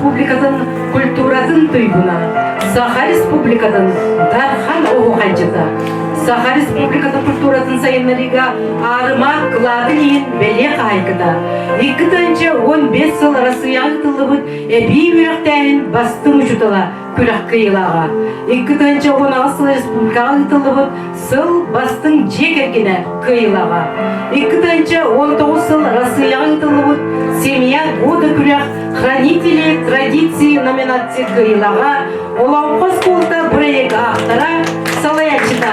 Республикатын культуратын туйгуна, Саха Республикатын Дархан оһуохайдьыта, Саха Республикатын культуратын сайыннарыыга аарыма кылаатын иһин бэлиэ хаһаайката, 2015 сыл Арассыыйаҕа ыытыллыбыт эбии үөрэхтээһин бастыҥ учуутала күрэх кыайыылааҕа, 2018 сыл республикаҕа ыытыллыбыт сыл бастыҥ дьиэ кэргэнэ кыайыылааҕа, 2019 сыл Россияҕа ыытыллыбыт Семья года күрэх Хранители традиции номинация кыайыылааҕа, Олоҥхо оскуолата бырайыак автора, салайааччыта.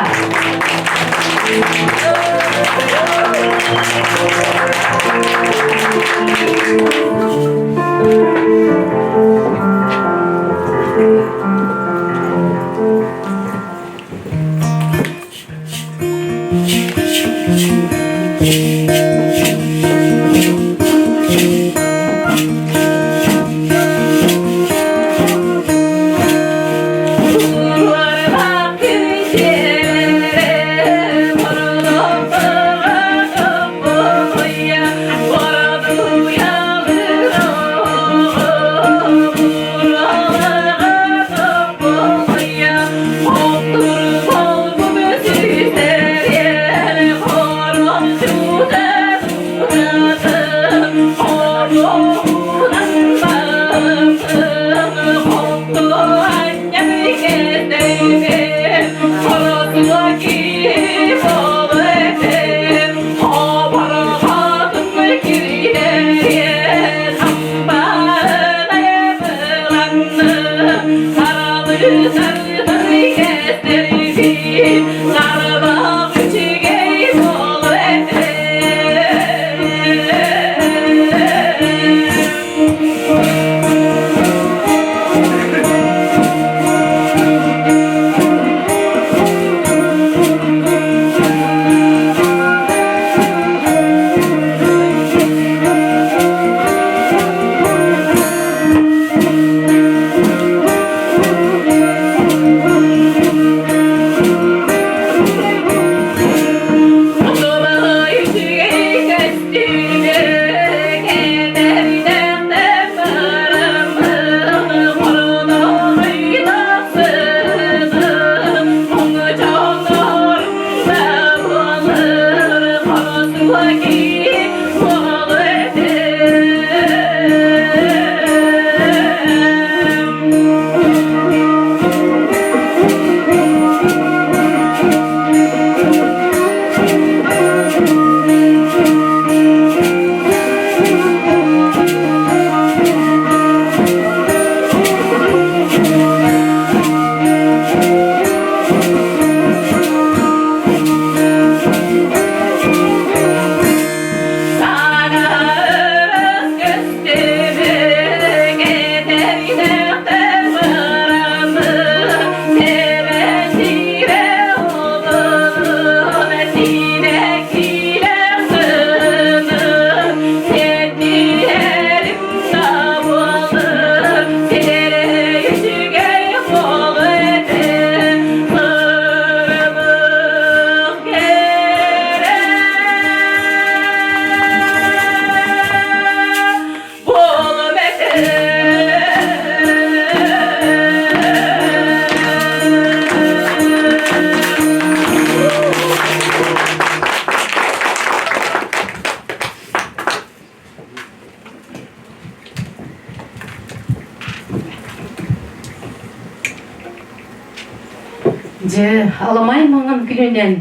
Дьэ, аламай маҥан күнүнэн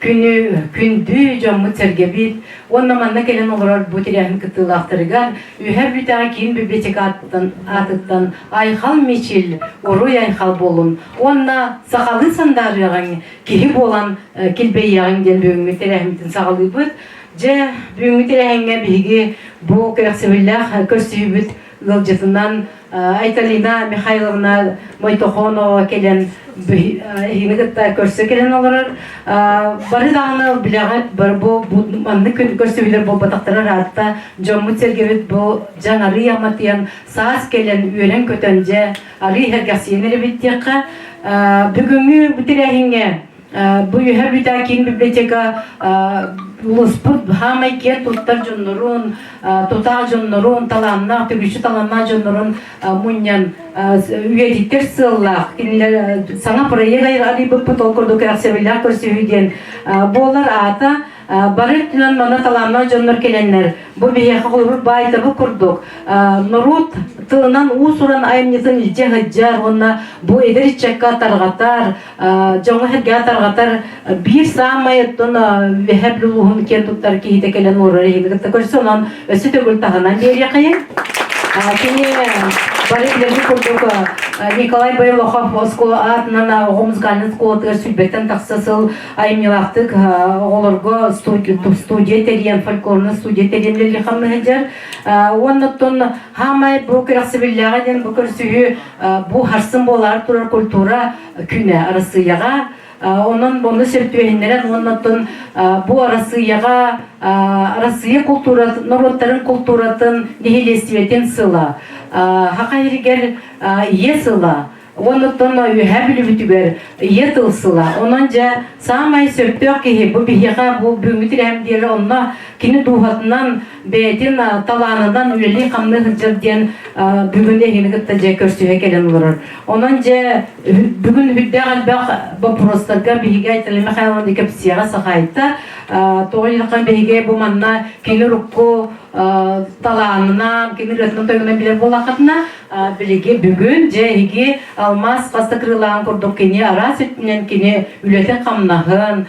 күнү күндү дьоммут-сэргэбит уонна манна кэлэн олорор бу тэрээһин кыттыылаахтарыгар Үһэ Бүтэҕэ киин библиотека аатыттан Айхал Мичил, уруй айхал буолун уонна сахалыы сандаарыаҕыҥ киһи буолан килбэйиэҕиҥ диэн бүгүҥҥү тэрээһиммитин саҕалыыбыт. Дьэ, бүгүҥҥү тэрээһиҥҥэ биһиги бу кэрэхсэбиллээх көрсүһүүбүт ыалдьытынан Айталина Михайловна Мойтохонова кэлэн эһигини кытта көрсө кэлэн олорор. Бары даҕаны билэҕит, бу маннык көрсүһүүлэр буолбатахтара ыраатта. Дьоммут-сэргэбит бу дьаҥ арыый аматыйан, саас кэлэн, үөрэн-көтөн дьэ арыый сэргэхсийэн эрэбит диэххэ. Бүгүҥҥү бу тэрээһиҥҥэ бу Үһэ Бүтэ киин библиотека Улууспут хаамай киэн туттар дьоннорун, тутаах дьоннорун, талааннаах, түгүччү талааннаах дьоннорун мунньан үйэтиттэр сыаллаах кинилэр саҥа проект арыйбыппыт ол курдук кэрэхсэбиллээх көрсүһүү диэн буолар аата бары өттүнэн манна талааннаах дьоннор кэлэннэр бу биһиэхэ холобур баайтабы курдук норуот тылынан уус-уран айымньытын илдьэ сылдьар уонна бу эдэр ыччакка тарҕатар дьоҥҥо-сэргэҕэ тарҕатар биир саамай оттон Үөһээ Бүлүү улууһун киэн туттар киһитэ кэлэн уорар иһини кытта көрсө онон өссө төгүл таһынан биэриэхэйин. Кини бары билэрбит курдук Николай Бойлохов оскуола аатынан оҕо музыкальнай оскуолатыгар сүүрбэттэн тахса сыл айымньылаахтык оҕолорго студия тэрийэн фольклорнай студия тэрийэн үлэлии сылдьар. Уонна оттон хаамай бу кэрэхсэбиллээҕэ диэн бу көрсүһүү бу харсын буолаары турар культура күнэ Арассыыйаҕа онон ону сөптүөһүннэрэн уонна оттон бу Арассыыйаҕа Арассыыйа култууратын норуоттарын култууратын нэһилиэстибэтин сыла Саха сиригэр ийэ сыла уонна оттон Үөһээ Бүлүүбүтүгэр ийэ тыл сыла онон дьэ саамай сөптөөх киһи бу биһиэхэ бу бүгүҥҥү тирэһим диэри онно кини дууһатынан бэйэтин талаанынан үлэлии-хамныы сылдьар диэн бүгүн эһигини кытта дьэ көрсүһэ кэлэн олорор. Онон дьэ бүгүн үрдээх элбэх боппуруостарга биһиги Айталина Михайловна кэпсиэҕэ Сахайта. Тоҕо диэтэххэ биһиги бу манна кини урукку талаанынан, кини ырыатынан тойугунан билэр буоллаххытына, билиги бүгүн дьэ эһиги алмаас хас да кырыылааҕын курдук кини араас өттүнэн кини үлэтин-хамнаһын,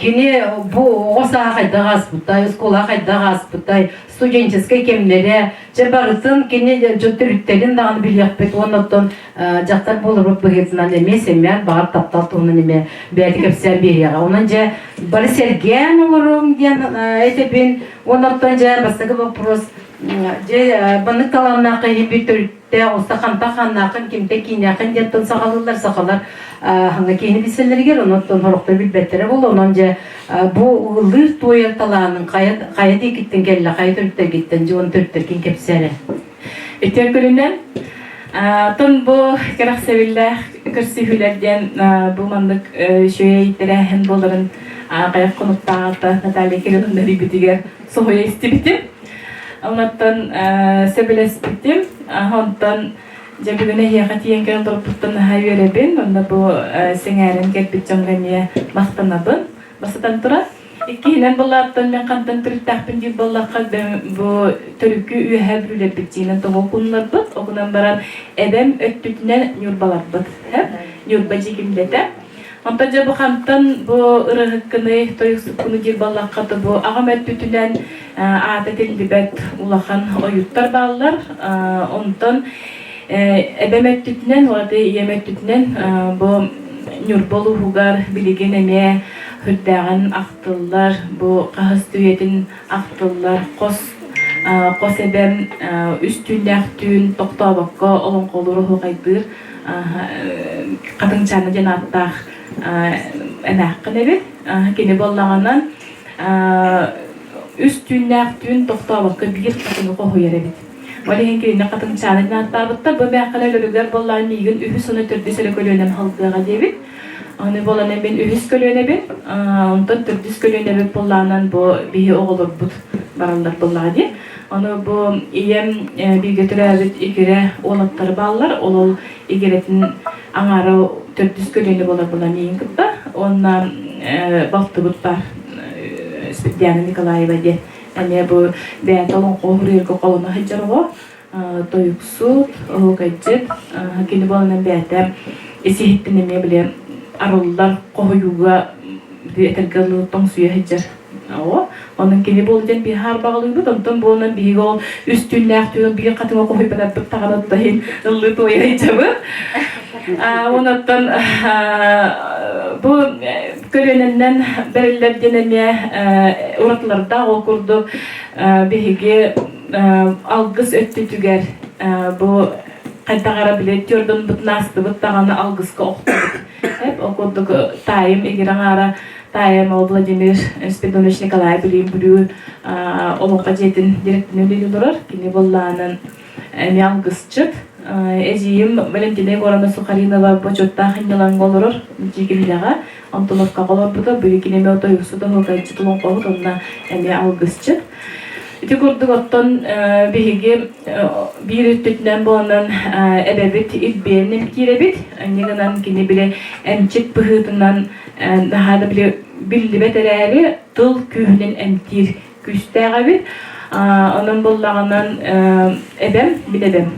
Кини бу оҕо сааһа хайдах ааспытай, оскуола хайдах ааспытай, студенческай кэмнэрэ, дьэ барытын кини дьон төрүттэрин даҕаны билиэхпит уонна оттон дьахтар буоларбыт быһыытынан эмиэ сэмээр баҕар таптал туһунан эмиэ бэйэтэ кэпсээн биэриэҕэ. Онон дьэ бары сэргээн олоруҥ диэн этэбин. Уонна оттон дьэ бастакы вопрос дьэ маннык талааннаах киһи биир төрүт уста хантан ханнаахын кимтэн кииннээхин диэн тыл саҕалыыллар сахалар хаҥа киһини билсэллэригэр онон сорохтор билбэттэрэ буолуо онон дьэ бу ыллыыр туойар талаанын хайа хайа диэкиттэн кэллэ хайа төрүттэргиттэн дьэ уон төрүттэргин кэпсээ Үтүө күнүнэн Тон бу кэрэхсэбиллээх көрсүһүүлэр диэн бу маннык үчүгэй тэрээһин буоларын аҕыйах хонуктааҕыта Наталья Кирилловна эрийбитигэр соһуйа истибитим. Онтон сөбүлэспитим. Онтон дьэ бүгүн эһиэхэ тиийэн кэлэн турбуттан наһаа үөрэбин. Онно бу сэҥээрэн кэлбит дьоҥҥо эмиэ махтанабын. Бастатан туран, иккиһинэн былааттан мен хантан төрүттээхпин диир буоллахха, бу төрүккү үөһээ бүлүүлэрбит дьиинэн тоҕо куннарбыт, оҕунан баран эбэм өттүтүнэн Ньурбаларбыт. Ньурба дьиикимдэтэ. Онтон дьэ бу хантан бу ырыһыккыный, тойуксуккуну диир буоллахха, бу аҕам өттүтүнэн аата этиллибэт улахан ойуттар бааллар. Онтон эбэм өттүтүнэн, уонна ийэм өттүтүнэн бу Ньурба улууһугар билигин эмиэ сүрдээҕин ахтыллар, бу хаһыс үйэтин ахтыллар хос хос эбэм үс түүннээх түүн тохтообокко олоҥхолуур оһуохайдыыр Хатыҥчаана диэн ааттаах эмээххин эбит. Кини буоллаҕына үс түүннээх түүн тохтообокко биир хатыҥы хоһуйар эбит. Ол иһин кинини Хатыҥчаана диэн ааттаабыттар. Бу эмээххин өлөрүгэр буоллаҕына миигин үһүс уонна төрдүс эрэ көлүөнэм халгыаҕа диэбит. Аны буолан мин үһүс көлүөнэбин, онтон төрдүс көлүөнэбит буоллаҕынан бу биһи оҕолорбут бараллар буоллаҕа дии. Ону бу ийэм бииргэ төрөөбүт игирэ уолаттара бааллар. Ол ол игирэтин аҥаара төрдүс көлүөнэ буолар буолан миигин кытта. Уонна балтыбыт баар Светлана Николаева диэн. Эмиэ бу бэйэтэ олоҥхо уһуруйарга холоно сылдьар оҕо. Тойуксут, оһуокайдьыт. Кини буоланан бэйэтэ ис-иһиттэн эмиэ били арыллар хоһуйууга этэргэ дылы тоҥсуйа сылдьар Оо, онон кини буол диэн биһи хаарбаҕалыыбыт, онтон буолан биһиги ол үс түүннээх түүн биир хатыҥа хоһуйбатарбыт таҕана оттоһин ыллыы туойа сылдьабыт. Онон бу көлүөнэннэн бэриллэр диэн эмиэ уратылардаах ол курдук биһиги алгыс өттүтүгэр бу хайдах эрэ били түөрдонбутун аастыбыт даҕаны алгыска охтубут. Ол курдук таайым игирэ аҥаара Таайым ол Владимир Спиридонович Николаев Бүлүү Бүлүү олоҥхо дьиэтин директорынан үлэлии олорор. Кини буоллаанын эмиэ алгысчыт. Эдьиийим Валентина Егоровна Сухаринова бочуоттаах инньэлаҥҥа олорор Дьиикимдэҕэ Антоновкаҕа олорбута. Билигин эмиэ тойуксут оһуокайдьыт олоҥхоһут уонна эмиэ алгысчыт. Ити курдук оттон биһиги биир өттүтүнэн буолан эбэбит илбиэн эмтиир эбит. Инньэ гынан кини били эмчит быһыытынан наһаа да били биллибэт эрээри тыл күүһүнэн эмтиир күүстээх эбит. Онон буоллаҕынан эбэм, мин эбэм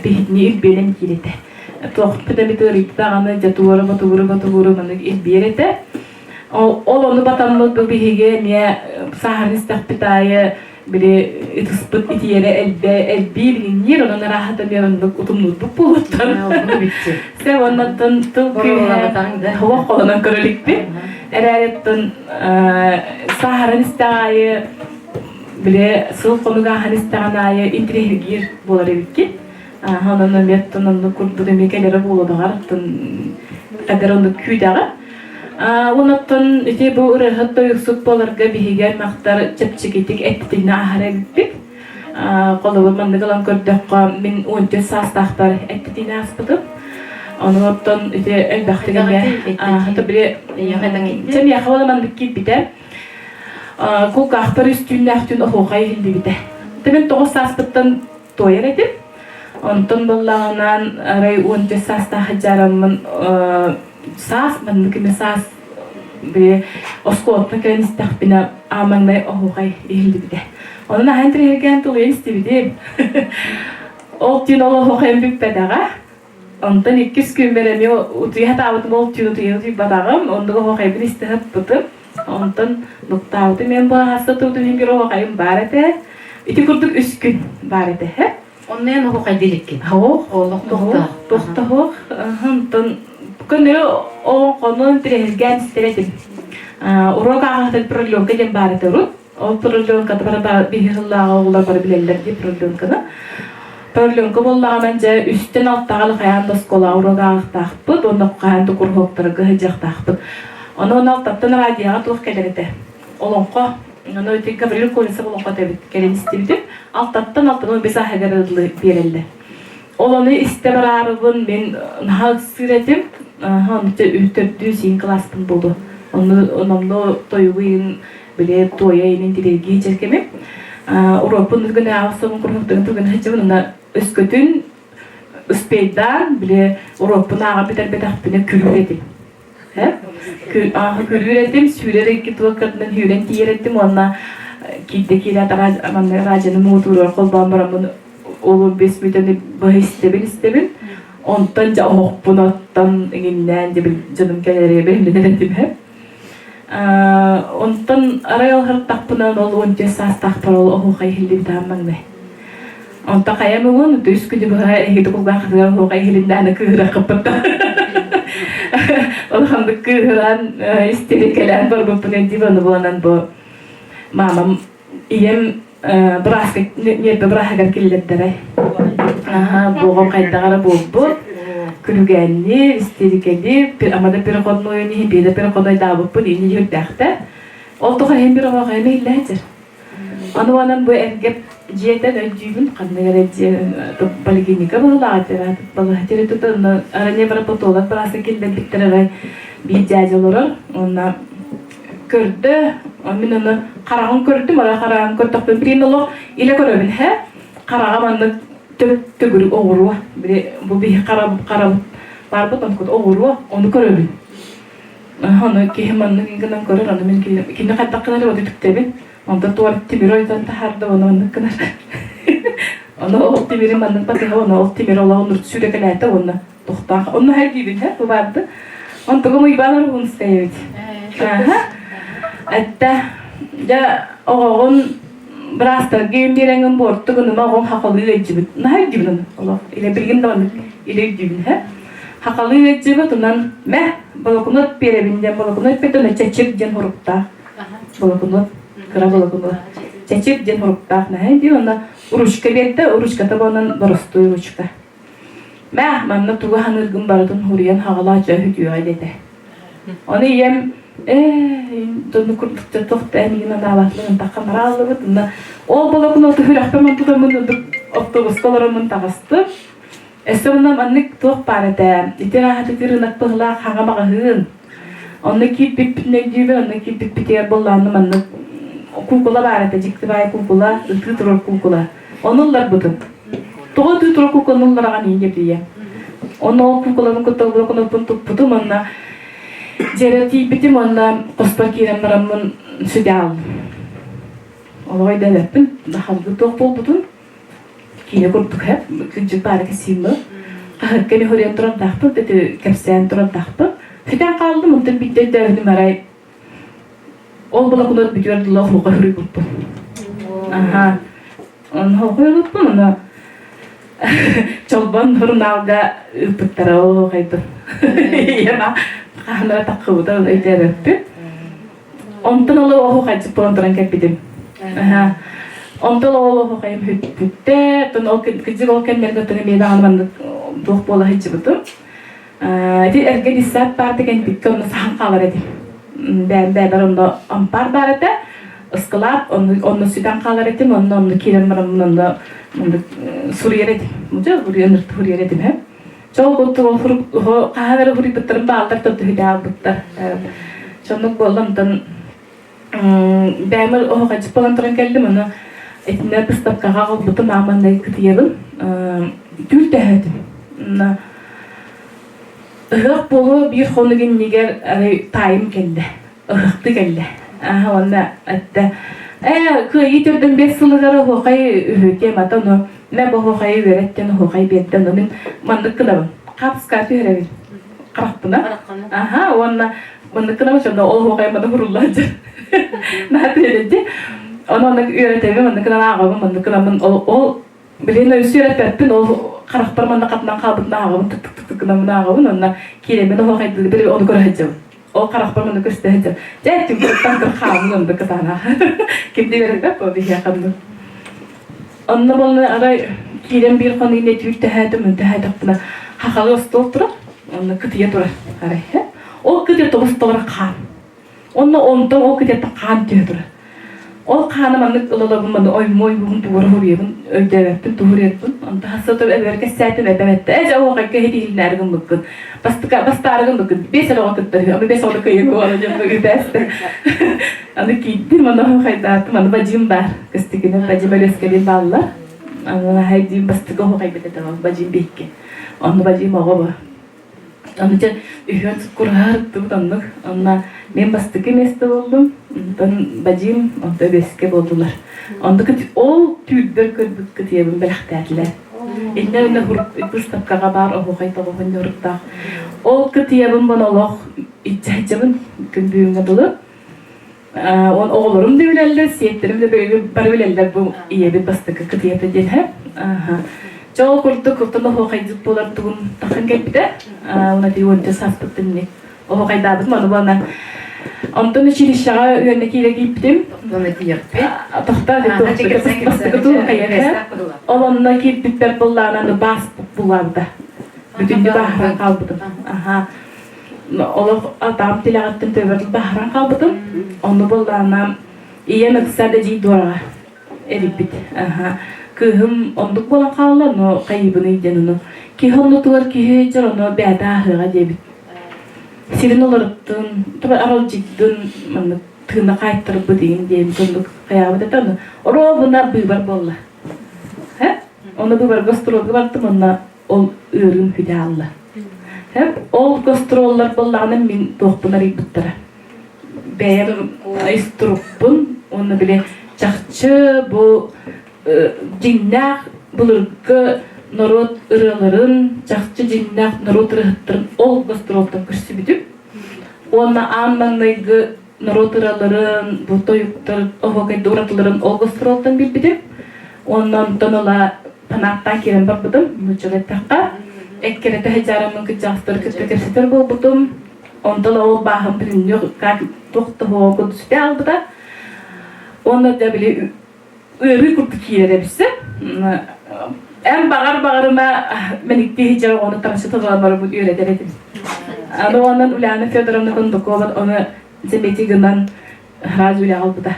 биһигини илбиэн эмтиир этэ. Туохпут эмит ыарыйда даҕаны дьэ туора ботугуру ботугуру маннык илбиэр этэ. Ол ону батаммыт бу биһиги эмиэ сааһыран истэхпит аайы били ытыспыт итиэрэ элбэ элбии билинниир онон арааһата эмиэ оннук утумнуурбут буолуттар. Сэ оннуттан тыл күүһэ олох холонон көрө иликпит. Эрээриттэн сааһыран истэх аайы били сыл хонук ааһан истэҕин аайы интириэһиргиир буолар эбиккит. Онон эмиэ оннук курдук эмиэ кэлэрэ буолуо баҕар кадер оннук күүтэҕэ. Онуттан ити бу ырыаһыт тойуксут буоларга биһиги аймахтар чэпчэкитик эттитинэ аһара эбиппит. Холобур маннык ылан көрдөххө, мин 14 саастаахпар эттитинэ ааспытым. Ону оттон ити элбэхтик эмиэ били чэ миэхэ буола маннык киирбитэ. Кулгаахпар үс түүннээх түүн оһуохай иһиллибитэ. Мин 9 сааспыттан туойар этим. Онтон буоллаҕынан арай 14 саастаах дьаараммын саас маннык эмэ саас били оскуолаттан кэлэн истэхпинэ аамаҥнай оһуохай иһиллибитэ. Онон аһан тириһиргээн тулуйан истибитим. Ол түүн ол оһуохайым бүппэтэҕэ. Онтон иккис күммэр эмиэ утуйа сатаабытым, ол түүн утуйа утуйбатаҕым. Оннук оһуохайбын истэ сыппытым. Онтон нуктаабытым мен баһаста туутун иһин бир оһуохайым баар этэ. Ити курдук үс күн баар этэ. Онно эн оһуохайдыы иликкин? Оһох. Олох туохтаах. Туохтаах. Онтон көннөрү олоҥхону тирэһиргээн истэр этим. Уруок ааҕаһытын продленка диэн баар этэ урут. Ол продленката бары биһи сыллааҕы оҕолор бары билэллэр дии продленканы. Продленка буоллаҕынан дьэ үстэн алтаҕа хайаан да оскуолаҕа уруок ааҕыахтаахпыт уонна хайаан да куруһуоктарга сылдьыахтаахпыт. Ону уонна алтаттан радиоҕа туох кэлэр этэ? Олоҥхо. Ону ити Гаврил Колесов олоҥхото эбит. Кэлин истибитим. Алтаттан 65 ааһыгар дылы биэрэллэр. Ол ону истэ бараарыбын мин наһаа ыксыыр этим. Ону төрдүү сиин кылааспын буолуо. Ону номнуо тойугу иин били туойа иинин тириэргии дьэркэмим. Уруокпун үгүн аҕыс курдук тугун сылдьабын уонна өскөтүн успейдаан били уруокпун ааҕа бүтэрбэтэхпинэ күлүүр этим. Күлүүр этим, сүүрэр икки туоккатынан сүүрэн тиийэр этим уонна киирдэ киирээт манна радионы муҥутууругар холбоон бараммын ол бэс мүтэни быһа истэбин истэбин. Онтон дьэ оһохпун оттон иҥиннээн дьэ дьонум кэлэригэр бэлэмнэнэр этим. Онтон арай алһартахпына ол 14 саастаахпар ол оһуохай иһиллибит аан маҥнай. Онтон хайа муҥун үс күнү быһа эһиги кулгааххытыгар оһуохай иһилиннээнэ кыыһыраххыппыт Улаханнык кыыһыран истерикэлээн барбыппын өйдүүбүн ону буолан бу мамам ийэм бырааска ньиэрбэ бырааһыгар киллэрдэрэ. Аха, буоҕум хайдах эрэ буолбут. Күлүгээнниир, истерикэлиир, ама да переходнойун иһин, биэдэ переходнойдаабыппын иһин үрдээхтэ. Ол тухары иһин бір оҕоҕо иһиллээччэр. Аны онон бу эргэ дьиэтэн өйдүүбүн, ханнык эрэ дьиэ поликлиника быһыылаах балыыһа территорията онно ранее патолог бырааска киллэрбиттэр арай биир дьээдьэ олорор уонна көрдө мин ону хараҕын көрдүм ара хараҕын көрдөхпүн билигин олох илэ көрөбүн һэ хараҕа маннык төгүрүк оҕуруо били бу биһи харабыт барбыт онкут оҕуруо ону көрөбүн ону киһи маннык гынан көрөр ону мин кини хайдах гынар ону түктэбин онтон туор тимир ойдон таһаарда ону оннук гынар ону ол тимири маннык батыһа ону ол тимир олоҕун сүүрэкэлээтэ уонна Тохтоох. Онно хайгыыбын һэ, бу барды. Онтугум Уйбаан Аргунскай эбит. Этте, дьэ оҕоҕун быраастарга биэрэҥин буорту гыныма оҕоҥ хахалыы ыалдьыбыт. Наһаа өйдүүбүн ону олох. Илэ билигин да оннук илэ өйдүүбүн һэ. Хахалыы ыалдьыбыт, онон мэ болокунуот биэрэбин диэн болокунуот биэрдэ, онно чэчир диэн суруктаах. Болокунуот, кыра болокунуот. Чэчир диэн суруктаах наһаа дии, онно ручка биэрдэ, ручката буолан боростуой ручка. Мэ, манна тугу саныыргын барытын суруйан хаҕалаа чэ үтүөҕэ диэтэ. Ону ийэм ээ донну курдук туох да эйигин анаабатылар ынтахха марааллыбыт. Онно ол болокунуоту сүрэхпин онтутаммын ордук автобуска олороммун таҕыстым. Өссө онно маннык туох баар этэ, ити ааһа ити рынок быһылаах хаҥа маҕаһыын. Онно киирбиппитин өйдүүбүн, онно киирбиппитигэр буоллаҕына маннык куукула баар этэ, дьикти баай куукула, ытыы турар куукула. Ону ылларбытым. Тоҕо ытыы турар куукуланы ыллараҕын иин диэбит Онно ол куукуланы кытта блокноппун туппутум, онно дьиэбэр тиийбитим, уонна хоспор киирэн бараммын сүдэ ааллым. Олоҕой да эбэппин, халгы туох буолбутун киинэ курдук һэп, кырдьык баара кэсииммы. Хаһыкка эмэ хоруйан турардаахпын, ити кэпсээн турардаахпын. Сүтэн хааллым, онтон биирдэ өйдөөбүтүм арай ол блокнот бүтүөр дылы оһуоха суруйбуппун. Аха. Оһуоха ылыппын, ону Чолбон сурунаалга ыыппыттара оо хайдах. Ийэм хаһан эрэ таххыбыта өйдөөбөппүн. Онтон ыла оһуохайдьыт буолан туран кэлбитим. Онтон ол оһуохайым бүттэ. Оттон ол кырдьык ол кэмнэргэ оттон эмиэ даҕаны маннык туох буола сылдьыбытым. Ити эргэ десант баарда кэлбиккэ онно саһан хаалар этим. Бэйэм бэйэбэр онно ампаар баар этэ. Ыскылаат онно сүтэн хаалар этим, онно онно киирэн бараммын онно маннык суруйар этим. Дьэ, суруйан суруйар этим һэ. Чол курдук хаһан эрэ суруйбуттарын бааллар төрдүһүтэ аалбыттар. Соннук буолла онтон бэйэм оһоҕоччу буолан туран кэллим, ону итиннэ быыстапкаҕа аҕалбытым ааманнай кытыйабын түүл төһөөтүм. Ыһыах буолуо биир хонук иннигэр арай таайым кэллэ. Ыһыахтыы кэллэ. Уонна эттэ, ээ, кыайыы төрдүн биэс сылыгар оһуохай үһү темата, ону мэ бу оһуохайы үөрэттэн оһуохай биэрдэ, ону мин маннык гынабын. Хаапыска түһэрэбин. Харахпына. Аха, уонна маннык гынабын, сонно ол оһуохай маны хуруллан дьэ. Наһаа түһэрэнди. Ону оннук үөрэтэбин, маннык гынан ааҕабын, маннык гынаммын ол ол Билигин өссө үөрэппэппин, ол харахпар манна хатынан хаалбытын ааҕабын, тык-тык-тык гынаммын ааҕабын, уонна киирэммин оһуохайдыы били ону көрө сылдьабын. Ол харахпар манна көстө сылдьар. Дьэ, түҥкүттэн кыр хаалын онно кытаанах. Ким да үөрэппэт буо биһиэхэ онно. Онно буолла арай киирэн биир хонугу түүр тэһээтим, мын тэһээтэхпинэ хахалы остуол турар, онно кытыйа турар арай. Ол кытыйа тобус толору хаан. Онно онтон ол кытыйаттан хаан түһэ турар. Ол хааны маннык ылалабын маны ойму-ойбугун тугура хуруйабын өйдөөбөппүн туһуруйарбын. Онто хасса эбэр кэссээтим эбэм эттэ ээ дьэ оһуохайга иһитиһиннээри гыммыккын. Бастыка бастаары гыммыккын биэс эрэ оҕо кытта үһү аны биэс оҕону кыайыҥ буола дьон үтээстэ. Аны киирдим аны оһуохайдаатым аны бадьыым баар. Кыстыкина бадьыым Өлүөскэлиин бааллар. Аны хайдыым бастакы оһуохайбыт этэ ол бадьыым биһикки. Онно бадьыым оҕо бу. Аны дьэ үһүөн кураһа оннук. Онно мен бастакы место буоллум, онтон Бадьыым, онто үбэскэ буоллулар. Оннук ол түүрбэр көрбүт кытыйабын бэлэхтээтилэр. Иннэ иннэ выставкаҕа баар оһуохай тоҕуһун ньуруктаах. Ол кытыйабын бон олох иччэччэбин күн бүгүҥҥэ дылы. Он оҕолорум да билэллэр, сиэттэрим да бары билэллэр бу ийэбит бастакы кытыйата диэн һэ. Чэ ол курдук оттон оһуохайдыт буолар тугум тахсан кэлбитэ. Уна ти уонча сааспыттан ини оһуохайдаабытым ону буолан онтон училищеҕа үөрэнэ киирэ киирбитим. Тохтоо бастакы туохайа Ол онно киирбиппэр буллаанан баас буллаабыта. Бүтүннүү бааһыран хаалбытым. Аха. Олох атаам тилэҕиттэн төбөтүн баһаран хаалбытым. Онно буоллаҕына ийэм ыкса да дьиий дуораҕа эрийбит. Кыыһым оннук буолан хаалла, ону хайыыбыный диэн ону киһи оннутугар киһи дьэр ону бэйэтэ ааһыаҕа диэбит. Сирин олоруттун, аралдьыйдын, маннык тыына хаайтарбыт игин диэбит оннук хайаабыт этэ ону оруобуна быыбар буолла. Ону быыбарга остуруолга бардым, онно ол ыарыым хүтэ аалла. Ол гастроллар буоллаҕына мин туохпун арыйбыттара. Бэйэм инструкпун уонна били чахчы бу дьиҥнээх былыргы норуот ырыаларын, чахчы дьиҥнээх норуот ырыаһыттарын ол гастролтан көрсүбүтүм. Уонна аан маҥнайгы норуот ырыаларын, бу тойуктар, оһуокайда уратыларын ол гастролтан билбитим. Уонна онтон ыла фанаттаан киирэн барбытым, нууччалыы эттэххэ. Эккирэтэ сылдьарыммын кырдьаҕастары кытта кэпсэтэр буолбутум. Онтон ол бааһым бүтүннүү как туох да суоҕа курдук сүтэ хаалбыта. Уонна да били ыарыы курдук киирэр эбиссэ. Эн баҕар баҕарыма мэниктии сылдьар оҕону таҥасы тылламарбын үөрэтэр этим. Аны онон Ульяна Федоровна Кондакова ону замети гынан сразу үлэҕэ ылбыта.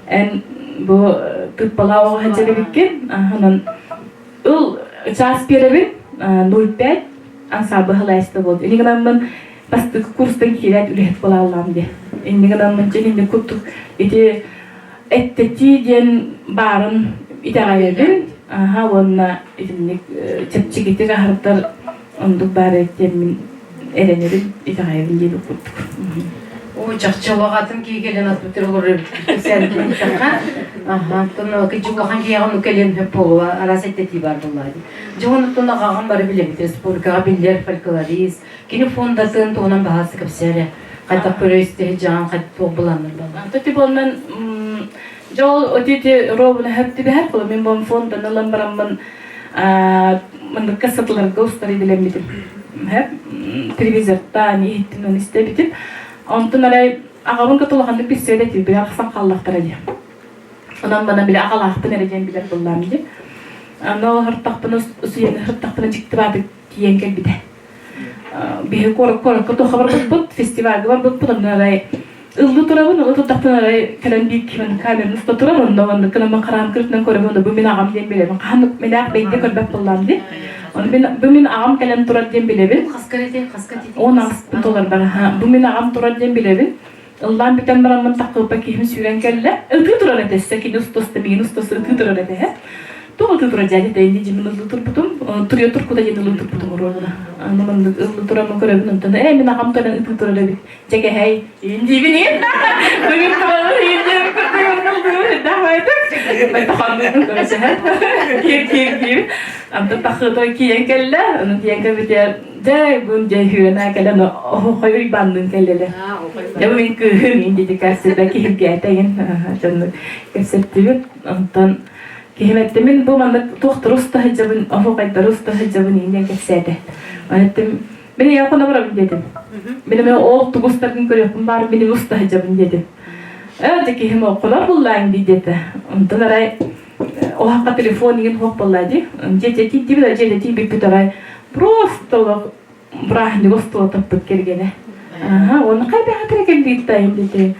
Эн бу тыыппалаах оҕо сылдьар эбиккин, онон ыл чаас биэрэбин. 05 ансаамбыл халайста буолду. Инньэ гынаммын бастакы курстан киирээт үлэһит буолааллаам диye. Инньэ гынаммын дьэ инник курдук ити эттэтии диэн баарын итэҕэйэбин. Аха уонна итинник чэпчэкитик аһардар оннук баар диэммин эрэнэбин, итэҕэйэбин диэбит курдук. Оо, чахчы олох атын киһи кэлэн атбытыр олорор кэпсээн Аха, оттон кыдьык улахан киһиэхэ ону кэлиэн сөп буолуо, араас эттэтии баар буоллаа дии. Дьэ, онуттан аҕаҕын бары билэбит, республикаҕа биллэр фольклорист, кини фондатын туһунан баһаасы кэпсээрэ. Хайдах көрө-истэ дьаҕан хайдах туох былааннар баллар. Антон типоннан дьэ ол отити ровно хөп түбэһэр холо мин бон фондан ылан бараммын манныкка сатыларга устар идэлэммитим. Хөп телевизортан иһиттин оны истэбитим. Онтон арай аҕабын кытта улаханнык билсибэт этим, били ахсан хааллахтара дии. Онон мана били аҕалаахпын эрэ диэн билэр буоллаам дии. Аны хыртахпына усуйаны хыртахпына дьикти баатык тиийэн кэлбитэ. Биһи куоракка туохха барбыппыт, фестивальга барбыппыт, онно арай ыллыы турабын, ыллыы турдахпына арай кэлэн биир киһи камераны уста турар, онно онно кынаммын хараам кырытынан көрөбүн, онно бу мин аҕам диэн билэбин. Хаһан мэлээх бэйдэ көрбөт буоллаам дии. Ону мин бу мин аҕам кэлэн турар диэн билэбин. Хаска эти, хаска эти. 18 толорбар, бу мин аҕам турар диэн билэбин. Ыллаан бүтэн бараммын таккылпа киһим сүүрэн кэллэ. Ытыы турар этэ өссө кини устуоста миигин устуоста ытыы турар этэ эһэ. Туох ытыы турар дьээдэ этэ инни дьимин ыллыы турбутум. Туруйа туркута диэн ыллыы турбутум оруолуна. Аны маннык ыллыы тураммын көрөбүн онтон ээ мин аҕам кэлэн ытыы турар эбит. Дьэ кэһэй иин диибин иин. Бүгүн турар иин диэн кырдыгын ыллыы Байтаханныгын көрөсөһө. Киир киир киир. Антон тахыта киэн кэллэ. Аны тиэн кэлбитэ Дьэ, бу дьэ үөрэнэ кэлэн оһохой уйбаанныын кэллилэр. Дьэ, бу мин кыыһым иин диэки кэпсэтэ киһиргээтэ дьонну кэпсэттибит. Онтон киһим эттэ мин бу маннык туохтары уста сылдьабын, оһуохайдары уста сылдьабын иин диэн кэпсээтэ. Онон эттим, мин ийэм хоно барабын диэтим. Мин эмиэ ол тугу устаргын көрүөхпүн баар мин уста сылдьабын диэтим. Ээ, дьэ киһим хонор буллаан дии диэтэ. Онтон арай Оһахха телефон игин хуох буолла дии. Дьиэтэ тиийдибит, дьиэтэ тиийбиппит арай просто олох бырааһынньык остуола таппыт кэргэнэ. Аха, уонна хайдах кэллиит тайым диэтэ.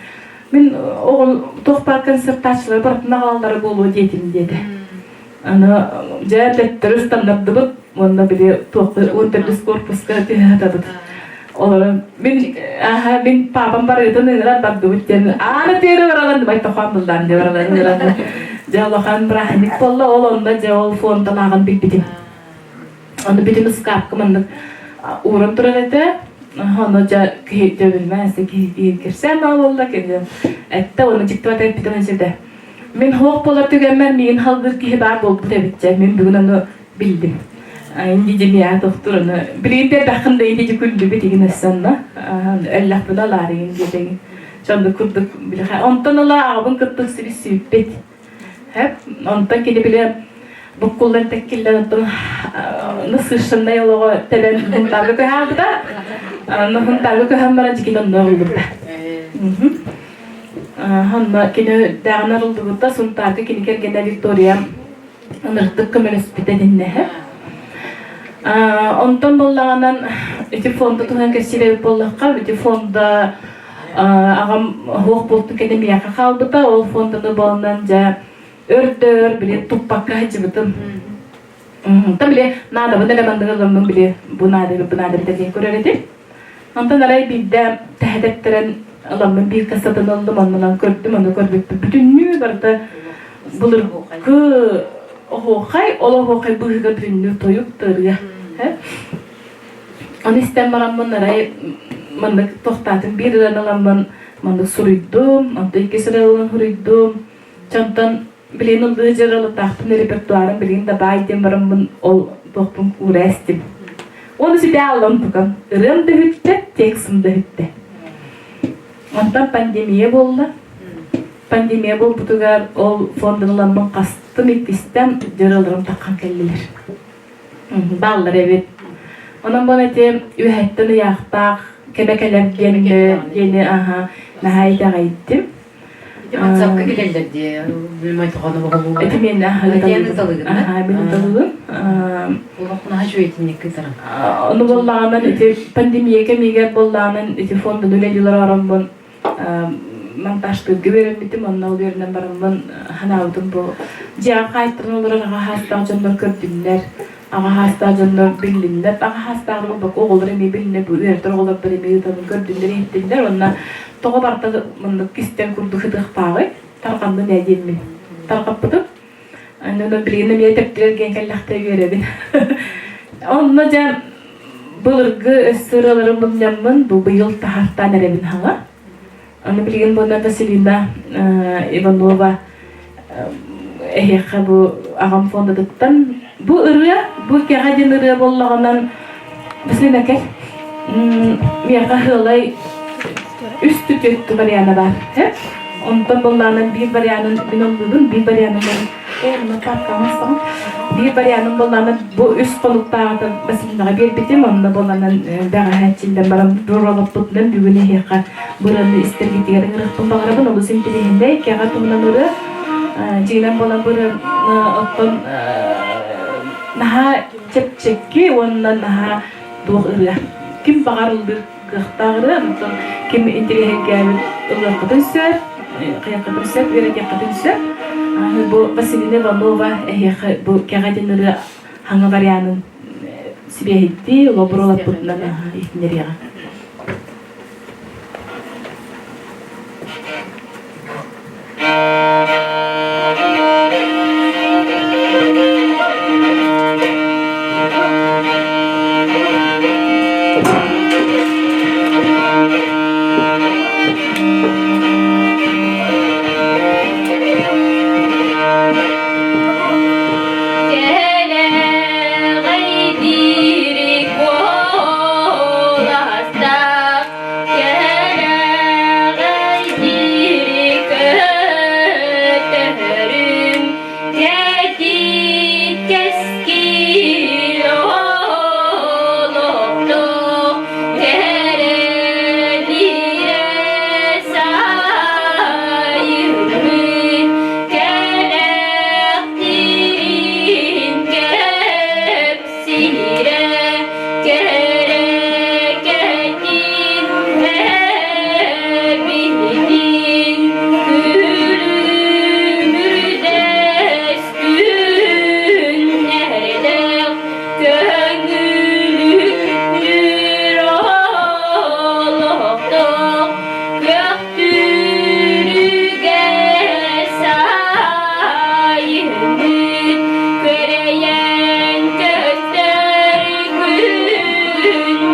Мин оҕол туох баар концертааччылары барытын аҕалаллара буолуо диэтим диэтэ. Аны дьэ төттөрү ыстаннардыбыт уонна били туохха 14 корпуска түһэ сатабыт. Олорон мин аха мин папам барыытын ыҥыран бардыбыт диэн ааны тиэрэ баралан байтохон буллаан дьэ баралан ыҥыран дьэ улахан бырааһынньык буолла ол онно дьэ ол фондалааҕын билбитим. Ону бүтүн ыскаапка маннык ууран турар этэ. Ону дьэ киһи дьэ билмэ киһи кэпсээн буолла кини эттэ уонна дьиктибат эппитин этэ. Мин хуох буолар түгэммэр миигин халгыр киһи баар буолбут эбит дьэ. Мин бүгүн ону билдим. Инди дьимиэ тохтур ону билигин биэрбэххин да инди күллүбүт игин өссө онно өллөхпүнэ алаарыйын диэтэҥин. Чонду курдук билэхэ. Онтон ыла аҕабын кытта сибис сүүппүт. Хэп онтон кини биле буккуллан тэккиллэн оттон насыщеннай олоҕо тэбэн хунтаарга көһаабыта. Хунтаарга көһөн баран дьикин онно ыллыбыта. Онно кини даҕаны арыллыбыта Сунтаарга кини кэргэнэ Виктория ынырдык көмөлөспүтэ диннэһэ. Онтон буоллаҕынан ити фонда туһунан кэпсиир буоллахха, ити фонда аҕам суох буолтун кэннэ миэхэ хаалбыта. Ол фонданы буолунан дьэ өр били туппакка сылдьыбытым. Онтон били наадабын эрэ маннык ылыммын били бу наада бу наада эбит диэн көрөр этим. Онтон арай биирдэ тэһэтэттэрэн ыламмын биир кассатын ыллым, оннунан көрдүм, ону көрбүппүт бүтүннүү барыта былыргы оһуохай, ол оһуохай быыһыгар бүтүннүү тойук тырыа. Ону истэн бараммын арай маннык тохтоотум биир ырыаны ыламмын маннык суруйдум, онтон иккис ырыа ылан суруйдум. Чонтон Билигин ыллыы дьаралытаахпын репертуарым билигин да баай диэн бараммын ол туохпун куура эстим. Уонна ситэ ааллан тукам. Ырыам да бүттэ, текстым да бүттэ. Онтон пандемия буолла. Пандемия буолбутугар ол фондан ыламмын хастым иккистэн дьараларым таххан кэллилэр. Бааллар эбит. Онон буолан ити үөһэттэн ыйаахтаах кэмэ кэлэр диэн диэни аха наһаа итэҕэйдим. Ити WhatsApp-ка кэлэллэр дии, билмай тоҕону боҕолуулар. Ити мен Ыталыгын. Аха, мен ыталыгын. Улахнаһа үчүгэйтинник кытаран. Ону буоллаҕынан ити пандемия кэмигэр буоллаҕынан ити фонданы үлэлиилэр ороммун монтажтыырга үөрэммитим, онно ол үөрэнэн бараммын ханаабытым бу дьиэҕэ хаайтаран олорор аҕа хаастаах дьоннор көрдүннэр. Аҕа саастаах дьоннор биллиннэр, аҕа саастаах буолбакка оҕолор эмиэ билиннэр, бу үөрэтэр оҕолорбор эмиэ ыытабын көрдүннэр, иһиттиннэр уонна тоҕо барыта маннык кистэл курдук сытыахтааҕый, тарҕаннын ээ диэммин тарҕаппытым. Онон билигин эмиэ тэптирэр диэн кэллэхтэрэ үөрэбин. Онно дьэ былыргы өссө ырыаларым мунньаммын бу быйыл таһаартаан эрэбин хаҥа. Аны билигин буолла Василина Иванова эһиэхэ бу аҕам фондатыттан бу ырыа, бу кэҕэ диэн ырыа буоллаҕынан Василина кэл миэхэ ыалай үс түтүөттү вариана баар. Онтон буоллаҕынан биир варианын мин ыллыыбын, биир варианын Биир варианын буоллаҕына бу үс хонуктааҕыта Василинаҕа биэрбитим, онно буоланан бэҕэһээ чиллэн баран буруолаппытынан бүгүн эһиэхэ быраны истэргитигэр ыҥырыахпын баҕарабын. Олус интэриэһинэй, кэҕэ туһунан ырыа. Дьиҥинэн буолан бу ырыа оттон наһаа чэпчэки уонна наһаа туох ырыа. Ким баҕар ыллыыр кыахтаах ырыа, онтон ким интэриэһиргээбит ылыаххытын сөп, хайыаххытын сөп, үөрэтиэххитин сөп. Бу Василина Иванова эһиэхэ бу кэҕэ диэн ырыа хаҥа варианын сибиэһиттии, олобурулаппытынан иһитиннэриэҕэ. Кэлэҕэйдиири куоластаах Кэлэҕэйдиири көтөһөрүм, кэтит кэскил олохтоох кэрэлиирэ сайынмыт кэлэхтиирин кэпсиирэ кэрэкэтин эбиитин күлүмүрдэс күннэрдээх көҥүлүктүүр олохтоох Көхтүүрүгэ сайыммыт Кэрэйэн көстөр күннэрин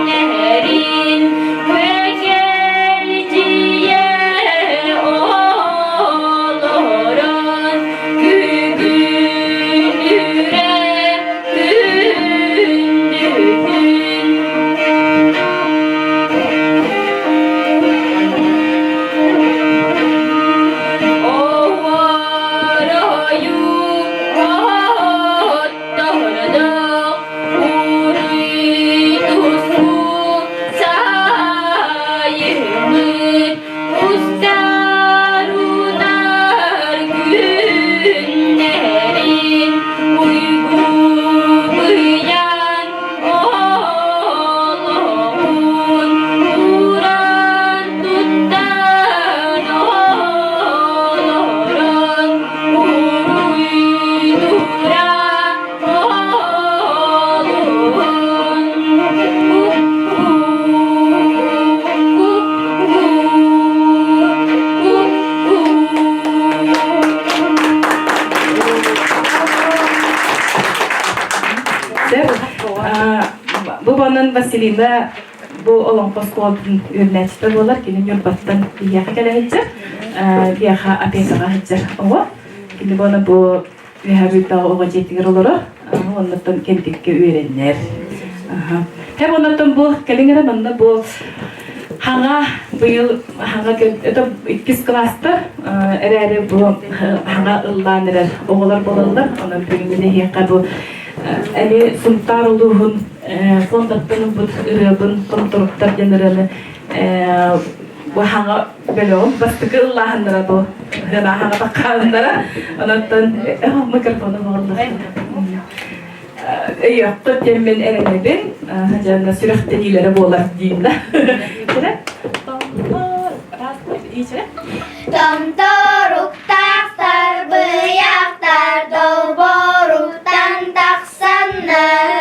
Күөгэлдьийэ олорон Күгүнүрэ күндүтүн Оһуор-ойуу оттордох уруй-туску сайыммыт устар-унар күннэрин уйгу-быйаҥ Олоҕун ууран туттан олорон уруйдуура олуһун Бу банан Василина бу олоҥхо оскуолатын үөрэнээччитэ буолар. Кини Ньурбаттан биһиэхэ кэлэ сылдьар. Биһиэхэ опекаҕа сылдьар оҕо. Кини буона бу Үөһээ Бүлүүтээҕи оҕо дьиэтигэр олорор. Оннуттан кэнтиккэ үөрэнэр. Һэм оннуттан бу кэлиҥ эрэ манна бу хаҥа быйыл хаҥа это иккис кылаастар эрээри бу хаҥа ыллаан эрэр оҕолор буолаллар. Онон бүгүҥҥү нэһиэхэ бу эмиэ Сунтаар улууһун фондаттан ылбыт ырыабын Томторуктар диэн ырыаны бу хаҥа бөлөҕүм бастакы ыллааһыннара бу ыраахаҕа таххааннара онон микрофону оҕоллор өйөөххүт диэн мин эрэнэбин дьонно сүрэхтэниилэрэ буолар диим да Томторуктаахтар быйахтар долборуктан тахсаннар.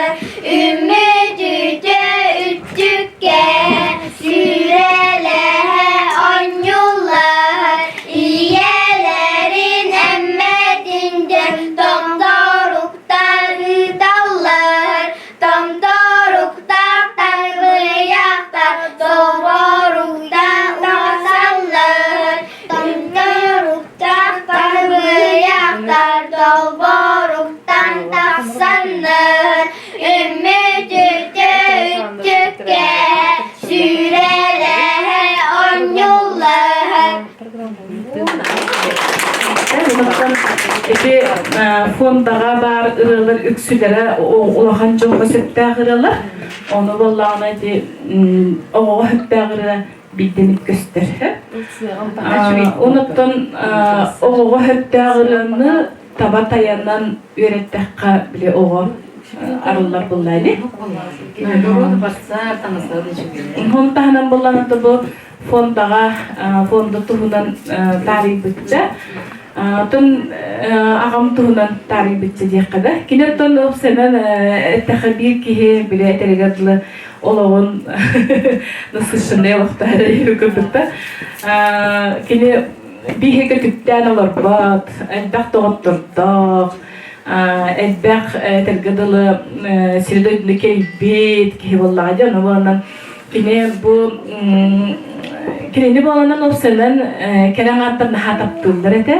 фондаҕа баар ырыалар үксүлэрэ улахан дьоҥҥо сөптөөх ырыалар. Ону буоллаҕына ити оҕоҕо сөптөөх ырыа биирдэмит көстөр. Онуттан оҕоҕо сөптөөх ырыаны таба тайанан үөрэттэххэ били оҕо арыллар булла ини. Онон таһынан буллан бу фондаҕа фонда туһунан таарыйбычча Оттон аҕам туһунан таарыйбычча диэххэ да. Кини оттон уопсайынан эттэххэ биир киһи били этэригэр дылы олоҕун насыщенный олохтоох курдукта. Кини биһиги түптээн олорбот, элбэх доҕоттордоох, элбэх этэргэ дылы сири дойдуну кэлбит киһи буоллаҕа дии. Ону буоланан кини бу кинини буоланан уопсайынан кэрэ аҥааттар наһаа таптыыллар этэ.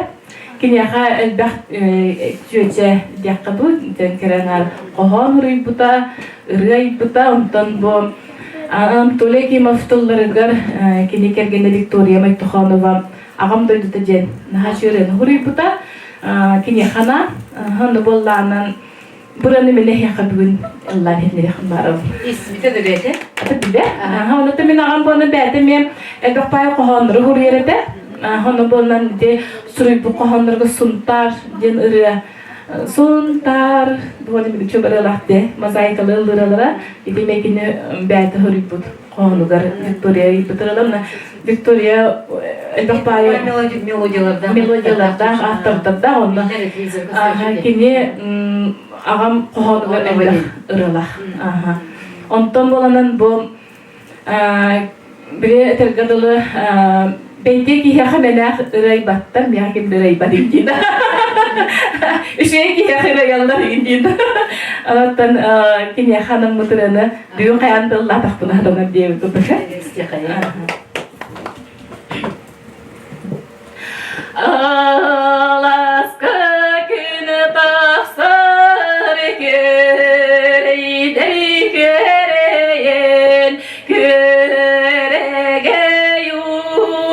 Киниэхэ элбэх чүөчэ диэххэ дуу, кэрэ аҥаар хоһоон уруйбута, ырыа айбыта, онтон бу Анатолий Акимов тылларыгар кини кэргэнэ Виктория Мойтохонова аҕам дойдута диэн наһаа үчүгэй уруйбута. Киниэхэ анаан, онно буоллаҕынан Бураны мин эһиэхэ бүгүн ыллаан иһитиннэриэхпин баарым. Истибитэ да бэйэтэ? Ата билэ. Аха, онно мин аҕам буолан бэйэтэ эмиэ элбэх баай хоһооннору суруйар этэ. Онно буолан ити суруйбут хоһооннорго Сунтаар диэн ырыа Сунтаар буолан үчүгэй ырыалаах дии мозаикалы ыллыыралара ити эмиэ кини бэйэтэ суруйбут хоһоонугар Виктория ыйбыт ырыалар. Виктория элбэх баайы мелодиялардаах мелодиялардаах автордардаах онно кини аҕам хоһоонугар элбэх ырыалаах. Онтон буоланан бу били этэргэ дылы бэйдиэ киһиэхэ мэлээх ырайбаттар миэхэ ким да ырайбат диин үчүгэй киһиэхэ ырайаллар диин оттон киниэхэ анаммыт ырыаны бүгүн хайаан да ыллаатахпына сатанар диэбит курдук. Аласка күн тахсар күөрэйдэй күөрэйэн күөрэгэй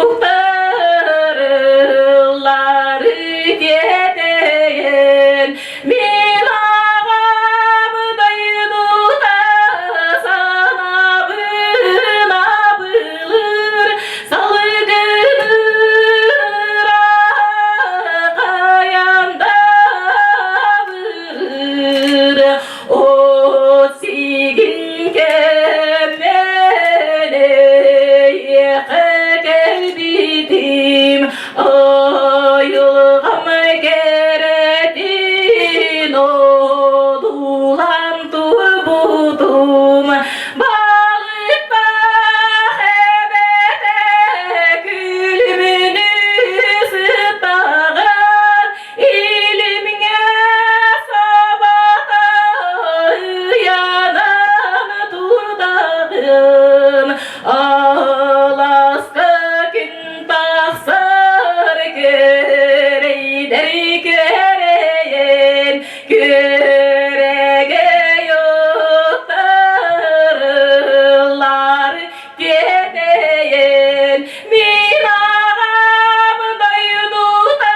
уктарыллары тиэтэйэн мин аҕам дойдута санаабын абылыр салгыныра хайандабыр от сигин кэммэлэйиэхэ кэлбитим Айылҕам кэрэтин одуулаан турбутум балыктаах эбэтэ күлүмүнү сыттаҕар илимҥэ сабата ыйанан турдаҕын аласка күн тахсар кэрэйдэр кэрэйэн күөрэгэй уттарыллар тиэтэйэн мин аҕам дойдута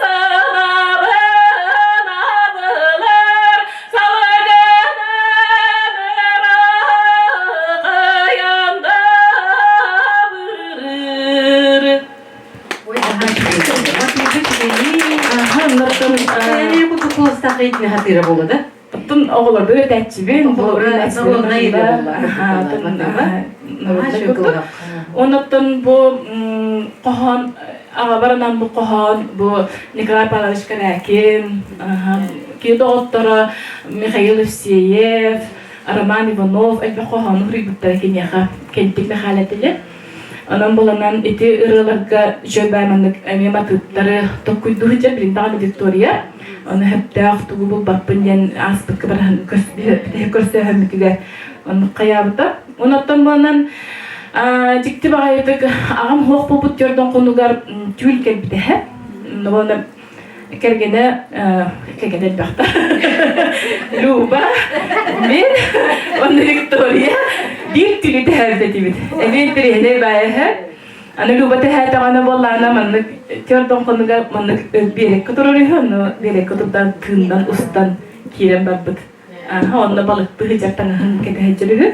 санаабын абылар салгынан ыраах Ой, хатыыра буолла да? Оттон оҕолорбор өтээччибин, Оннуттан бу хоһоон аҕабар анаан бу хоһоон бу Николай Павлович Корякин, кини доҕотторо Михаил Евсеев, Роман Иванов элбэх хоһоону суруйбуттара киниэхэ Кэнтик Мэхээлэтилэр. Онон буланан ити ырыаларга үчүгэй маннык эмиэ матыыптары толкуйдуу сылдьар билин даҕаны Виктория. Ону сөптөөх тугу булбаппын диэн ааспыкка бараһын көрсөһөммүтүгэр оннук хайаабыта. Онон буолан дьикти баҕайытык аҕам суох буолбут төрдөн хонугар түүл кэлбитэ. Уонна кэргэнэ кэргэнэ элбэхтэ. Люба, мен уонна Виктория биир түүнү тэһээбит этибит. Эмиэ интэриэһинэй баайаһа. Аны Люба тэһээтэҕинэ буоллаҕына маннык түөрт хонуга маннык биэрэккэ турар үһү, онно биэрэккэ турдан тыыннан устан киирэн барбыт. Аха, онно балыктыы сылдьар таҥаһын кэтэһэ үһү.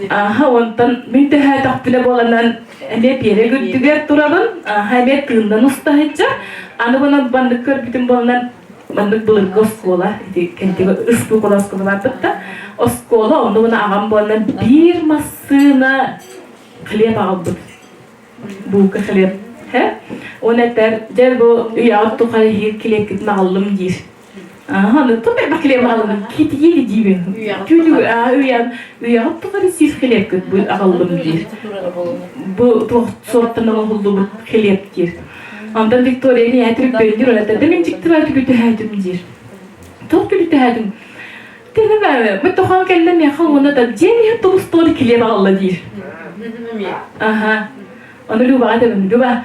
Аха, онтон мин төһөөтөхпүнэ буоланан эмиэ биэрэк үрдүгэр турабын, аха, эмиэ тыыннан уста сылдьар. Аны буолан маннык көрбүтүм буоланан маннык былыргы оскуола, ити кэнтигэ ыспык оскуола барбыт да, оскуола онно гына аҕам буоланан биир массыына хлеб аҕалбыт. Булка хлеб. Хэ? Он этэр, дьэ бу үйэҕит тухары иһиир килиэпкитин аҕаллым диир. Аха, ну тут элбэх хлеб аҕаллым. Китиги диибин. Түүнү үйэн үйэҕит тухары сиир хлебкит бу аҕаллым диир. Бу туох суортан оҥоһуллубут хлеб диир. Онтон Виктория не түрпөйдүр, ол мин дьиктибай түгүтүһээтим диир. Туох түгүтүһээтим? Тэнэмэ, мы тохон кэллэ миэхэ уонна да дьиэм иһин тубустуон килиэп аҕалла диир. Аха. Ону Любаҕа этэбин, Люба,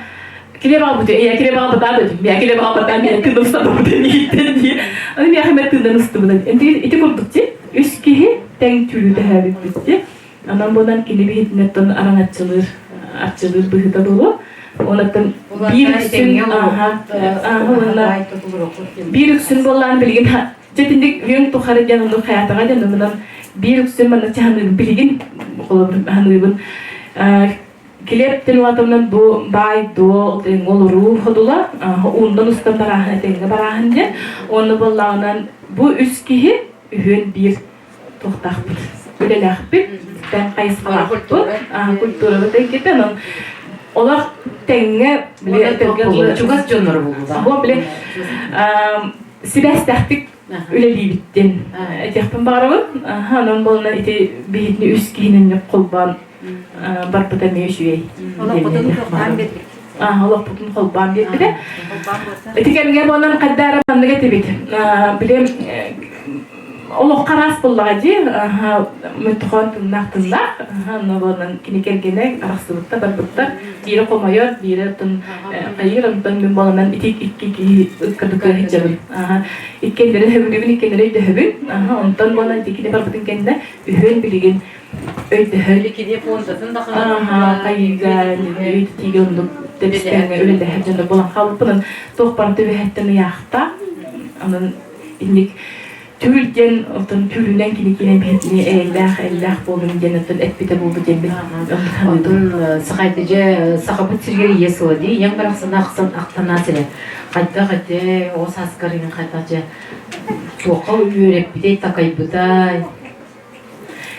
килиэп аҕалбыт, ийэ килиэп аҕалбатаа миэ килиэп аҕалбатаа миэ тыынным устабыт ииттэн дии. Аны миэхэ мэ тыыннан устубутун. Ити курдук ти үс киһи тэҥ түүлү төһөөбүппүт ти. Онон буолан кини биһитинэттэн араҥаччылыыр арчылыыр быһыыта буолуо. Онон биир үксүн уонна биир үксүн буоллаан билигин Дьэ итинник үйэҥ тухары диэн оннук хайаатаҕа диэн оннунан биир үксүн манна чаһаныыбын билигин холобур ханыыбын килиэп тилуатымнан бу баай дуол олоруу ходула уундан устан барааһын этэҥҥэ барааһын диэн уонна буоллаҕынан бу үс киһи үһүөн биир туохтаахпыт үлэлээхпит тэҥ хайысхалаахпыт культурабыт эйгэтэ онон олох тэҥҥэ били чугас дьоннору буллулар били сибээстээхтик үлэлиибиттин этиэхпин баҕарабын. Онон буолна ити биһитини үс киһинэн холбоон барбыта эмиэ үчүгэй. Олохпутун холбоон биэрбит. Олохпутун холбоон биэрбитэ. Ити кэмҥэ буолан хайдара маннык этибит. Били олох хараас буоллаҕа дии мөттөхөөн тыннаах тыннаах онно буолан кини кэргэнэ арахсыбыттар барбыттар биирэ хомойор биирэ оттон хайыыр онтон мин буоланан ити икки киһи ыккардыкка сылдьабын иккиэннэрин сөбүлүүбүн иккиэннэри өйдөһөбүн онтон буолан ити кини барбытын кэннэ үһүөн билигин өйдөһөн кини фондатын да хайыыга өйдүүгэ оннук тэбистэҥҥэ үлэлэһэр дьоно буолан хаалбыппын туох барыта үөһэттэн ыйаахта онон инник түүл диэн оттон түүлүнэн кини киирэн биһигини эйэлээх эллээх буолун диэн оттон эппитэ буолбут диэн Онтон сахайты дьэ сахабыт сиригэр ийэ сыла дии ийэм барахсан ахсан ахтанаа сирэ хайдах этэ оҕо сааскар иҥин хайдах дьэ туохха үөрэппитэй такайбытай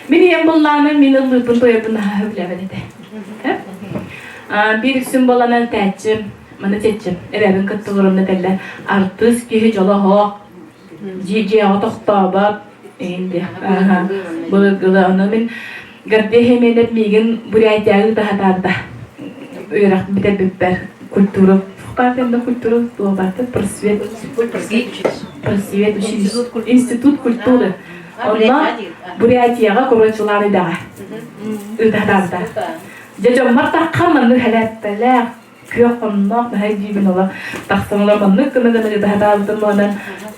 Мин ийэм буллааны мин ыллыырбын туойарбын наһаа сөбүлээбэт этэ. Биир үксүн буоланан тээччим, маны тиэччим, эбээбин кытта олоронно этэллэр, артыыс киһи дьоло оһох, дьиэҕэ тохтообот, иһин диэх. Былыргылы ону мин Гордей Хеменов миигин Бурятияҕа ыыта үөрэх бүтэрбиппэр культура партия культура туох просвет просвет институт культуры Онно Бурятияҕа куруочулаан идэҕэ ыытаатаабыта. Дьэ дьоммор таххан маннык хэлээппэлээх, күөх хонноох наһаа дьиибин ола тахсан ола маннык гына гына ыытаатаабытым онон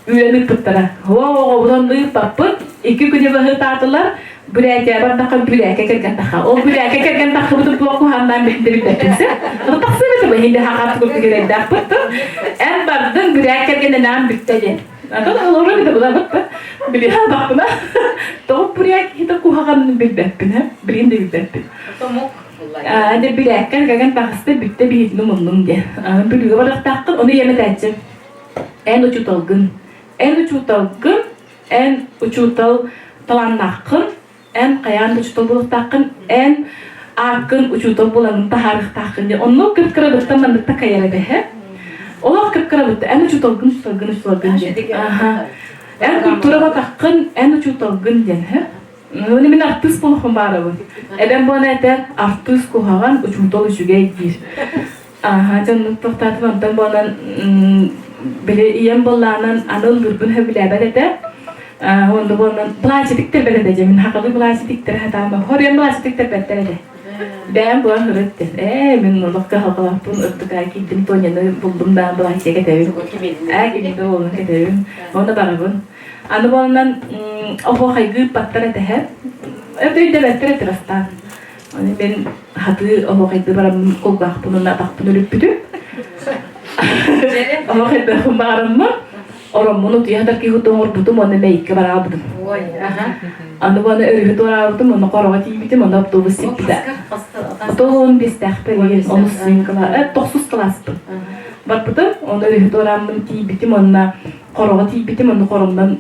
үлэни ыыппыттара. Оо оҕобун онно ыыппаппыт. Икки күнү баһыытаатылар. Бүрээкэ бардахха бүрээкэ кэргэн таха. Ол бүрээкэ кэргэн таххыбытын туох куһааннаан билдэ билбэппин сэ. Тахсыбыт иһинде хахаат курдук эрэйдээхпит. Эн бардын бүрээк кэргэнинээн бүттэ диэн. Атын олору да булабыт билиһэ бахпына тоҕо буряк киһитэ куһаҕанын билбэппин һэ билигин да билбэппин де билээккэн кэгэн таҕыста бүттэ биһитини муннум диэн бүлүүгэ барыахтааххын ону ийэм этээччи эн учууталгын эн учууталгын эн учуутал талааннааххын эн хайаан да учуутал буолуохтааххын, эн ааккын учуутал буолаҥҥын таһаарыахтааххын диэн. Онно кып-кырабыттан маннык такайар этэ һэ. Олох кып-кырабытта эн учууталгын, учууталгын, учууталгын диэн. Аха. Эн культура батаххын, эн учууталгын диэн һэ. Уну мин артыыс буолуохпун баарабын. Эбэм буона этэр, артыыс куһаҕан, учуутал үчүгэй диир. Ааһа, дьоннук тохтоотум, онтон буолан били ийэм буоллаанан аны ыллыырбын сөбүлээбэт этэ. Онно буолан былаачы тиктэрбэт этэ дьэ, мин хахалы былаачы тиктэрэ сатаама. Хоруйан былаачы тиктэрбэттэр этэ. Бэйэм буолан ырыт диэн. Ээ, мин олох кыһалҕалаахпын ырдыка киирдим Тоняны буллум да былаачыйа кэтэбин. Ээ, кимдэ буолан кэтэбин. Онно барабын. Аны буолан оһуохайгыы ыппаттар этэ. Өйдөбөттөр этэ бастаан. Аны мин хатыы оһуохайды бараммын кулгаахпын уонна атахпын үлүппүтүм. Оһуохайдыахпын баҕараммын, ороммун утуйа сытар киһи оҥорбутум уонна мэйиккэ бараабытым. Аны уонна өрүһү туораабытым, онно хороҕо тиийбитим, онно автобус сиппитэ. Тоҕуон биэстээхпэр онус тохсус кылааспын. Барбытым, онно өрүһү туорааммын тиийбитим, онно хороҕо тиийбитим, онно хоромнон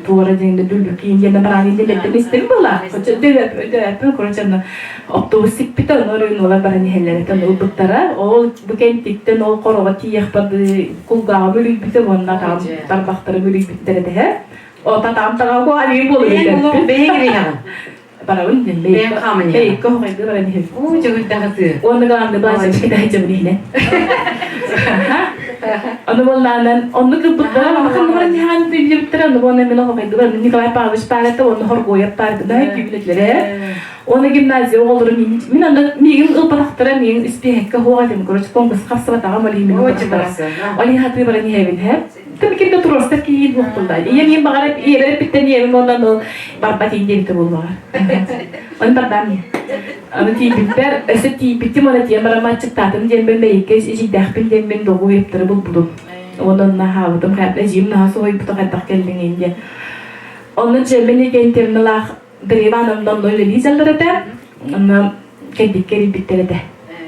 туора диэн дүллүкиин диэн бараан диэн истим была. Дөбөппүн, короче, онно автобус сиппитэ, онно өрүн баран иһэллэр этэ, ылбыттара. Ол бу кэнтиктэн ол хороҕо тиийиэхпэр кулгааҕым үлүйбүтэ уонна тарбахтарым үлүйбүттэр этэ. О, татаам таҕа куһаҕан буолур Бэйэҥ бэйэҥ ириһэҕин. Барабын диэн Бэйэҥ хааман иһэҕин. Бэйиккэ хоҕойду баран иһэбин. Уу, дьөгүрдэҕитыы. Уонна гаанды баачачка таһычабын иһинэн. Ону буоллаанан оннук ылбыттара, ханна баран иһэҕин билбиттэрэ, ону буолан мин хоҕойду баран Николай Павлович паарата уонна Хоргуоев паарата наһаа күүбүнэтилэрэ. Уонна гимназия оҕолорун мин анда миигин ылбатахтара, миигин испиэһэккэ хуоҕа этим, короче, конкурс хапсыбатаҕым, ол иһин мин ылбатахтара. Ол иһин хатыы баран иһэбин, һэ. Ким да туруорсар киһиин буохтулла. Ийэм ийэм баҕар ийэбэр эппиттэн ийэбим уонна ол барбат иин диэбитэ буоллаҕа. Оны бардаам ийэ. Аны тиийбиппэр, өссө тиийбитим уонна тиийэн баран аччыктаатым диэн мин мэйиккэ ичийдээхпин диэн мин доҕуу ыйыптары булбутум. Уонна онно аһаабытым, эдьиийим наһаа соһуйбута хайдах кэллиҥ диэн. Онно дьиэмин иккиэнтиэмналаах Дарья Ивановна онно үлэлии дьаллар этэ. Онно кэлбиккэ эрийбиттэр этэ.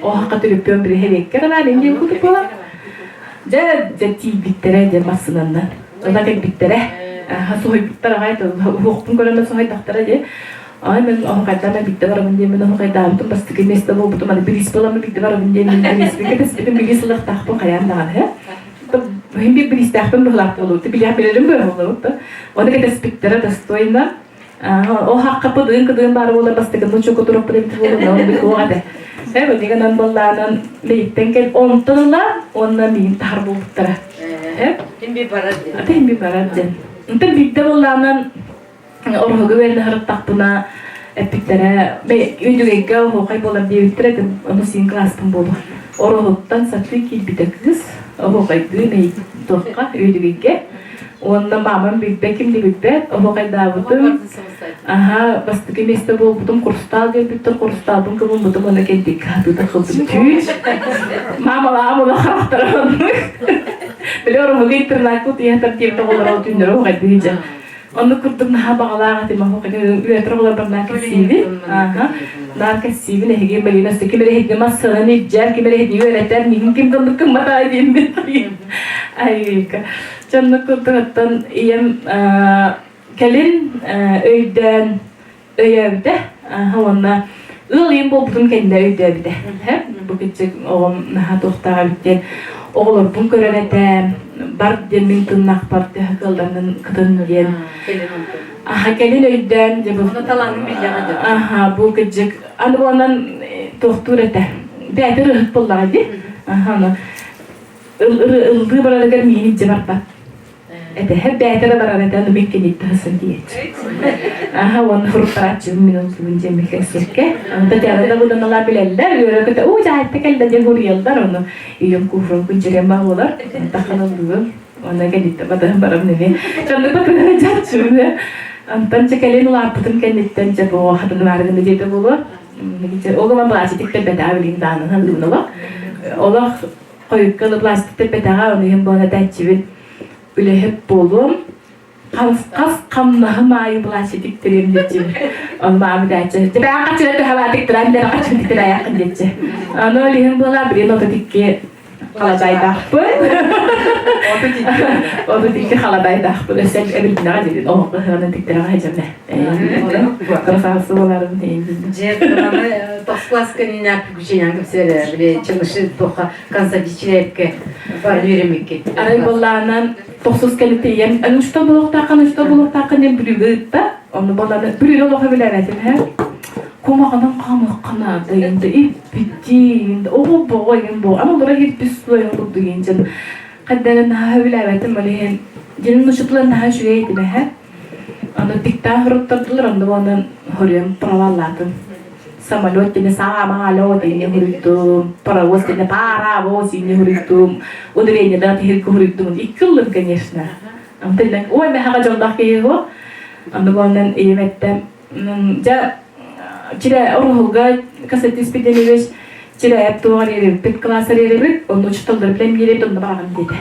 Оһохха төлөпүөн бириһэ биэккэ гынан индиэн кутук буолар. Дьэ, дьэ тиийбиттэрэ дьэ массыынаннан. Ыла кэлбиттэрэ. Соһуйбуттар аҕай уһуохпун көрөн соһуйдахтара дии. Ай мен оһохайдаан биирдэ барабын диэн мен оһохайдаабытым бастакы миэстэ буолбутум аны бириис буоламмын биирдэ барабын диэн мен бирииспин кэтэспитим бириис ылыахтаахпын хайаан даҕаны Иһин биир бириистээхпин быһылаах буолуут билиэх билэрим быһыллыбыт Оны кэтэспиттэрэ достойно Ол хаххаппыт ыын-кыдыын баар буолар бастакы чуку турукпут эбит буолан ол бит уоҕа этэ. Э бу боллаанан мейиттен кэл онтон ыла уонна миин тахар буолбуттара. Э Ким би барар диэн. Ата ким би барар диэн. Онтон биирдэ боллаанан ороһугу үөрэнэ сырыттахпына эппиттэрэ үндүгэйгэ оһуохай буолар диэбиттэрэ ону син класспын буолуо. Ороһуттан сатыы киирбитэ кыыс оһуохайдыы мэй туохха үөдүгэйгэ Уонна маамам билбэт, ким да билбэт, оһуохайдаабытым. Аха, бастакы миэстэ буолбутум, хрустаал биэрбиттэр, хрустаалбын кыбыммытым уонна кэнтиккэ хатыыта кылдым түүн. Маамалаам ула харахтара оннук. Били ороһуга интернакка утуйа диэбит оҕолоро түүннэри оһуохайдыы дьэ. Оннук курдук наһаа баҕалаах этим оһуохайга үөрэтэр оҕолорбор наар кэпсиибин. Аха. Наар кэпсиибин эһиги Марина ким эрэ иһитини массыынан илдьэр, ким эрэ иһитини үөрэтэр, миигин ким да оннук гыммата диэммин. Айыыка. Дьоннук курдук оттон ийэм кэлин өйдөөн өйөөбүтэ уонна ыал ийэм буолбутун кэннэ өйдөөбүтэ. Бу киччик оҕом наһаа туохтаах эбит диэн оҕолорбун көрөр этэ, бар диэн мин тыннахпар төһө кыалларынан кытын диэн. Аха кэлин өйдөөн дьэ бу талаанын биллэҕэ дьэ. Аха бу кыдьык аны буолан туохтуур этэ. Бэйэтэ ырыһыт буоллаҕа дии. Аха аны ыллыы барарыгар миигин илдьэ барбат. Этэһэр бээтэрэ барар этэ, аны мин киниттэ хасан диэччи. Аха, уонна хуруттарааччыбын мин ыллыбын диэн микэсиэккэ. Татьяна Давыдовналар билэллэр, үөрэ көтө, уу, дьаһайта кэллэ диэн хуруйаллар, ону ийэм куһурун күнчэрэн баҕалар, тахан ыллыбын. Уонна кэнниттэн батыһан барам нemi. Чаннык батыһан дьааччыбын. Антон чэ кэлин улааппытым кэнниттэн дьэ бу хатын баарыгын диэтэ буолуо. Ол гынан пластик бэтаа билин даанын хандыбын Олох хойукка ылы пластик тэппэтэҕэ, ону иһин буолан этээччибин үлэһит буолуом. Хас хамнаһым аайы пластик тиктэриэм диэччибин. Ону маам этээччи, «Тибээн хаччыга төһө тиктэрэн дэрэ хаччын тиктэрээйэххин» диэччи. Ону ол иһин буолаа билин ото тикки халадаайдаахпын. Ото тикки халадаайдаахпын. Өссө эбилбинэҕэ диэбин оһох ыһыанан тиктэрэҕэ сылдьаммэ. Красавцы боларын Дьэ, тохс класска ниннәп күченән кепсәле, биле чынышы тоха консадичилепке бар үөремикке. Арай боллаанан тохсус кэлитийэн, аны что булуохтааххын, что булуохтааххын диэн бүлүүгэ ыытта. Онну боллааны бүлүүнү олохо билээбэтим һэ. Кумаҕынан хаамыаххана дайынды иппитиин, оҕо боҕо иҥин бо, аны олора хиппис суойун курдук иинчэн. Хайдарын наһаа билээбэтим, ол иһин дьинин учутулар наһаа үчүгэй этим эһэ. Аны диктант хоруттардылар, онно онон хоруйан проваллаатым. Самолет диэни саамалё диэни хоруйдум, паровоз диэни паровоз диэни хоруйдум, ударениеда тиһирги хоруйдум. Икки ыллым, конечно. Антон ой мэхэҕэ дьоллоох киһи го. Аны буоннан ийэм эттэ, дьэ. Чирэ Оруһулга Константин Спиридонович Чирээп туоҕар иэрэбиппит кылаасар иэрэбит, онно учууталлары билэн биэрэбит, онно бараҕын диэтэ.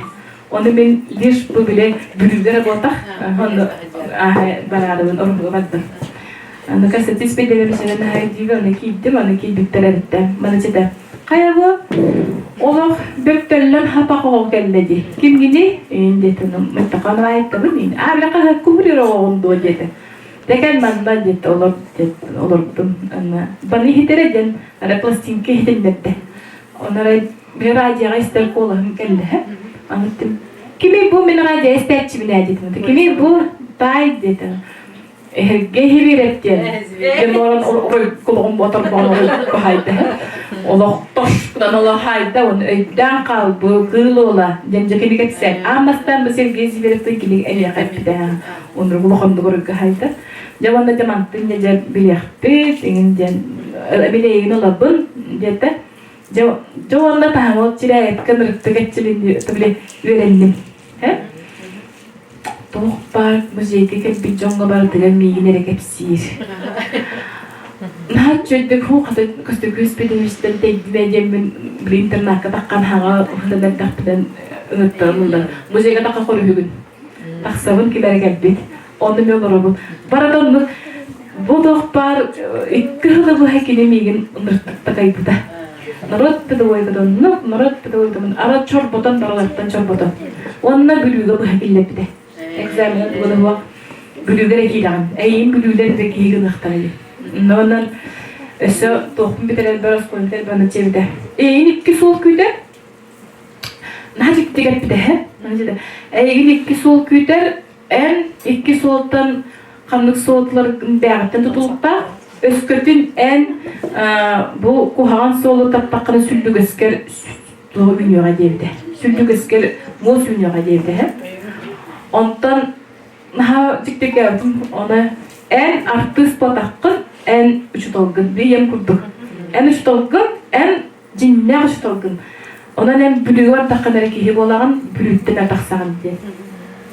Ону мин лишь бу били Бүлүүгэ эрэ буолтах, онно бараарыбын Оруһуга бардым. Аны Константин Спиридонович наһаа диибэ, аны киирдим, аны киирбиттэр эбиттэ. Маны читэ. Хайа бу олох бөктөллөн хапах оҕо кэллэ дии. Кимгини? Ин диэтэ, мыттахан айттабын. Аа, бile хаһыакка уһур оҕоҕун дуо диэтэ. Тэкэн манна диэт олор диэт олордум. Аны баны иһитэрэ диэн ара пластинка иһитиннэрдэ. Онон били радиоҕа истэр куолаһым кэллэ. Аны кими бу мин радио истээччибин ээ диэтим. Кими бу таай диэтэ. Эһэргэ иһибирэт диэн. Диэн олорон кулугум оторбоон баһайда. Олох тошкунан олохайда оны өйдөөн хаалбы кыыл уола диэн дьэ кини кэпсээн. Аан бастаан бу Сергей Зверевтин кини эйиэхэ эппитэ. Оннук улаханнык оройго Дьэ уонна дьэ мантын дьэ дьэ билиэхпит, иҥин диэн билэйигин ылабын диэтэ. Дьэ дьэ уонна таһаҥыл чирээйэткэ нырыктык эччилинни били үөрэнним. Туох баар музейга кэлбит дьоҥҥо барытыгар миигин эрэ кэпсиир. Наһаа үчүгэйдик хуу хата көстөкүүс педагогистан тэйдимэ диэммин били интернакка таххан хаҥа уһунан эрдэхпинэн ыҥыттаран ылла. Музейга тахха хоруһугун. Тахсабын ким эрэ кэлбит. Онно мен олоробун. Барыта оннук бу туох баар икки сылы быһа кини миигин ыныртык такайбыта. Народ педагогиката оннук, народ педагогикатын ара чорботон барылартан чорботон. Уонна Бүлүүгэ быһа киллэрбитэ. Экзамены тугу да Бүлүүгэ эрэ киирэҕин. Эйиин Бүлүүлэр эрэ киһи гыныахтара дии. Онон өссө туохпун бүтэрэрбэр оскуоланы бүтэрэрбэр онно диэбитэ. Эйиин икки суол күүтэр, Наһаа дьиктитик эппитэ ээ. Эйигин икки суол күүтэр, эн икки суолтан ханнык суолталаргын бэйэҕиттэн тутулуктаах. Өскөтүн эн бу куһаҕан суолу таптаххына сүллүгэскэр туох үүнүөҕэ диэбитэ. Сүллүгэскэр муос үүнүөҕэ диэбитэ. Онтон наһаа дьиктиргээбитим. Оны эн артыыс буолтаххын, эн учууталгын, ийэм курдук. Эн учууталгын, эн дьиҥнээх учууталгын. Онон эн Бүлүүгэ бардаххына эрэ киһи буолаҕын, Бүлүүттэн эрэ тахсаҕын диэн.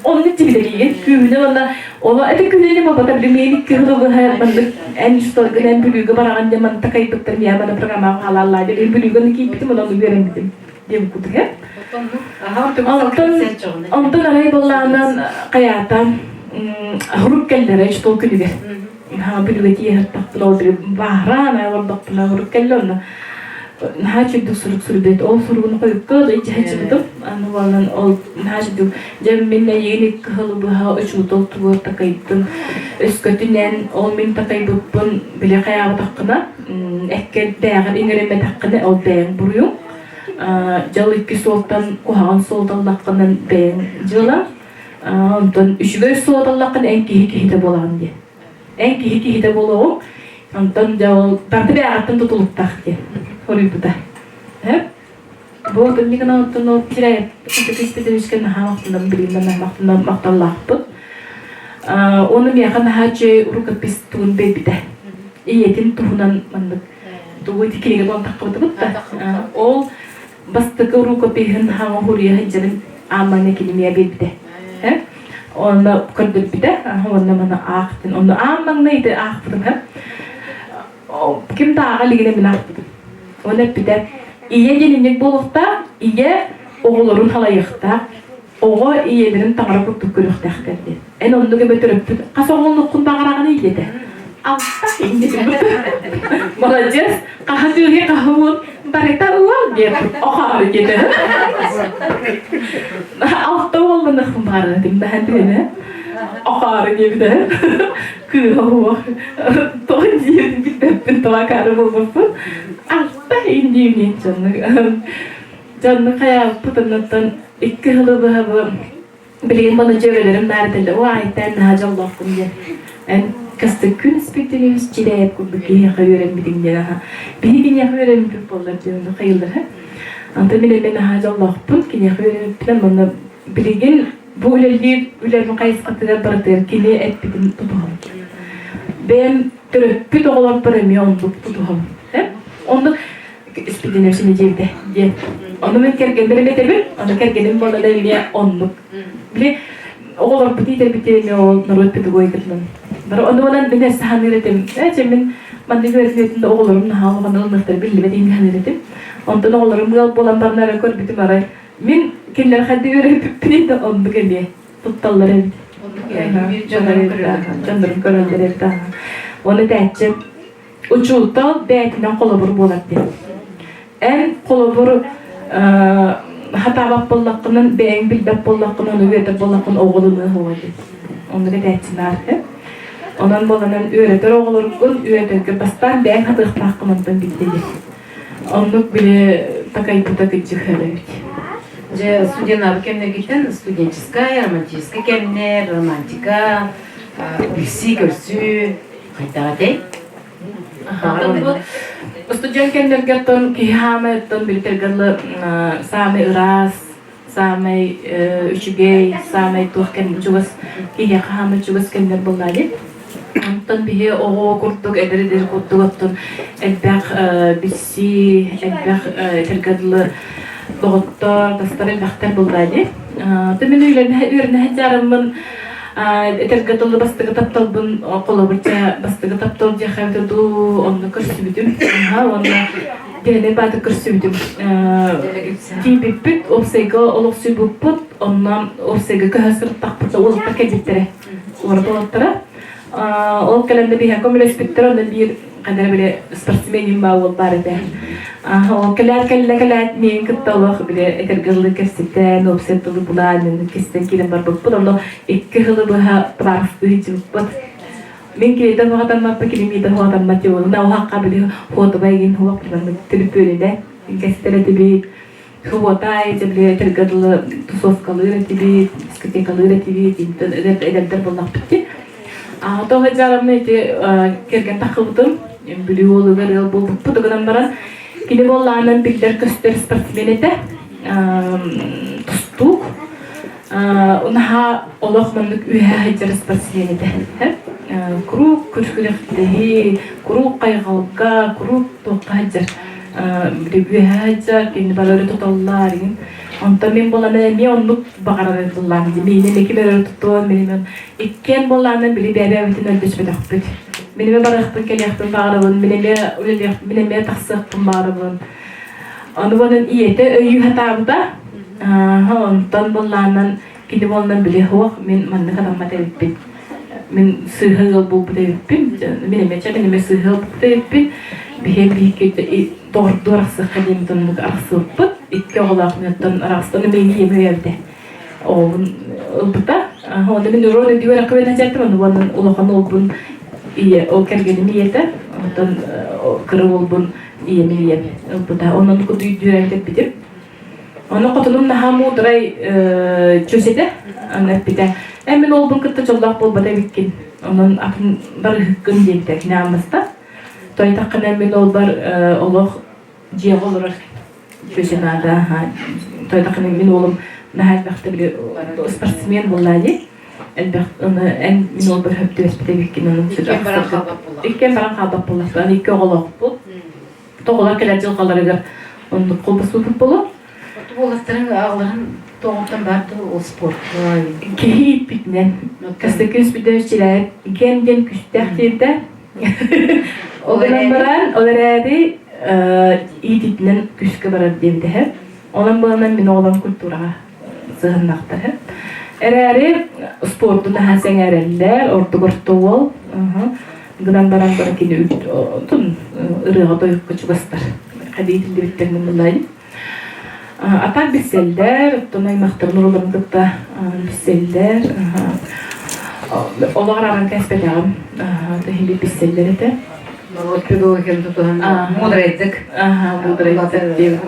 Оннук дьибилэлиигин, күүһүнэн уонна оло это күүһүнэн буолбата билим икки сылы быһа маннык эн учууталгын эн Бүлүүгэ бараҕын диэн манна такайбыттар миэхэ мана программаҕа хаалааллаа диэн Бүлүүгэ ону киирбитим онон үөрэммитим диэн курдук э. Онтон онтон арай буоллаҕынан хайаата хурук кэллэрэ учуутал күнүгэр Бүлүүгэ тиийэ сыттахпына ол били бааһыраан олордохпуна сурук кэллэ онно наһаа үчүгдүк сурук суруйбут ол суругун хойукка илдьэ сылдьыбытым аны буолан ол наһаа үчүгдүк дьэ мин эйигин икки сылы быһа учуутал тугу такайдым өскөтүнэн ол мин такайбыппын били хайаабатаххына эккэ бээҕэр иҥэриммэтэххинэ ол бэйэҥ буруйуҥ дьол икки суолтан куһаҕан суолталлаххынан бэйэҥ дьыала Онтон үчүгэй суоталлаххын эн киһи киһитэ буолаҕын диэн. Эн киһи киһитэ буолуоҕуҥ, онтон дьэ ол барыта бэйэҕиттэн тутулуктаах диэн хоруйбута. Бу отунньук оттон ол сирэй Петровичка наһаа махтанам билигин наһаа махталлаахпын. Уонна миэхэ наһаа үчүгэй рукопись тугун биэрбитэ. Ийэтин туһунан маннык тугу ити кинигэ буолан таххыбытыбыт да. Ол бастакы рукопиһын хаҥа хуруйа сылдьарын аамманы кинимиэ биэрбитэ. Онно көрдөрбүтэ, уонна маны аахтын. Онно аан маҥнай ити аахпытым Ким да ааҕа илигинэ мин аахпытым. Онно эппитэ, ийэ диэн инник буолуохтаах, ийэ оҕолорун халайыахтаах, оҕо ийэлэрин таҥара курдук көрүөхтээхтэр диэн. Эн оннук эмэ төрөппүт хас оҕолонуоххун баҕараҕыный диэтэ. Алта Молодец, хаһа түүһи хаһа уон барыта уол диэн охоору диэтэ. Алта уолланыахпын баҕарар наһаа диэнэ. Охоору диэбитэ. Кыыһа уох. Тоҕо диэн билбэппин тоҕо акаары буолбуппун. Алта индиимниин дьоннук. Дьоннук хайаабыппыт оннуттан икки сылы быһа бу Билигин маны дьүөгэлэрим наар этэллэр, «Оо, Айтаан наһаа дьоллоохпун» диэн. Эн кыстык күн испиктилиибис чилээйэп курдук киһиэхэ үөрэммитиҥ диэн аха. Биһи киниэхэ үөрэммиппит буоллар диэн онно хайыыллар һэ. Онтон мин эмиэ наһаа дьоллоохпун, киниэхэ үөрэммиппинэн уонна билигин бу үлэлиир үлэм хайысхатыгар барытыгар кини эппитин тутуһабын. Бэйэм төрөппүт оҕолорбор эмиэ оннук тутуһабын. Оннук испитинэшини диэбитэ диэн. Ону мин кэргэммэр эмиэ этэбин, ону кэргэним буолла да эмиэ оннук. Били оҕолорбут иитэрбит эмиэ ол норуот педагогикатынан. Бары ону онон мин эссе саныыр этим. Ээ, мин Маннык үөрэтин да оҕолорум наһаа улахан ылыныахтара биллибэт иһин саныыр этим. Онтон оҕолорум ыал буолан баран эрэ көрбүтүм арай мин кинилэр хайдах үөрэппиппиний да оннук эмиэ тутталлар эбит. Дьоннорум көрөллөр эбит. Оны этээччи учуутал бэйэтинэн холобур буолар диэн. Эн холобур хатаабат буоллаххынан, бэйэҥ билбэт буоллаххына, ону үөрэтэр буоллаххын оҕолунуо суоҕа диэн. Оннук этээччи наар Онон буоланан үөрэтэр оҕолоргун үөрэтэргэ бастаан бэйэҥ хатыахтааххын онтон билдэ диэн. Оннук били такайбыта кыдьык эбит. Дьэ, студеннаабыт кэмнэргиттэн студенческая, романтическай кэмнэр, романтика, билсии-көрсүү хайдах этэй? Студент кэмнэргэ оттон киһи хаамай оттон билитэргэ саамай ыраас, саамай үчүгэй, саамай туох кэм чугас киһиэхэ хаамай чугас кэмнэр буоллаа дии. Онтон биһи оҕо курдук, эдэр эдэр курдук оттон элбэх билсии, элбэх этэргэ дылы доҕоттор, тастар элбэхтэр буоллаа дии. Мин үөрэнэ сылдьарыммын этэргэ дылы бастакы тапталбын холобурча бастакы таптал диэхэ эбитэ дуу онно көрсүбүтүм уонна Диэнэ бааты көрсүбүтүм. Тиийбиппит, уопсайга олохсуйбуппут, онно уопсайга көһө сырыттахпыт уолаттар кэлбиттэрэ. Уорат уолаттара. Ол кэлэн да биһиэхэ көмөлөспүттэр, онно биир ханна били спортсмен баа уол баар этэ. Ол кэлээт кэллэ кэлээт миигин кытта олох били этэргэ дылы кэпсэтэн, уопсай тылы булаан, кистэн киирэн барбыппыт. Онно икки сылы быһа табаарыстыы сылдьыбыппыт. Мин киһитэ хуотаммаппа, кини миитэ хуотаммат диэн уһахха били хуотуба игин хуох түлүпүөнүнэ кэстэр этибит. Хуотай, били этэргэ дылы тусовкалыыр этибит, дискотекалыыр этибит, эдэрдэр буоллахпыт дии. Тоҕо дьарамна ити кэргэн таххыбытым, Бүлүү уолугар ыал буолбуппут гынан баран, кини буоллаҕынан биллэр-көстөр спортсмен этэ, тустуук. Наһаа олох маннык үөһэ сылдьар спортсмен этэ. Куруук күрэхтэһии, куруук хайҕалга, куруук туохха сылдьар. Үөһэ сылдьар, кини бары өрө туталлар. Онтон мин буолан эмиэ оннук баҕарар буоллаҕым. Миини эмиэ ким өрө тутуон, мин иккиэн буоллаҕына били бэйэ-бэйэбитин өлдөспөтөхпүт. Мин эмиэ барыахпын кэлиэхпин баҕарабын, мин эмиэ үлэлиэх, мин эмиэ тахсыахпын баҕарабын. Ону буолан ийэтэ өйүү сатаабыта. Онтон буоллаанан кини буоллан били суох мин маннык хатаммат эбиппин. Мин сыыһа ыал буолбут эбиппин. Мин эмиэ чэ мин эмиэ сыыһа ыал буолбут эбиппин. Биһиэн биһикки доҕордуу арахсыахха диэн оннук арахсыбыппыт. Икки оҕолоох мин оттон арахсан мин ийэм өйөөбүтэ. Оҕобун ылбыта. Онно мин урон өйдүү үөрэххэ үөрэнэ сылдьыбытым. Ону уонна улахан уолбун ийэ ол кэргэним ийэтэ. Онтон кыра уолбун ийэм ийэм ылбыта. Онон курдук өйдүү эппитим. Ону хотунум наһаа муударай чөс этэ. Аны эппитэ, «Эн мин уолбун кытта дьоллоох буолбата эбиккин. Онон атын барыһыккын» диэбитэ кини ааммаста. Тойтаххына мин уолбар олох дьиэҕэ олорор чөсө наада. Тойтаххына мин уолум наһаа элбэхтэ били спортсмен буоллаа дии. Элбэх аны эн мин уолбар хөп түбэспит эбиккин онон Иккиэн баран хаалбат буоллахпыт. Иккиэн баран хаалбат буоллахпыт. Аны икки оҕолоохпут. Тоҕолор кэлэр дьылҕаларыгар оннук холбоспуппут буолуо. Уолаттарын аҕаларын тоҕуттан баар дуу ол спортка Киһи ииппитинэн. Кастыкы үспүтэ чилээп ген диэн күстээх диэтэ. Ол гынан баран, ол эрээри иититинэн күүскэ барар диэбитэһэ. Онон буолан мин оҕолорум культураҕа сыһыннахтар. Эрээри спорду наһаа сэҥээрэллэр, ордук орто уол. Гынан баран бара кини отун ырыаҕа тойукка чугастар. Хадиитиллибиттэрин буллайым. А так билсэллэр, оттон аймахтарын уруларын кытта билсэллэр. Олоҕор аран кэспэтэҕим. Тэһили билсэллэр этэ. Норуот педагогикатын тутуһан мудрайдык. Мудрайдык диэн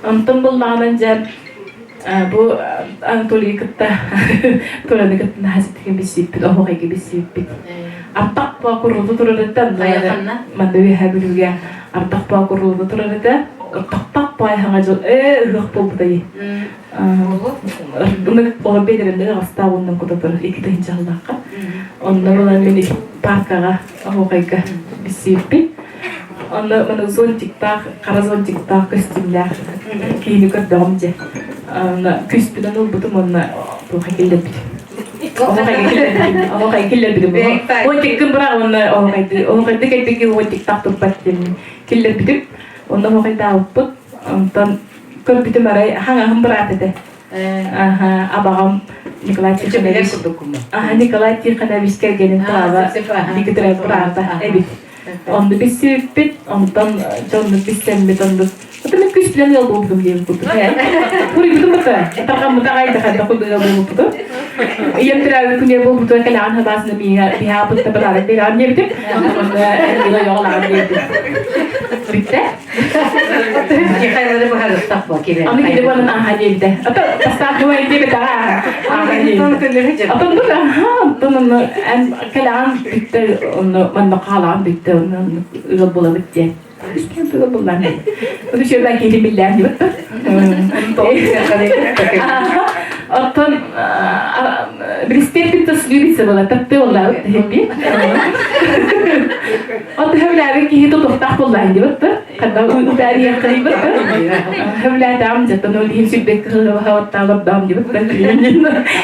Онтон буллаҕынан дьэ бу Анатолийы кытта Толяны кытта наһаа ситигин билсибиппит, оһуохайга билсибиппит. Ардах по курулу турар этэ, манна үөһээ Бүлүүгэ ардах по курулу турар этэ. Тахтах паайхаҥа дьыл ээ ыһыах буолбутай. Ынырык оҕо биэдэрэмнэри аҕыстаах уоннан кута турар икки тыһыынча сыллаахха. Онно буолан мин паркаҕа оһуохайга билсибиппит. Онно маны зонтиктаах, хара зонтиктаах көстүүмнээх киһини көрдөҕүм дьэ. Онно күүспүнэн ылбытым уонна туохха киллэрбитим. Оһохай киллэрбитим. Уотиккын быраҕ уонна оһохайды оһохайды кэлбики уотиктах турбат диэн киллэрбитим. Онно оһохайдаабыппыт. Онтон көрбүтүм арай хаҥаһым быраат этэ. Аха, абаҕам Николай Тихонович. Аха, Николай Тихонович кэргэнин Клава Никитина быраата эбит. Онну билсибиппит, онтон дьоннук билсэммит, оннук Это мен күс билэн ыал буолбутум диэн курдук. Хуруйбутум бата, тарҕаммыта аҕай да хайдах курдук ыал буолбуппуту. Ийэм төрөөбүт күнүгэр буолбутугар кэлэҕин хабаасына мииҥэ биһааппытта бытааран биэрэҕин диэбитим. Онно Эльвира ойоҕолааҕын диэбитим. Бүттэ. Михайловы быһарыстах бу кире. Аны кини буолан ааха диэбитэ. Ата бастаах дума диэбитэ ааха диэбитэ. Атын бу аха онтон онно эн кэлэҕин бүттэ онно манна хаалаҕын бүттэ онно ыал буолабыт диэн. Үспүн буллаан. Ону сүөбэ киһи биллээн диэбит. Оттон билистиэппит тас любится была тапты боллаабыт тэһиппи. Оттон хөблээбит киһи тутуохтаах боллаан диэбит. Ханна утаарыйахтарыйбыт. Хөблээтэҕим дьаттан ол иһин сүрбэк кыһыллаҕа диэбит.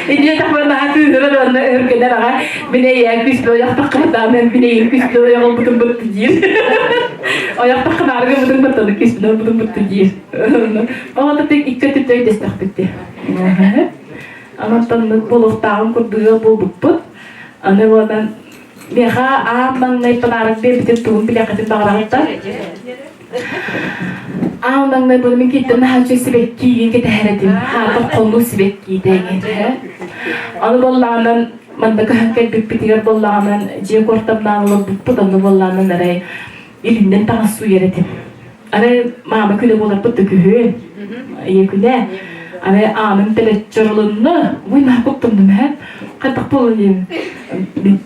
Инньэ тахман наһаа кыыһырар уонна өһүргэнэр аҕа мин эйээн күспэ ойохтоххо мин эйин күспэ ойоҕолбутум бытты диир. Ойохтоххо наарга бутун быттаны күспүнэ бутун бытты диир. Оҕото тик икки өттүттэн өйдөстөхпүт дии. Онтон буолуохтааҕын курдук ыал буолбуппут. Аны буолан миэхэ аан маҥнай подарок биэрбитин тугун билиэххитин баҕараҕыттан. Аан маҥнай буолан мин киттэн наһаа үчүгэй сибэккиигин кэтэһэр этим. Хаатар хонуу сибэккиитэ эҥин. Аны буоллаҕынан манна көһөн кэлбиппитигэр буоллаҕынан дьиэ куортамнаан олорбуппут, онно буоллаҕынан арай илиннэн таҥас сууйар этим. Арай маама күнэ буоларбыт да күһүн, ийэ күнэ. Арай ааным тэлэччи орулунна, ой наһаа куттанным ээ. Хайдах буолан диэн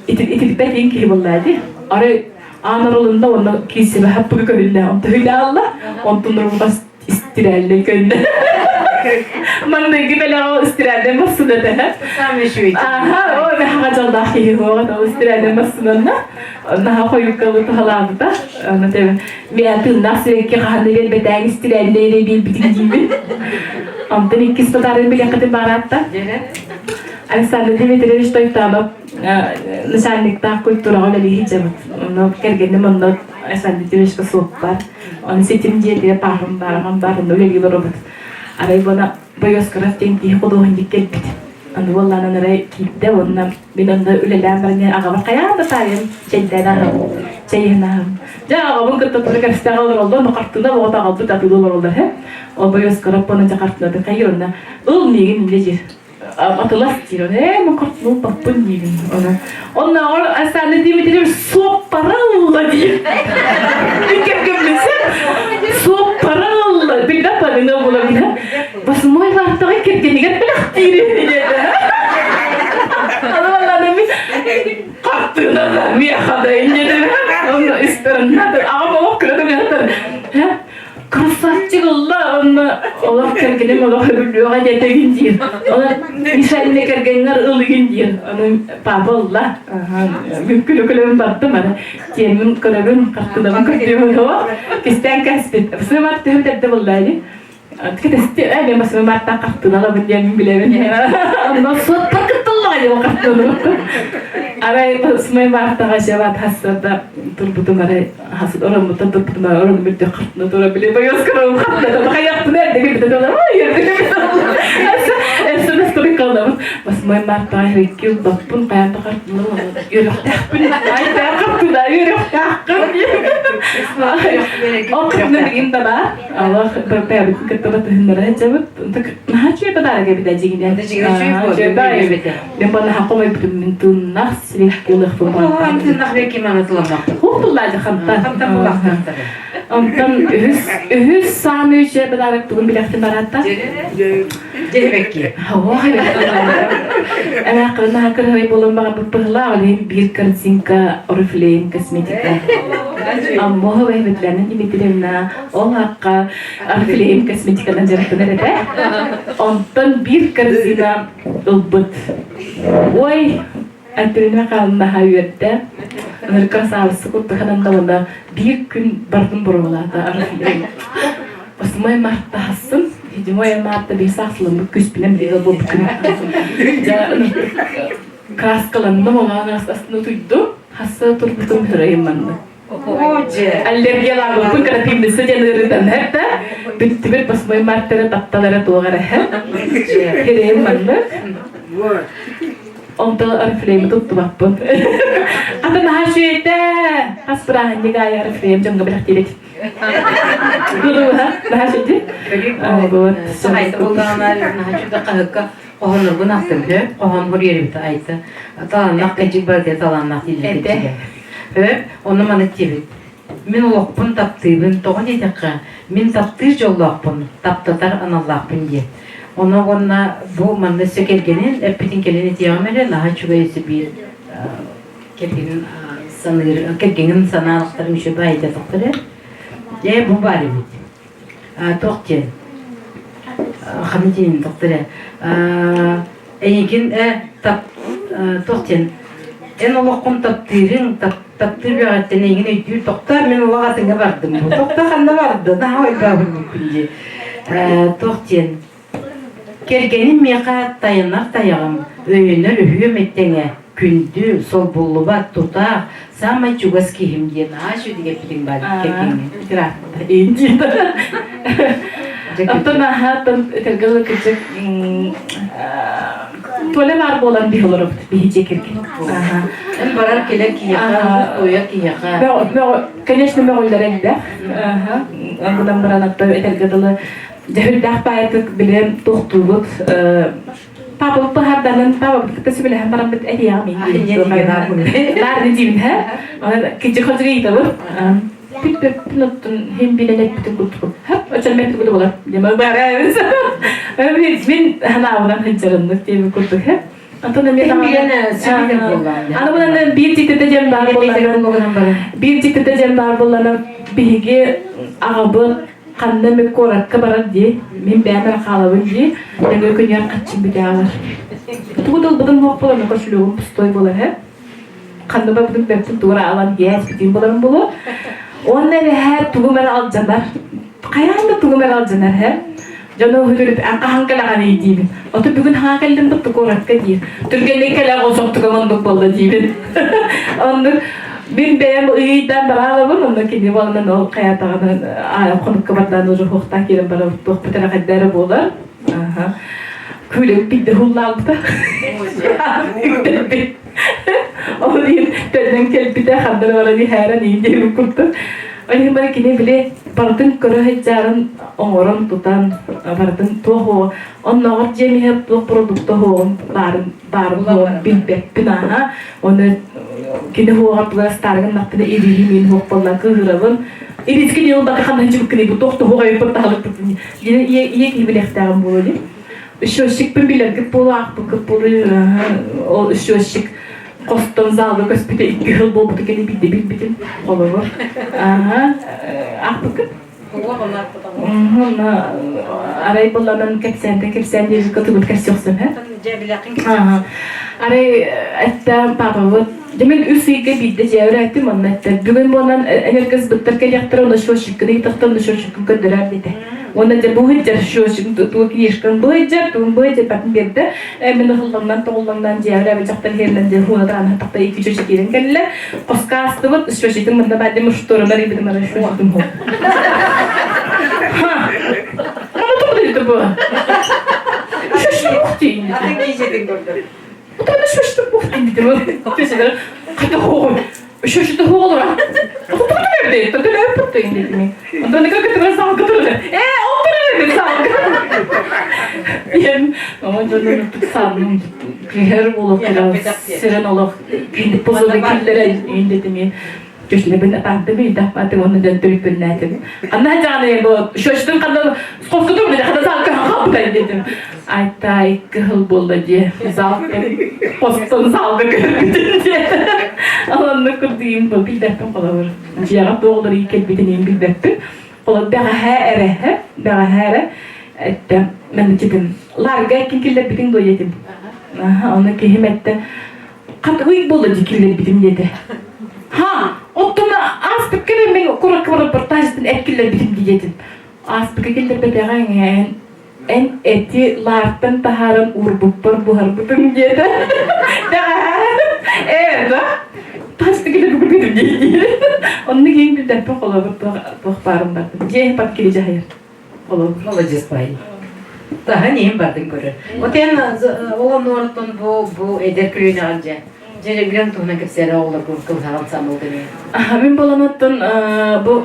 итирбэт иин киһи буолла дии. Арай аан орулунна уонна киирсибэ хаппыгы көһүннэ, онто хүлэ алла, онтун урбас истирээллэй көннө. Маҥнайгы бэлэҕи истирээллэй массыына этэ. Самый үчүгэй. Аха, о, наһаа дьоллоох киһи буолан, ол истирээллэй массыынанна наһаа хойуккалы туһалаабыта. Аны тэбэ миэ тыыннаах сирэкки хаһан да биэрбэтээҥ истирээллэй эрэ биэрбитиҥ диибин. Онтон иккис подарок билиэххитин баҕараатта. Александр Дмитриевич Тойтонов начальниктаах культураҕа үлэлии сылдьабыт. Онно кэргэним онно Александр Дмитриевичка суоппар. Аны ситим дьиэтигэр пааһым баарым бар, онно үлэлии олоробут. Арай буона Боёскоров диэн киһи худуоһунньук кэлбит. Аны буоллаанан арай киирдэ уонна мин онно үлэлээн баран аҕабар хайаан да таайым чэйдээн аһым, чэй иһэн аһым. Дьэ аҕабын кытта тура кэпсэҕэ олороллор, но хартыына оҕото аҕалбыт атыылыы олороллор һэ. Ол Боёскоров буона дьэ хартыынатын хайыр онно ыл миигин инньэ диир. Атылас диир, ээ мин баппын диибин. Оны оннооҕор Александр Дмитриевич суоппара ылла диир. Кэргэммисин суоппара ылла. Билбэт барына буолар. Восьмой мартаҕа кэргэнигэр бэлэхтиир диэтэ. Аны валлана мин хартыынада миэхэ да инньэ Онно истэрин аҕам олох күлэ Красавчик ылла онно олох кэргэним олох өбүлүөҕэ диэтэгин диир. Онон Мишанина кэргэҥҥэр ылыгын диир. Ону папа ылла. Мин күлэ-күлэбин бардым аны. Тиэммин көрөбүн, хартыынабын көрдүөмүн кистээн кэспит. Сымар төһө тэрдэ булла ини. Кэтести ээ мен басымы мартан хартыына алабын диэн мин билэбин. Онно суоттар кытталлаҕа диэн хартыына. Арай сымай мартаҕа жабат хассарда турбутум арай хасыт ороммуттан турбутум орон мүрдө хартына тура биле боёскором хартына хайахпын эрдеги битэ тула СМС турукалабын восьмой марта икки ылбаппын хайан да хартына үөрөхтээхпин айдаах хартына үөрөхтээххин ол хартына билигин да баар Аллах бэйэбитин кытта батыһыннара сылдьабыт. Наһаа үчүгэй подарок эбит дьиҥинэн. Мен бу наһаа хомойбутум мин тыыннаах сибэкки ылыахпын Оҕоҕон тыыннаах бэкки маҥа тыламмаппын. Хух хамтан. Хамтан булахтахтар. Онтон үһүс үһүс саамай үчүгэй подарок тугун билэхтин бараатта? Дьэбэкки. Эмээххин наһаа кырыһай буолан баҕарбыт быһылаах, ол иһин биир корзинка Oriflame косметика. Аммоһова Светлана Дмитриевна ол аакка Oriflame косметиканан дьарыктанар этэ. Онтон биир корзина ылбыт. Ой, Антонина хаалнаһа үөрдэ. Ынырка саалысы курдуханан далана биир күн бардым боруолаата Oriflame. Восьмой марта хассын, седьмой марта биир саахсыламмыт күспүнэн биир буолбут күн. Краскаланным, олоон астына утуйдум. Хасса турбутум хырайым маннык. Аллергиялаабыппын крапивница диэн ыарыытан да бүттүбүт восьмой марта тапталара туох эрэ хирэйим маннык. Онтон орифлейми туттубаппын. Ата наһаа үчүгэйдэ. Хас бырааһынньык аайы орифлейм дьоҥҥо бэлэхтиирит. Кылыыһа, наһаа үчүгэй. Вот. Айта буллаҕына наһаа үчүгэй хаһыкка хоһоонноргун ахтым хөп хоһоон хоруйарыбыта айта талааннаах кэчик барыта талааннаах дииллэр кэчигэ хөп ону маны тиэбит мин олохпун таптыыбын тоҕо диэтэххэ мин таптыыр дьоллоохпун таптатар аналлаахпын диэн ону уонна бу манна өссө кэргэнин эппитин кэлин этиэҕим эрэ наһаа үчүгэй өссө биир кэргэнин саныыр кэргэнин санаалахтарын үчүгэй айта тохтор ээ бу баар эбит туох диэн ханна диэн доктор эйигин э тап туох диэн эн олоххун таптыырыҥ таптыыр үөҕэттэн эйигин өйдүүр тохтоо мин олох атыҥҥа бардым бу тохтоо ханна барды наһаа ойбообуннукпун дии туох диэн Кэргэним миэхэ тайанар тайаҕым, өйөнөр өһүөм эттэҥэ, күндү, солбуллубат, тутаах, саамай чугас киһим диэн аа үчүгэй эппитиҥ баар кэргэҥҥин. Оттон аһааттан этэргэ дылы кырдьык Толя баар буолан биһи олоробут биһи дьиэ кэргэн. Эн барар кэлэр киһиэхэ, туойар киһиэхэ. Конечно, мөҕүллэр элбэх. Гынан баран оттон этэргэ дылы Дьэһүрдээх баайытык билэн тохтуубут. Папабыт быһаарданан, папабыт кытта сүбэлэһэн бараммыт этиэҕим Баар диибин һэ. Кичи хотуга ыйытабыт. Бүт-бүппүн оттон хим билэн эппитин курдук. Хөп, очон эппит курдук болар. Дема бара. Мин ханаабынан хынчарыннык диэбит курдук һэ. Антон эмиэ Аны булан биир дьиктитэ диэн баар буоллана. Биир дьиктитэ диэн баар буоллана биһиги аҕабыт ханна эмэ куоракка барар дии, мин бэйэм эрэ хаалабын дии, нөҥүө күнүгэр хаччым бүтээҕэр. Тугу да ылбытым суох буолан, кошелегум пустой буолар һэ. Ханна барбытым бэртин тугу эрэ ылан иһээспитим буоларым буолуо. Уонна эбэһээт тугум эрэ алдьанар. Хайаан да тугум эрэ алдьанар һэ. Дьону үһүтүрүп эн хаһан кэлэҕиний диибин. Ото бүгүн хаһан кэллим бутта куоракка диир. Түргэнник кэлэ оҕосоптуга оннук буолла диибин. Оннук мин бэйэм ыйыйдаан бараалабын, онно кини буоланан ол хайаатаҕынан хонукка бардаан уже хуохтаах киирэн барабыт туохпут эрэ хайда эрэ буолар. Күлүм биирдэ хуллаабыта. Үктэрбит. Ол иһин төннөн кэлбитэ ханна баран иһээрэн иин диэбит курдук. Ол иһин бары кини били барытын көрө сылдьарын оҥорон тутан барытын туох уоҕа оннооҕор дьиэм иһэ туох продукта уоҕун баарын баарын уоҕун билбэппин ааһа оны кини уоҕар туга астаарыгын нахтына ирииһи мин уох буолла кыыһырабын ириски не ылбакка ханна дьыбыккыный бу туох туһуга айыппыт таһалыкпыт ийэ ийэ киһи билиэхтээҕим буолуо дии счетчикпин билэргит буолуо аахпыккыт буолуо ол счетчик хостон залга көспүтэ икки сыл буолбута кини биирдэ билбитим холобур ааһа аахпыккыт Арай булланан кэпсээнтэн кэпсээн диэбиккэ тубут кэпсиэхсэм һэ. Арай эттэ папабыт дьэ мин үс ыйга биирдэ дьиэ өрөөтүм онно эттэ бүгүн буолан энергосбыттар кэлиэхтэрэ онно счетчиккын ыйытахтар онно счетчиккын көрдөрөөр диэтэ. Уонна дьэ бу сылдьар счетчик туу книжкан бу сылдьар туун бу сылдьар батын биэрдэ. Мин ыһылланнан тоҕулланнан дьиэ өрөөбүт дьахтар иһэринэн дьэ хуона таҕана тахта икки чөчө киирэн кэллэ. Хоско астыбыт, счетчигин мында баар дим шторунар ибитим ара счетчигин хо. Ха! Мама тугу бу? Счетчик ух дейин. Утаны счетчик ух дейин. Қайда хоғым? Счетчикті хоғылыра. Тұтты берді, төлөп тұтты дедим. Онтон көтөрө салгы турду. Э, отур салгы. Мен дьонун санным кыһар олох сирен олох позода киллерен индетими Төшүнэбин атаардым ыйдаппатым онно дьон төрүппүннээтим. Ханна жааны бу шөштүн ханна скоскутум биле ханна залка хаптай дедим. Айтай кыһыл буолла дии. Залтын постон залга көрбүтүн дии. Аланны курдуйум бу билбэппин холобур. Дьиэҕэ туоҕулар кэлбитин иин билбэппин. Холор бэҕэһээ эрэһэ, бэҕэһээ эрэ эттэ мен типим ларга эккин киллэрбитиҥ дуо диэтим. Ону киһим эттэ хат ый буолла дии киллэрбитим диэтэ. Ха, оттон ааспыкка эрэ мин куракка репортажтан эт киллэрбитим диэтим. Ааспыкка киллэрбэтэҕиҥ эн эн эти лаартан таһааран уурбуппар буһарбытым диэтэ. Бэҕэһээ ээ да тастыгы бүгүн дии. Онно киин билдэппин холобур туох баарын бардым. Дьиэ пат кири дьаһайар. Холобур. Молодец бай. Таһын иһин бардын көрөр. Отен ол онуортон бу бу эдэр көлүөнэҕэр дьэ дьэ билэн туһунан кэпсээрэ оҕолоргун кылһаҕын самылды мен. Мин боланаттан бу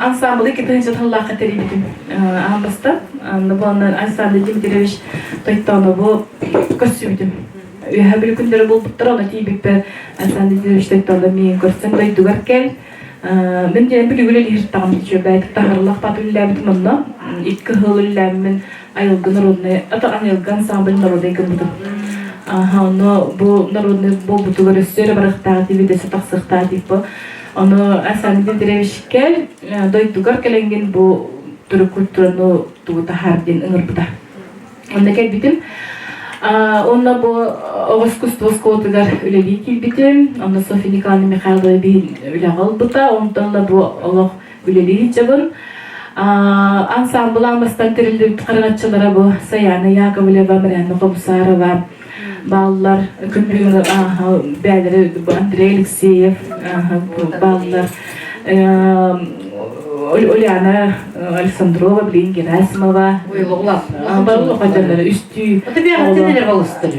ансамблы кытыһынча тыллаахха тэрийбитим аан бастан. Анна буоланнар Александр Дмитриевич Тойтонову көрсүбүтүм. Үөһэ бүлүү күннэрэ буолбуттара, ону тиийбиппэр Александр Дмитриевич Тойтонов миигин көрсөн дойдугар кэл. Мин диэн бүлүүгүл илиһиртаҕым үчүгэйдик таһарылах бат үллээбитим онно. Икки ыһыл үллээммин айылгы народный, ата айылгы ансамбль народный гыммытым. Аха, ону бу народный буолбутугар өссө эрэ барыахтаах диэбит, өссө тахсыахтаах диэппэ. Ону Александр Дмитриевич кэл, дойдугар кэлэҥҥин бу төрүт культураны тугу таһаар диэн ыҥырбыта. Онно кэлбитим. Онно бу оҕо искусство оскуолатыгар үлэлии киирбитим. Онно Софья Николаевна Михайлова биһин үлэҕэ ылбыта. Онтон да бу олох үлэлии сылдьабын. Ансамбл аан тэриллибит хараҥаччылара бу Саяна Яковлева, Марианна Хобусарова бааллар. Күн бүгүн бээлэри Андрей Алексеев бааллар. Ульяна Александрова, билигин Герасимова. Барыллаҕа үстүү. Это бэҕэттэн эрэ балыстар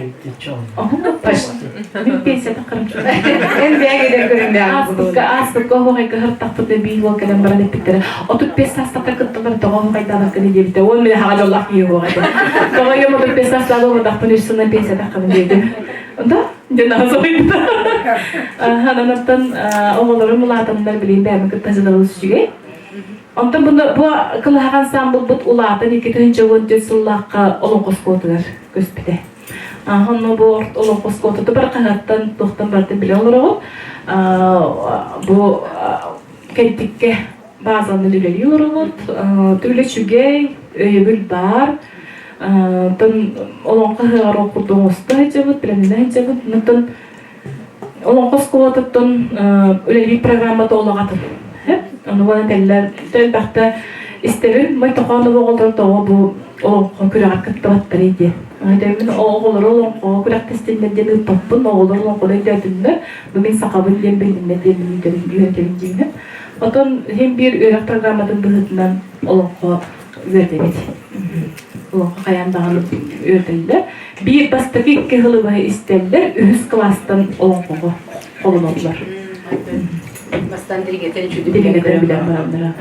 Почти. Мин пенсията кырымчы. Эн бээгиден көрүннээх. Ааспыкка ааспыкка оһоҕойга хыртахпыта биир уол кэлэн баран эппиттэрэ. 35 саастахтар кытталар тоҕо оһоҕойдаабаккын диэбитэ. Уон мин хаҕа дьоллоох киһи буоҕа этэ. Тоҕо ийэм 35 саастаах буолбатахпын үс сылынан пенсиятаххабын диэтим. Да, дьэ наһаа соһуйбута. Ананаттан оҕолорум улаатаннар билигин бэйэм кытта сыдалыс үчүгэй. Онтон бұны бу кылаһах ансамблбыт улаатан 2014 сыллаахха олоҥхо оскуолатыгар көспүтэ. Онно бу олоҥхо оскуолата бар хаһыаттан туохтан барытын билэ олороҕут. Бу кэлтиккэ баазаны үлэлии олоробут. Түлэ үчүгэй, өйөбүл баар. Оттон олоҥхо ыһыаҕар ол курдук оҥосто сылдьабыт, бэлэмнэнэ сылдьабыт. Онтон олоҥхо оскуолатыттан үлэлиир программата олох атын. Ону буолан этэллэр, элбэхтэ истэбин, мой тохоонов оҕолор тоҕо бу олоҥхо күрэҕэр кыттыбаттарый диэн. Мин оҕолору олоҥхоҕо күрэхтэстиннэр диэн ыыппаппын, оҕолор олоҥхону өйдөөтүннэр, бу мин сахабын диэн билиннэр диэн үөрэтэбин диибин. Отон иһин биир үөрэх программатын быһыытынан олоҥхо үөрэтэбит. Олоҥхо хайаан даҕаны үөрэтэллэр. Биир бастакы икки сылы быһа истэллэр, үһүс кылаастан олоҥхоҕо холоноллор. Бастаан дириҥэтэн үчүгэй Дириҥэтэн билэн бараллара.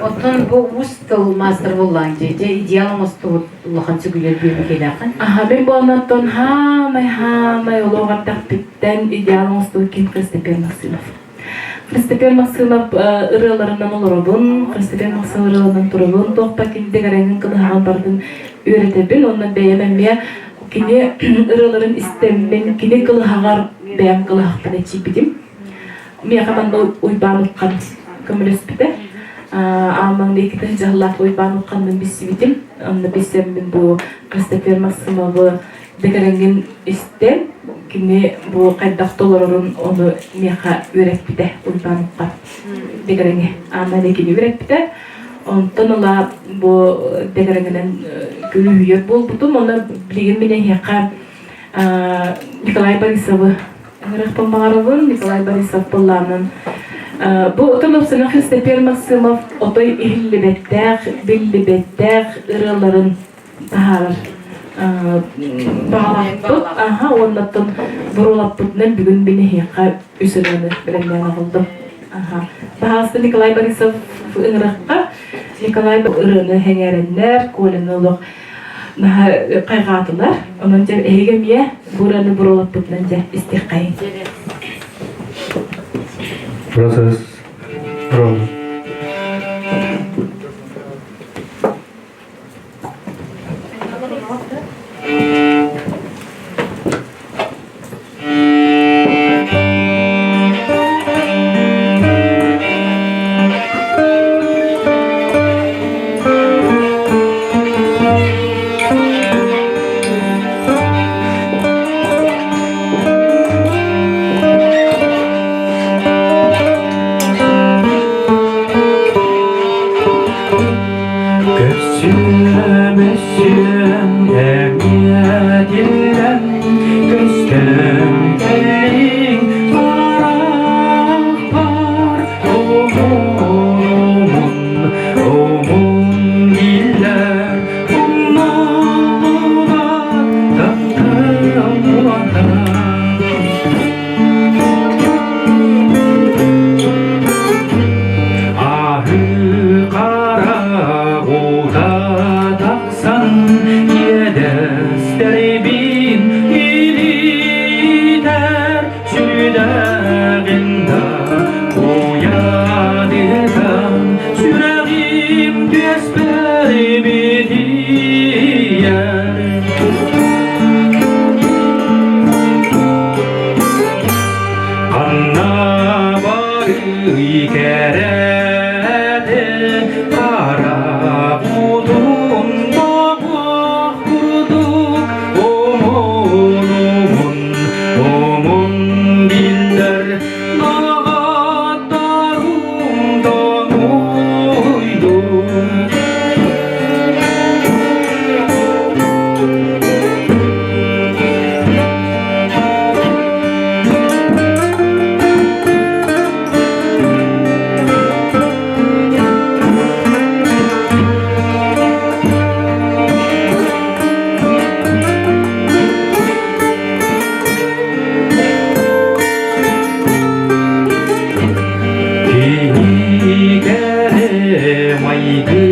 Оттон бу уус тыл маастар буоллаан дьэ, дьэ идеал оҥостубут улахан сүгүлэр биэрбикэлээххин. Аха, мин буоланаттан хаамай хаамай олох ардахпиттан идеал оҥостубут ким Христопер Максимов. Христопер Максимов ырыаларынан олоробун, Христопер Максимов ырыаларынан турабын, туохпа кинди гараҥын кылыһаҕын бардын үөрэтэбин, онно бэйэм эмиэ кини ырыаларын истэммин, кини кылыһаҕар бэйэм кылыһахпын эчийбитим. Миэхэ манна Уйбаан Уххан көмөлөспүтэ. Аамаҥ иккитин дьаһаллаах Уйбаан Ухханнын билсибитим. Онно билсэммин бу Христопер Максимовы дэкэрэҥҥин истэн, кини бу хайдах толорорун ону миэхэ үөрэппитэ Уйбаан Уххан дэкэрэҥи Аана кини үөрэппитэ. Онтон ыла бу дэкэрэҥинэн күлүһүйэр буолбутум. Онно билигин мин эһиэхэ Николай Борисовы ыҥырыахпын баҕарабын. Николай Борисов былаанын бу отон Оксана Христопер Максимов отой иһиллибэттээх, биллибэттээх ырыаларын таһаарар баҕалаахпыт. Аха, уоннаттан буруолаппытынан бүгүн мин эһиэхэ үс ырыаны бэлэмнээн аҕалдым. Аха. Баһаалыста Николай Борисов ыҥырахха. Николай ырыаны сэҥээрэннэр, Коляны олох наһаа хайҕаатылар. Онон дьэ эһиги эмиэ бу ырыаны буруолаппытынан дьэ истиэххэйиҥ. Процесс ровно.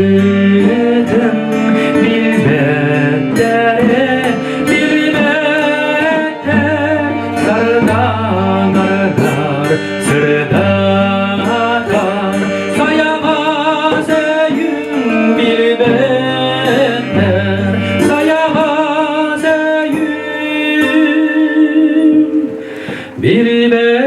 Сытын билбэттэр, билбэттэр, сардаҥардар сырдатар, сайаҕас өйүн билбэттэр, сайаҕас өйүн билбэттэр.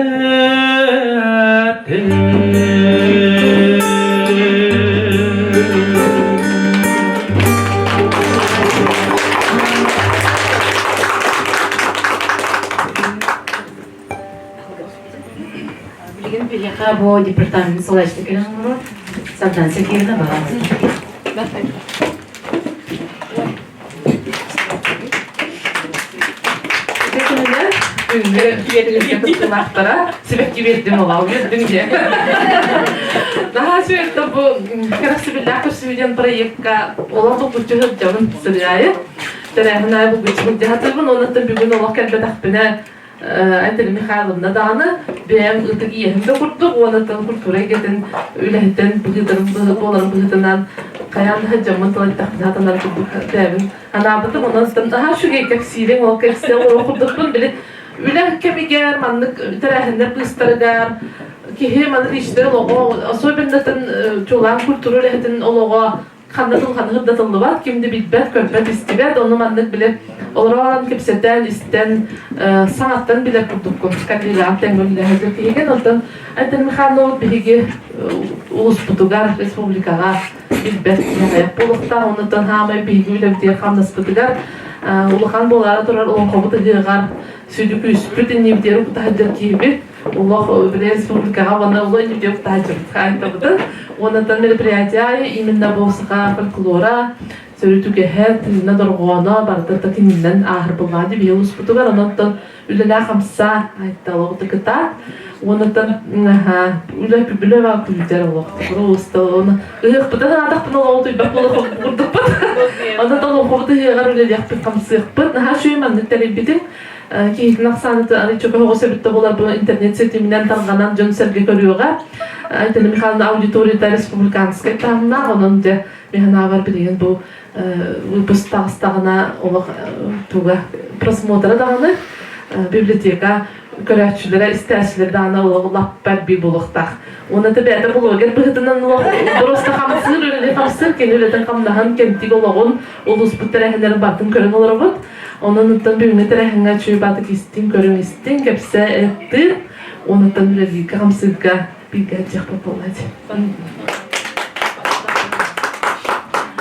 Билигин биһиэхэ бу департамент салайааччыта кэлэн олорор. Сардаана Сергеевна баҕалаах. Күҥҥэ киэрэлэргэ кыттыылаахтара сибэкки биэрдим олаа үөрдүм диэн. Наһаа үчүгэй бу кэрэхсэбиллээх көрсүһүү диэн проекка олох булгуччу сылдьабын сырыайы. Тэрээһин аайы булгуччу сылдьа сатыыбын. Онон бүгүн олох кэлбэтэхпинэ Антонина Михайловна даҕаны бэйэм ытык иэһим да курдук уонна тыл культура эйгэтин үлэһиттэн быһыытын буоларын быһыытынан хайаан да дьоммун тыл эттэхпинэ сатанар курдук бэйэбин анаабытым онон наһаа үчүгэй кэпсиириҥ ол кэпсиэ оҥоруох курдукпун били үлэ кэмигэр маннык тэрээһиннэр быыстарыгар киһи маннык личнэй олоҕо особенно чулаан культура үлэһитин олоҕо ханна тылханы сырдатыллыбат, ким да билбэт, көрбөт, истибэт, ону маннык билэ олорон кэпсэтэн, истэн, саҥаттан билэр курдуккун кандидат тэҥҥэ киһигин. Онтон Антон Михайлович биһиги улууспутугар, республикаҕа билбэт киһи буолуохтаах. Онтон хаамай биһиги үлэбитигэр хамнаспытыгар улахан буолаары турар олоҥхобут ыһыаҕар сүдү күүспүт иннибитигэр укутаһыдьар киһибит. Улах бile республикаҕа уонна улуу иннибитигэр укутаһыдьабыт хаайтабытын. Уоннатан мероприятие аайы именно бу саха фольклора, сөрү түгэһэ, тыына дорҕооно барыта да кининэн ааһар буоллаҕа дии биһиги улууспутугар. Онон үлэлээх хамса айталоҕу кытаат. Уоннатан үлэ үлэ баа күүтэр олох. Просто оны ыһыахпытын аатахпын олоҕу туйбат буола курдукпут. Онон олоҥхобут ыһыаҕар үлэлиэхпит хамсыахпыт. Наһаа үчүгэй маннык тэрийбитиҥ. Киһитин ахсааныта арыйча көһөҕө сөбүттэ буолар бу интернет ситиминэн тарҕанан дьон-сэргэ көрүөҕэ. Айтана Михайловна аудиторията республиканскай таһымнаах, онон дьэ мин билигин бу выпуск таҕыстаҕына олох туга просмотра даҕаны библиотека көрөөччүлэрэ, истээччилэр даҕаны олох лаппа элбии буолуохтаах. Уонна да бэйэтэ блогер быһыытынан олох просто хамсыыр, үлэни хамсыыр, кини үлэтин хамнаһын, кэмтик олоҕун, улууспут тэрээһиннэрин барытын көрөн олоробут. Онон оттон бүгүҥҥү тэрээһиҥҥэ үчүгэй баатык истиҥ, көрүҥ истиҥ, кэпсээ эттин, онуттан үлэлииргэ, хамсыырга бииргэ сылдьыахпыт буолла дии.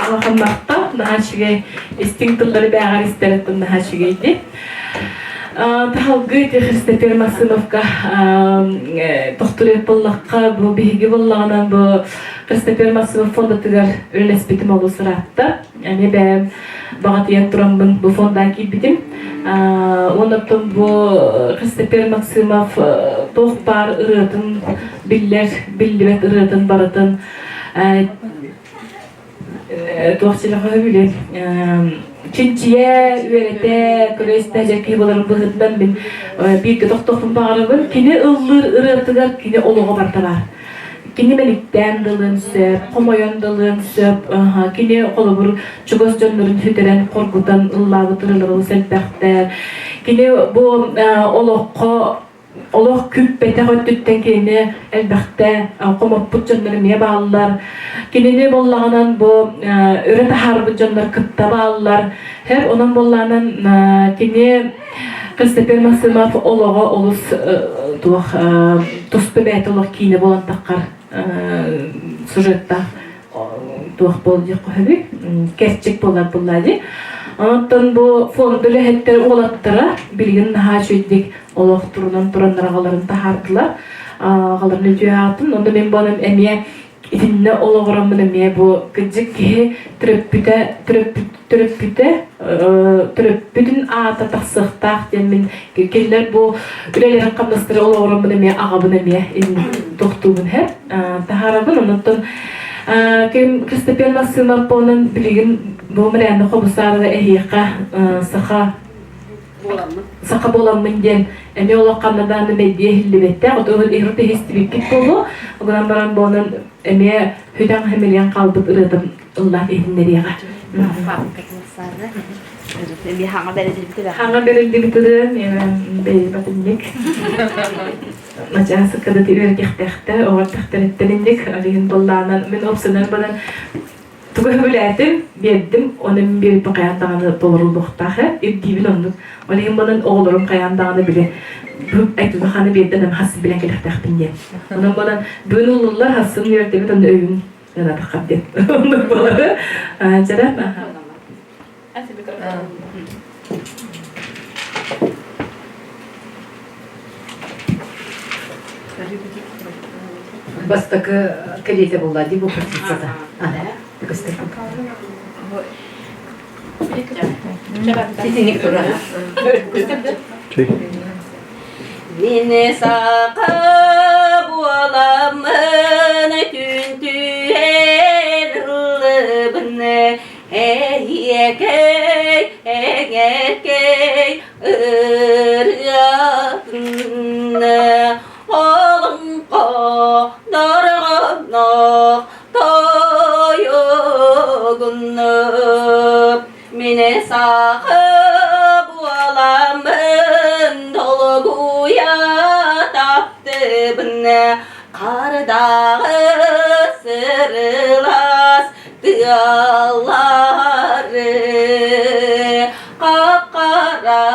Улахан махтал, наһаа үчүгэй истиҥ тыллары бээҕэр истэриттэн наһаа үчүгэйди. Таһалгы Христофер Максимовка тохтуруйат буоллахха, бу биһиги буоллаҕынан бу Христофер Максимов фондатыгар үлэлэспитим олус ыраатта. Эмиэ бэйэм баҕатыйан тураммын бу фондаан киирбитим. Уонна бу Христофер Максимов туох баар ырыатын биллэр, биллибэт ырыатын барытын туох силэхэ билин чинчийэ, үөрэтэ, көрө-истэ дьэ киһи буоларын быһыытынан мин бииргэ тохтоохпун баҕарабын. Кини ыллыыр ырыатыгар кини олоҕо барыта баар. Кини мэликтээн да ылыан сөп, хомойон да ылыан сөп. Кини холобур чугас дьоннорун сүтэрэн, хоргутан ыллаабыт ырыалара олус элбэхтэр. Кини бу олоххо олох күүппэтэх өттүттэн кинини элбэхтэ хомоппут дьоннор эмиэ бааллар. Кинини буоллаҕынан бу өрө таһаарбыт дьоннор кытта бааллар. Һэр онон буоллаҕынан кини Константин Максимов олоҕо олус туох туспа бэйэтэ олох киинэ буолан таххар сюжеттаах туох буол диэх көһөбүй кэрчик буолар буолла дии. Онтон бу фонда үлэһиттэр уолаттара билигин наһаа үчүгдик олох турунан тураннар аҕаларын таһаардылар. Аҕаларын үтүө аатын. Онно мин буолан эмиэ Итиннэ олоҕураммын эмиэ бу кырдьык киһи төрөппүтэ төрөппүтэ төрөппүтүн аата тахсыахтаах диэн мин кинилэр бу үлэлэрин хамнастары олоҕураммын эмиэ аҕабын эмиэ тохтуубун һэр таһаарабын онон ким Кристопер Максимов буолан билигин бу Марианна Хобусарова эһиэхэ саха саха буоламмын диэн эмиэ олох ханна даҕаны мэйдиэ иһиллибэттээх оту иһистибиккит буолуо гынан баран буонан эмиэ хүтэн хэмилийэн хаалбыт ырыатын. ыллаан иһиннэриэҕэ. Хаҥа бэриллибит Хаҥа бэриллибит ырыа бэйэбэтинник начаас кадаты үөрэтиэхтээхтэр, оҕо тэхтэриттэн инник алиһин боллаанан мин опсанан баран тугу сөбүлээтим, биэрдим, ону мин биэрбиппин хайаан даҕаны толоруллуохтаах ээ, ирдиибин оннук. Ол иһин манан оҕолорум хайаан даҕаны били бу айтыма ханы биэрдэн ам хассын билэн кэлэхтээхпин диэн. Онон манан бүгүн ыллыллар хассын үөртэбит онно өйүн ынатаххар диэн. Оннук буолары. Дьэрэ. Бастакы кэлиэтэ буолла дии бу птицата. Ситиник турар. Мин саха буоламмын түн түһэн ыллыбын Эһиэкэй, эҥэркэй ырыатын олоҥхо дорҕонноох тойугун мин саха буоламмын долгуйа таптыбын хардаҕы сырылас тыаллары хап-хара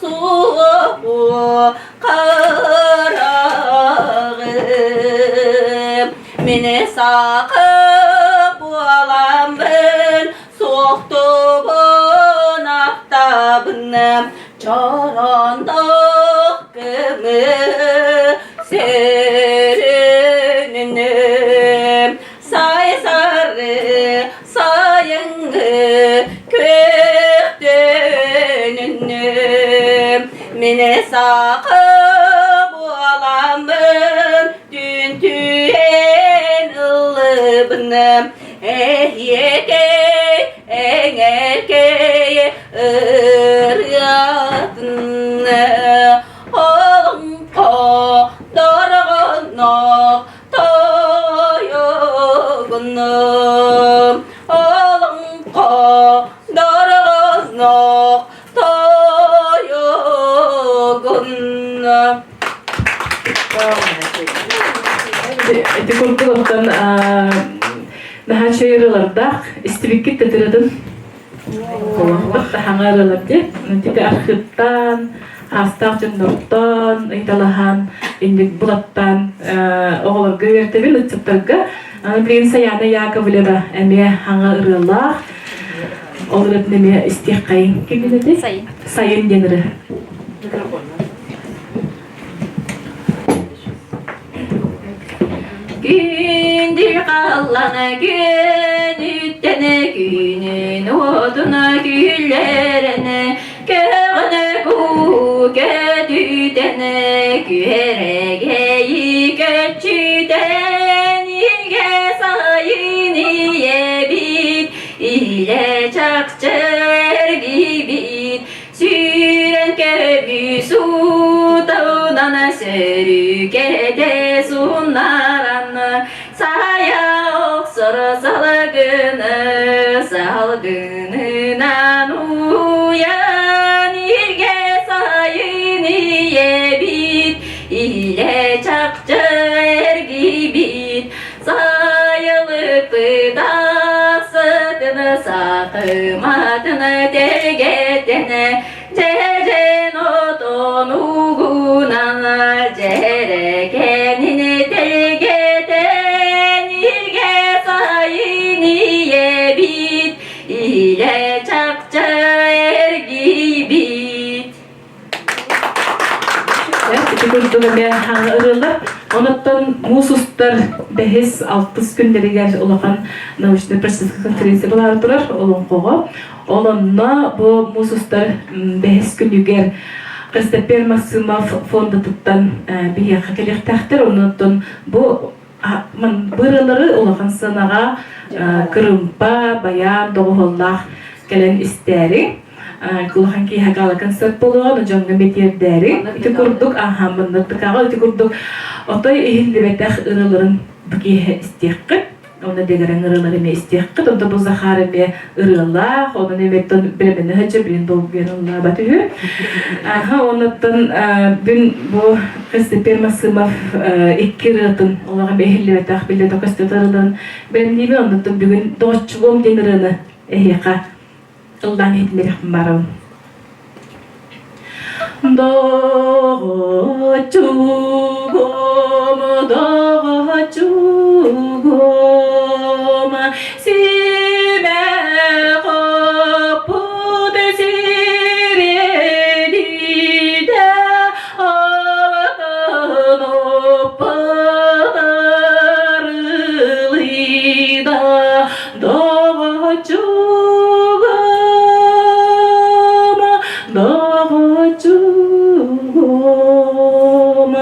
суоҕу хараҕы мин саха буоламмын суохтубун ахтабын чорондох көмө сөрүнүнүм Сай-сары сайыҥҥы күөх Мин саха буоламмын түн түһэн ыллыбын Эһиэкэй, эҥэркэй ырыатын Олоҥхо дорҕонноох Тойугунум олоҥхо дорҕонноох тойугунум Ити курдук оттон наһаа чэй ырыалардаах истибиккит тэтирэтин Олохпут хаҥа ырыалар дии. Ити архыыптаан, аастаах дьоннортон ыйыталаһан, инник булаттаан оҕолорго үөртэбин, ыччаттарга. Аны билигин Саяна Яковлева эмиэ хаҥа ырыалаах. Ол ырыатын эмиэ истиэххэйин. Ким диэн Сайын. Сайын диэн ырыа. Күндүл халлана күнүттэн күнүн уотуна күллэрэн көҕөнө куу көтүтэн күөрэгэйи көччүтэн илгэ сайын ийэбит илэ чахчы эргийбит Сүүрэн көбүс уутунан сөрүкэтэ суннаран сайа охсор салгыны салгынынан уйан илгэ сайын ийэбит илэ чахчы эргийбит Сайылыкпыт сытын сакыматын тэлгэтэн дьэдьэн отон угунан дьэрэкэнин тэлгэтэн илгэ сайын ийэбит илэ чахчы эргийбит Ити курдук эмиэ ырыалар. Онуттан муус устар бэһис, алтыс күннэригэр улахан научнай-практическай конференция буолаары турар Олоҥхоҕо. Ол онно бу муус устар бэһис күнүгэр Костопер Максимов фондатыттан биһиэхэ кэлиэхтээхтэр. Онуттан бу бу ырыалары улахан сыанаҕа кырыымпа, байаан доҕуһуоллаах кэлэн истээри улахан киэһэ гала концерт буолуоҕа дьоҥҥо мэтиэрдээри ити курдук аха манна тыкаҕа ити курдук отой иһиллибэтэх ырыаларын бу киэһэ истиэххит. Онно дэгэрэҥ ырыалар эмиэ истиэххит. Онто бу Захар эмиэ ырыалаах, онон эмиэттэн бэлэмнэнэ сылдьар, билин долгуйан ыллаабат үһү. Аха, онуттан бүн бу Христопер Масымов икки ырыатын олох эмиэ иһиллибэтэх, биллибэтэх көстүбэт ырыаларын бэлэмниибин. Оннуттан бүгүн Доҕоччугуом диэн ырыаны эһиэхэ ыллаан иһитиннэриэхпин баарабын. Доҕоччугум, доҕоччугум, симэх оппут сирэдиде алтын оппут арылыйда Доҕоччугум, доҕоччугум,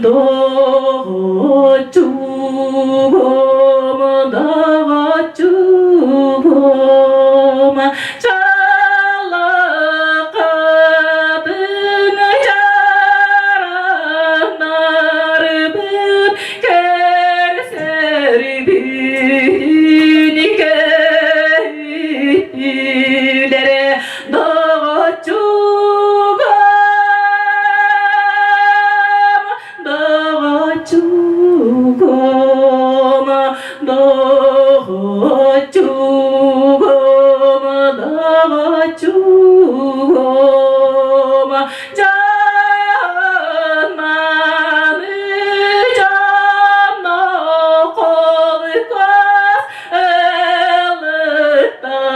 доҕоччугум, доҕоччугум, чаллахатын чаранарбыт Кэрсэрбин көһүлэрэ доҕоччугум, доҕоччугум, доҕоччугум, доҕоччугум, Дьон-мааны дьонно холкуос ылыктарын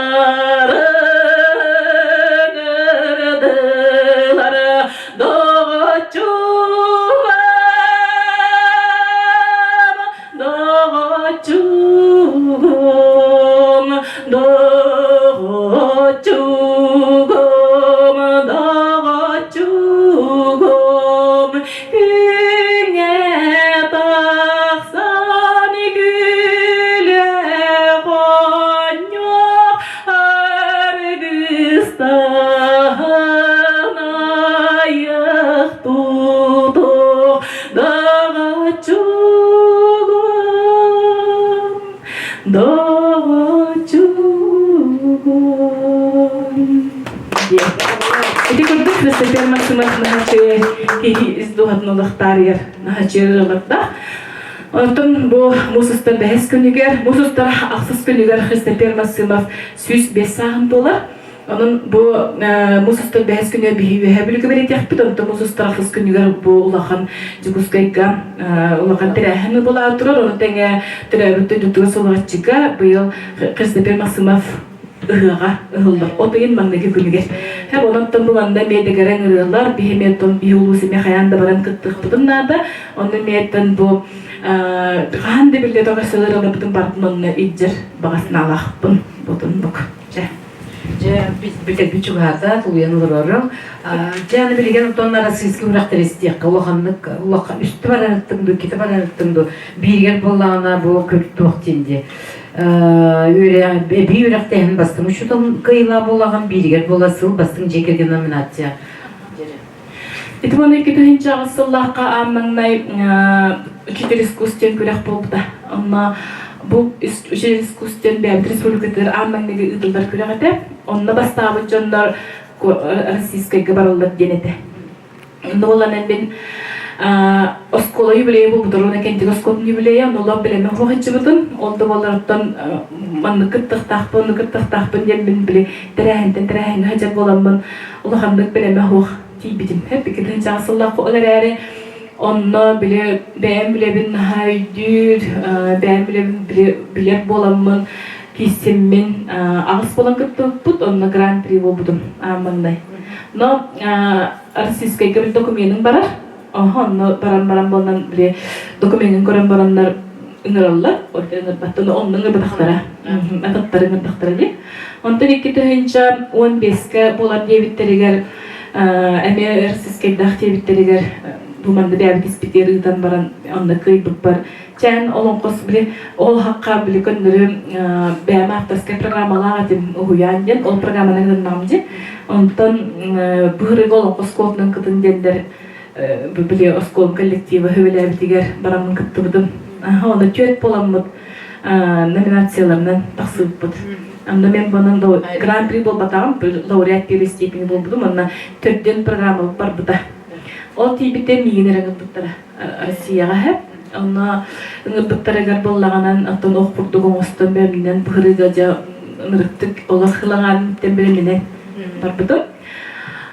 ырдылар доҕоччугум, доҕоччугум, доҕоччугум, доҕоччугум, күҥҥэ тахсан күлэ хонньуох аргыстаһан айах тутуох Доҕоччугум, доҕоччугум. Ити курдук Христофер Максимов наһаччы киһи ис дууһатын олохтаарыйар наһаччы ырыалардаах. Онтон бу муус устар бэһис күнүгэр, муус устар ахсыс күнүгэр Христофер Максимов 105 сааһын туолар. Онон бу муус устар бэһис күнүгэр биһи үөһэ бүлүкү бэлиэтиэхпит, онтон муус устар ахсыс күнүгэр бу улахан Дьокуускайга улахан тэрээһин буолаа турар. Ону тэҥэ төрөөбүт дойдутугар Сулҕаччыга быйыл Христофер Максимов ыһыаҕа ыһыллар. От ыйын маҥнайгы күнүгэр. Һэп онон бу манна эмиэ дэгэрэҥ ырыалар, биһи эмиэ биһи улуус эмиэ хайаан да баран кыттыахпытын наада. Онно эмиэттэн бу хаһан да биллэ тоҕо ырыаларбытын бартын онно илдьэр баҕа санаалаахпын. Ботун бук. Чэ. Дьэ, бүтэрбит чугаһата, тулуйан олорорум. Дьэ, аны билигин оттон российский үрэхтэри истиэххэ улаханнык улахан үстэ барарыттыҥ дуу, иккитэ барарыттыҥ дуу, бииригэр буоллаҕына бу туох диэн дии. Эбии үөрэхтээһин бастыҥ учуутал кыайыылаах буоллаҕын, бииригэр буола сыл бастыҥ дьиэ кэргэн номинация. Ити уонна 2008 сыллаахха аан маҥнай учитель искусств диэн күрэх буолбута. Онно бу учитель искусств диэн бэйэбит республикатыгар аан маҥнайгы ыытыллар күрэх этэ. Онно бастаабыт дьоннор российскайга бараллар диэн этэ. Онно буолан мин оскуола юбилейа буолбут, уонна кэнтик оскуолатын юбилейа, онно олох билэмэ хуохаччыбытын, ол да буолларыттан маннык кыттыахтаахпын, оннук кыттыахтаахпын диэн мин били тэрээһинтэн тэрээһиҥҥэ сылдьар буоламмын улаханнык бэлэмэ суох тиийбитим. Икки тыһыынчаҕа сыллаах ол эрээри онно били бэйэм билэбин наһаа өйдүүр, бэйэм билэбин билэр буоламмын кииссиммин аҕыс буолан кыттыбыппыт, онно гран-при буолбутум аан маҥнай. Но российскайга били докуменын барар, онно баран баран буолан били документын көрөн бараннар ыҥыраллар, ыҥырбаттан онно ыҥырбатахтара, атыттары ыҥырдахтара дии. Онтон 2015-кэ буолар диэбиттэригэр эмиэ российскайдаах диэбиттэригэр бу манна бэйэбит испитигэр ыытан баран онно кыайбыппар чээн олоҥхос били ол хакка били көннөрү бэйэм авторскай программалаах этим уһуйаан диэн ол программаны гыннаҕым дии онтон быһырыга олоҥхо оскуолатынан кытын диэннэр били оскуолам коллектива сөбүлээбитигэр бараммын кыттыбытым ону түөрт буоламмыт. номинацияларынан тахсыбыппыт. Онно мен бонон гран-при буолбатаҕым, лауреат первой степени буолбутум, онно төрдүөн программа барбыта. Ол тиийбитэ миигин эрэ ыҥырбыттара Россияҕа һэп. Онно ыҥырбыттарыгар буоллаҕынан, оттон ох курдук оҥостон бээмнинэн быһырыыга дьэ ынырыктык олох хылаҥаан бэлэмнэнэн барбытым.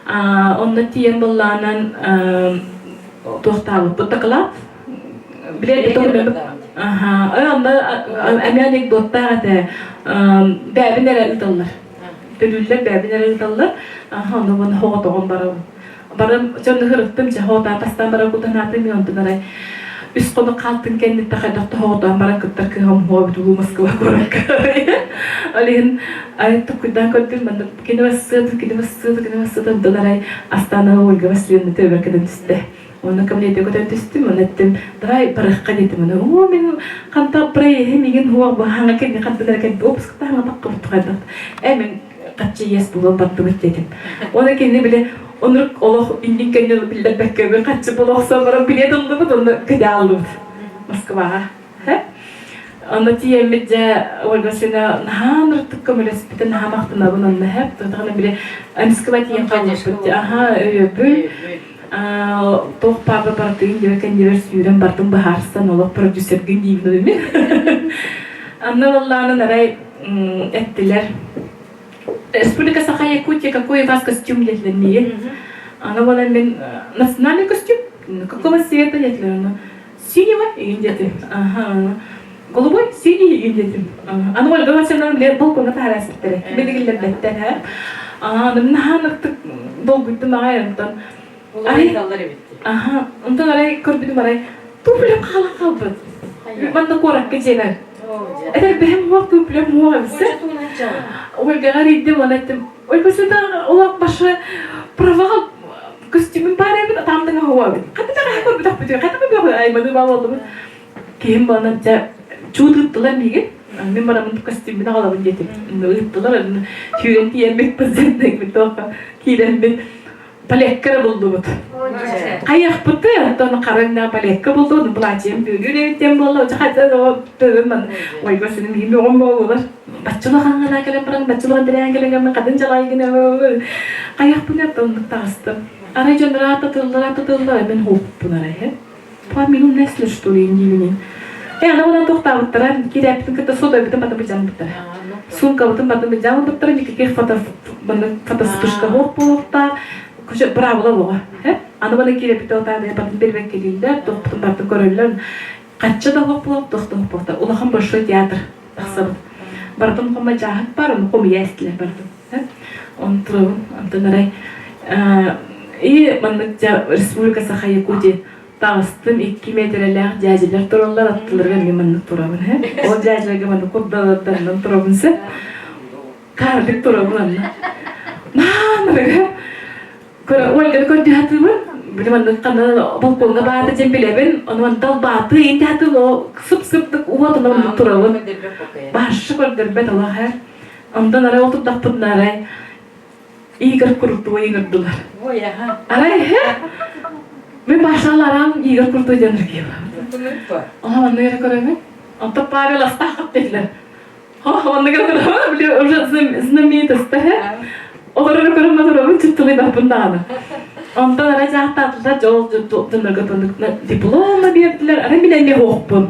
Онно тиийэн буоллаҕынан туохтаабыппыт дакылаат билэр Аха, онно эмиэ анекдоттаах этэ. Бэйэбин эрэ ыыталлар. Төлүүллэр бэйэбин эрэ ыыталлар. Аха, онно уонна хоҕотоҕун барабын. Барым дьон ыһырыттым, дьэ хоҕотоон тастаан барар кутанаатым, мен онтон арай үс хонук хаалтын кэнниттэн хайдах да хоҕотоон баран кыттар кыаҕым суоҕа эбит улуу Москва куоракка. Ол иһин ай туккуйдаан көрдүм, маннык кини бассыата, кини бассыата, кини бассыата, онтон арай Астана Ольга Васильевна төбөбөр кэлэн түстэ. Онно кабинетка көтөн түстүм, онно эттим, давай барыахха диэтим. Онно, оо, мин хантан проеһим игин хуох баһаҥа кэнни хантан эрэ кэлбит, опуската хаҥа таххыбыт хайдах. Э, мин хаччы иэс булуон бардыбыт диэтим. Оны кини били онурук олох иннин кэннин биллэрбэккэ бир хаччы була баран билет ыллыбыт, онно көтө аллыбыт Москваҕа. Онно тиийэммит дьэ Ольга Васильевна наһаа ынырыктык көмөлөспүтэ, наһаа махтанабын онно һэп. Тотаҕына били Москва тиийэн хаалбыппыт. Аха, өйөбүл. Туох папа бардыгын диэбэ кэннибэр сүүрэн бардым быһаарсан олох продюсергын диибин мин. Анна Валлаанын арай эттилэр. Республика Саха-Якутия, какой у вас костюм диэтилэр миигин. Аны буолан мин национальный костюм, какого цвета диэтилэр Синего игин диэтим. Аха. Голубой синий игин диэтим. Аны Ольга Васильевна билэр балкоҥҥа таһаарар Билигиллэрбэттэр һэ. Аны наһаа долгуйдум аҕай онтон. Арай Аха, онтон арай көрбүтүм арай туфлям хаалан хаалбыт. Манна куоракка дьиэбэр. Этэр бэһим уох туфлям уох эбисэ. Ольгаҕа эрийдим, оны эттим. Ольга Васильевна олох башы провал костюмун баар эбит, атаамтан оһуо эбит. Хата да көрбүтэх бүтү, хата да айманы баа болдубут. Киһим буолан дьэ чуут ыыттылар миигин. Мин барамын костюммун аҕалабын диэтим. Ыыттылар, сүүрэн тиийэммит президентбит туохха киирэммит палекка эрэ буллубут. Хайахпыты, оттон харыҥна палекка булду, платьем бүөлүүр эбит диэн буолла, хайда төбөм ойго синим миим оҕом буолулар. Баччылахаҥҥана кэлэн баран, баччылахан тирээн кэлэн гаммын хатын дьалайгына хайахпын оттон таҕыстым. Арай дьон ыраататыллар, ататыллар, мен хууппун арай. Па минут несли что ли индивини. Э, ана онан тохтаабыттара, кирээппитин кытта сотойбутун батын быдьаммыттара. Сумкабытын батын быдьаммыттара, никаких фото фотоспышка хоох буолуохтаах, браво буоҕа. Аны бана кирэппит отаады батын бербеккелииллэр, тохпутун батын көрөллөр. Хачча да хоох буолуох, тох да хоох Улахан большой театр тахсабыт. Барытын хома дьааһык бар, ону хомуйа эстилэр барытын. Он турабын, онтон арай и маннык Республика Саха Якутия таҕыстым 2 метрэлээх дьээдьэлэр тураллар аттыларыгар эмиэ маннык турабын ол дьээдьэлэргэ маннык курдалардарынан турабын сэ карлик турабын анна наанарыга Ольганы көрдүһатыыбын били маннык ханна балкоҥҥа баата диэн билэбин ону далбааты интиһатыым о сып-сыптык уотунан оннук турабын баһшы көрдөрбөт олох эр онтон арай ол турдахпытына арай Игорь Крутой ыҥырдылар. Арай мен башаларам Игорь Крутой диэн Оха манна эрэ көрөмүн. Онто Павел Астахов диэтилэр. Онно көрөмүн, уже знаменитость Олорор көрөм моторобун чыттылыйбаппын даҕаны. Онтон арай дьаахтаатылар дьол дьоннорго диплома биэрдилэр. Арай мин эмиэ хоохпун.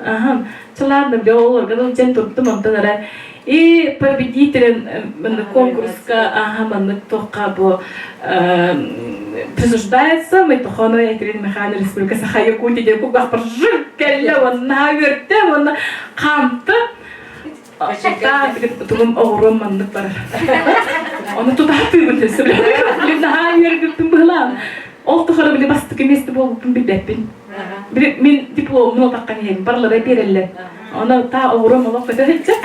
Аха. Чылаанным дьэ олорго дьэн турдум онтон арай и победителен конкурска аха маннык туохха бу присуждается Майтохоно Екатерина Михайловна Республика Саха Якутия диэн кулгаахпар жыр кэллэ уонна үөртэ уонна хаамты тугум оҕуруом маннык барар ону тутаатыыбын наһаа үөрбүппүн быһылаан ол тухары били бастакы миэстэ буолбуппун билбэппин били мин дипломмун отаххан иһэбин барылара биэрэллэр Ону та оҕуруом олох көтө сылдьар.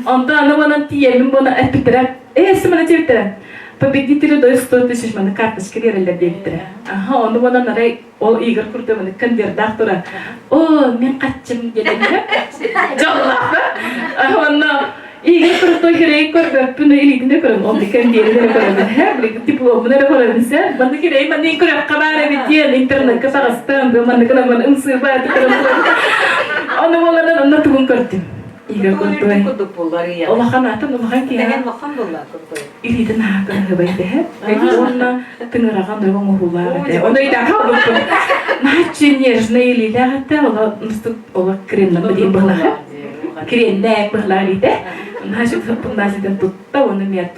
Онтон аны буонан тиийэммин буона эппиттэрэ. Ээ, сымана диэбиттэрэ. Победители дают 100 тысяч маны карточка биэрэллэр диэбиттэрэ. Аха, ону буонан арай ол Игорь курдук маны конвердаах тура. О, мин хаччым диэтэллэр. Дьоллоох да? Онно Игорь крутой хирей көрбөппүн, илиитин да көрөм, ол конверин эрэ көрөбүн, һэ, билигин дипломун эрэ көрөбүн, сэ. Манны хирей манны көрөххө баар эбит диэн интернетка таҕыстым, манны гынан ымсыырба көрөн. Ону буоланан онно тугун көрдүм. Игорь Курдуй. Улахан атын улахан киһи. Илиитин аһа кыһыбай дэһэ. Уонна тыҥыраҕа нөрө оҥоһуулаах этэ. Ону өйдөөн хаалбыппын. Наһаччы нежный илиилээх этэ. Ола ола кремнан диэн быһылаах. Кремнээх быһылаах илиитэ. Наһаа пуннааситен тутта уонна миэт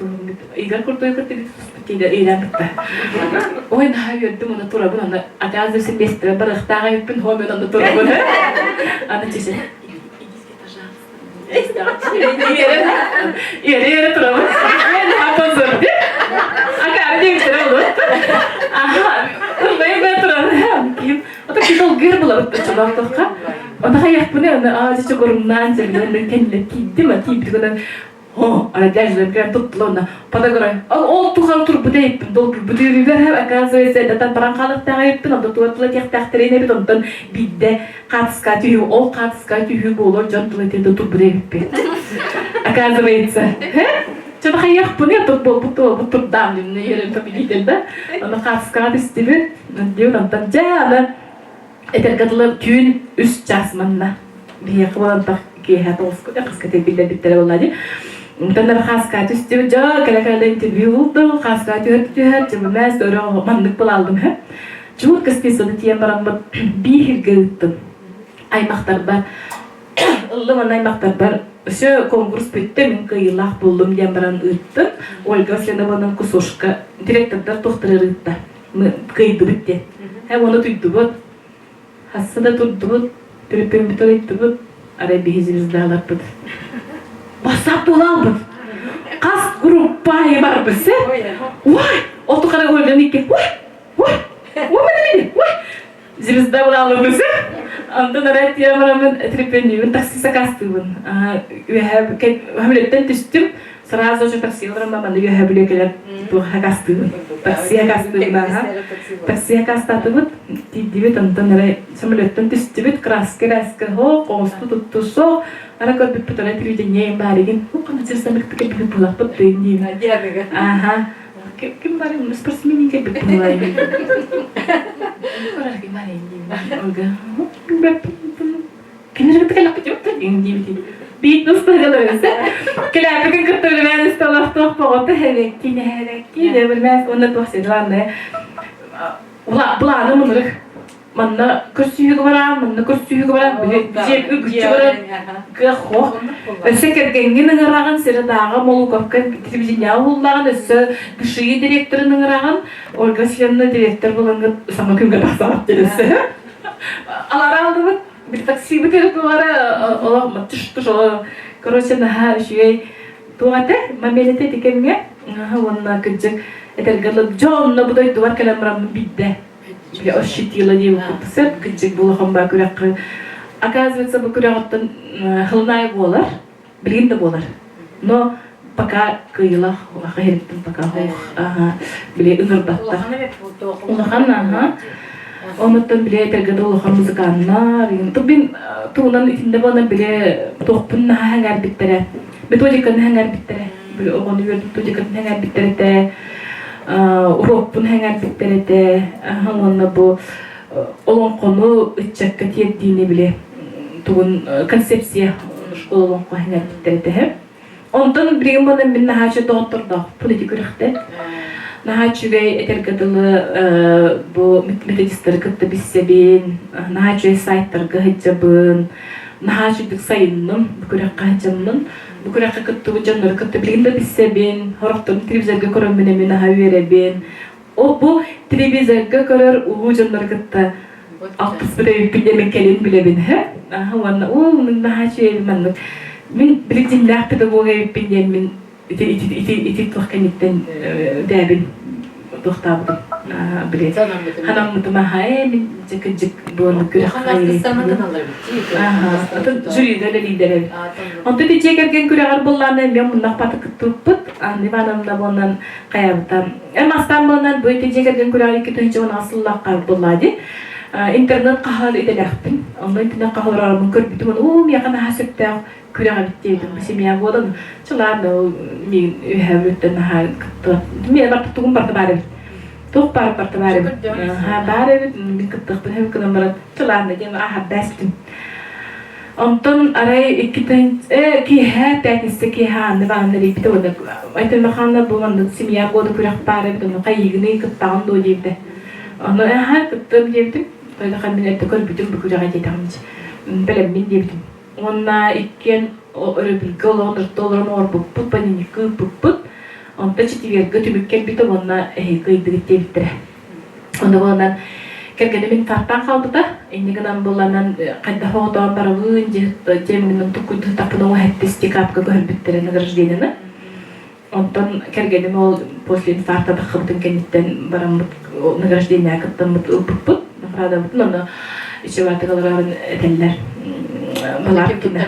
Игорь Курдуй кытта иилээн кытта. Ой, наһаа үөрдүм, онно турабын, онно оказывается, миэстэбэр барыахтаах эбиппин, хоо мен онно турабын. Аны чеше, идите, пожалуйста. Иэрэ-иэрэ турабын. Ой, наһаа позор Акаары диэбиттэрэ олор. Аха, ыллайын турабын. Ким, ото китолгыр булабыт оччолоохтохха. Ону хайахпыны, аны аа, дьэ чокорумнаан, дьэ, кэннэ тиийдим, тиийбит гынан О, арайдажа туттулуна подограй. Ол тухан турбут эйиппин долгуйбут үөрүүбэр оказывается это баран хаалыктаах эйиппин онто туга тыла тиэхтээхтэрин эбит онтон биирдэ хаатыска түһүү ол хаатыска түһүү буолуор дьон тыла тиэрдэ турбут эбиппин оказывается Чэ хайыахпыный тут буолбут буолбут турдаам димне ерен победитель да аны хаатыскаҕа түстүбүт диэбит онтон дьэ аны Этэргэ дылы, түүн үс чаас манна биһиэхэ буолан киэһэ тоҕуска хаска биллэрбиттэрэ буолла дии. Онтон эрэ хааска түстүбүт, дьэ кэлэ-кэлэ интервью булдум, хааска түһэр түһэр, дьыбымээс өрө маннык булаалдым һэ. Чуут гостиницаны тиийэн бараммыт биир ыыттым. Аймахтарбар ыллым аны аймахтарбар все конкурс бүттэ мин кыайыылаах буоллум диэн баран ыыттым. Ольга Васильевна кусушка директордар туохтары ыытта. Кыайдыбыт диэн. Һэ уону туйдубут. Хасса да турдубут, түрүппүммүт ыйыттыбыт, арай биһи звездаларбыт. Бассаап буолаалбыт. Хас группа аайы барбыт, сэ? Уай! Ол тухары Ольга икки, уай! Уай! Уай, уай! Звезда буолаалбыт, сэ? Онтон арай тиийэн бараммын трепеннүүбүн такси сакаастыыбын. Үөһэ хамилеттен түстүм. Сразу же такси олорон манна үөһэ бүлүөкэлэр туох хакастыыбын. Такси хакастыыбын аха. Такси хакастаатыбыт, тиийдибит, онтон эрэ самолеттан түстүбүт, краска-краска хоох, оҕусту тутту суох. Ара көрбүппүт ара телевидение баарыгын, хана сирсамыкты кэлбит булахпыт дыын диибин. Аха. Ким бары спортсмен кэлбит булайын. Көрөр ким бары Ольга. Кинилэр кытта кэлэхпит дьоттор диэн диэбитин. Биит устараларыса. Кэлээппитин кытта үлэмээн ысталахтаах боҕото хэрэкки нэһэрэкки дебилмээс уонна туох главное былааны мунурuk манна көрсүүһүгү бараан манна көрсүүһүгү бараан били дьиэ үгүччү баран кыах хоох өссө кэргэҥҥин ыҥыраҕын сире-дааҕа Молуковка телевидениеҕа уһуллаҕын өссө ГШИ директорын ыҥыраҕын Ольга Васильевна директор буолаҥҥыт саҥа күҥҥэ тахсаҕыт диэн өссө алара алдыбыт Били таксибыт эрэ олох туш короче наһаа үчүгэй туох этэ мамелете ити кэмҥэ уонна кырдьык этэргэ дылы дьэ онно бу дойдубар кэлэн бараммын билдэ били ощутила диэн сөп кырдьык бу улахан баа күрэххэ оказывается бу күрэҕиттэн хылнаай буолар билигин да буолар но пока кыайыылаах иһириттэн пока били ыҥырбаттар улахан аха онуттан били этэргэ да улахан музыканнар мин тугунан итиннэ буолан били туохпун наһаа сэҥээрбиттэрэ методиканы сэҥээрбиттэрэ били оҕону үөрдүм методикатын сэҥээрбиттэр этэ уруокпун сэҥээрбиттэр этэ уонна бу олоҥхону ыччакка тиэрдиини били тугун концепция школа олоҥхо сэҥээрбиттэр этэ Онтон билигин буолан мин наһаа үчүгэй доҕоттордоохпун ити күрэхтэ. Наһаа үчүгэй этэргэ дылы бу методистары кытта билсэбин, наһаа үчүгэй сайтарга сылдьабын, наһаа үчүгдүк сайынным бу күрэххэ сылдьаммын. Бу күрэххэ кыттыбыт дьоннору кытта билигин да билсэбин, сорохторун телевизорга көрөммүн эмиэ наһаа үөрэбин. Ол бу телевизорга көрөр улуу дьоннору кытта алтыспыт эбиппин диэн кэлин билэбин һэ. Аха уонна уу наһаа үчүгэй маннык мин били дьиҥнээх педагог эбиппин диэн мин ити ити ити ити туох кэнниттэн дээбин туохтаабытым били ханаммытым аха мин кырдьык буолан күрэх жюрида үлэлииллэр эбит онтон ити дьиэ кэргэн күрэҕэр буллаана эмиэ муннах баты кыттыбыппыт Анна Ивановна буолан хайабыта Эм астаан буолан бу ити дьиэ кэргэн күрэҕэр 2016 сыллаахха буоллаа дии. Интернет хаһан идэлээхпин. Онно интернет хаһан көрбүтүм, уу миэхэ наһаа сөптөөх күрэх эбит диэбитим. Семья буолан, чылаан мин үһэ наһаа кыттыа. Мин барта тугум барта баар эбит. Туох баар барта баар эбит. Баар эбит, мин кыттыахпын хэбит гынан баран, чылаан диэн ааһар бээспитим. Онтон арай иккитин киэһэ пятница киэһэ Анна Ивановна эрийбитэ уонна Айтал Михайловна бу маннык семья года күрэх баар эбит онно хайыыгыный кыттаҕын дуо диэбитэ. Ону аха кыттыам диэбитим. Тойдоха мин эрдэ көрбүтүм бу күрэҕи диэтэҕим бэлэммин диэбитим. Уонна иккиэн өрөбүлгэ олоҕун орто олорон оҥорбуппут, паниньыкка ыыппыппыт. Онтон четвергэ түмүк кэлбитэ уонна эһиги кыайдыгыт диэбиттэрэ. Онно буоланан кэргэним инфарктаан хаалбыта. Инньэ гынан буоланан хайдах оҕотоон барабыын дьиэмминэн туккуйдуттахпына уһэттис декабка көһөрбүттэрэ награждениены. Онтон кэргэним ол после инфаркта таххыбытын кэнниттэн бараммыт награждение кыттаммыт ылбыппыт наградабытын ону ичеватыгаларын этэллэр Балабкина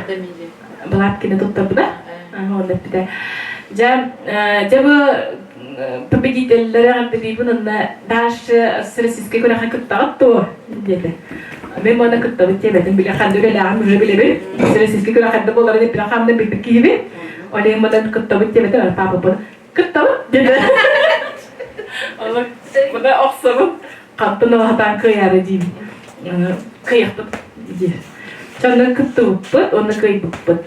Балабкина туттарбыта онно эппитэ дьэ дьэ бу победителлэри эҕэрдэлиибин онно дальше всероссийскай күрэххэ кыттаҕыт дуо диэтэ мен уонна кыттабыт диэбэтим биле ханна үлэлээҕин уже билэбин всероссийскай күрэх ханна буоларын эппитэ ханна билбит киһибин ол иһин мынан кыттабыт диэбэтим папа кыттабыт диэтэ Оны мына охсобун хантан оҕатаан кыайаары диибин кыайахпыт диир Онно кыттыбыппыт, уонна кыайбыппыт.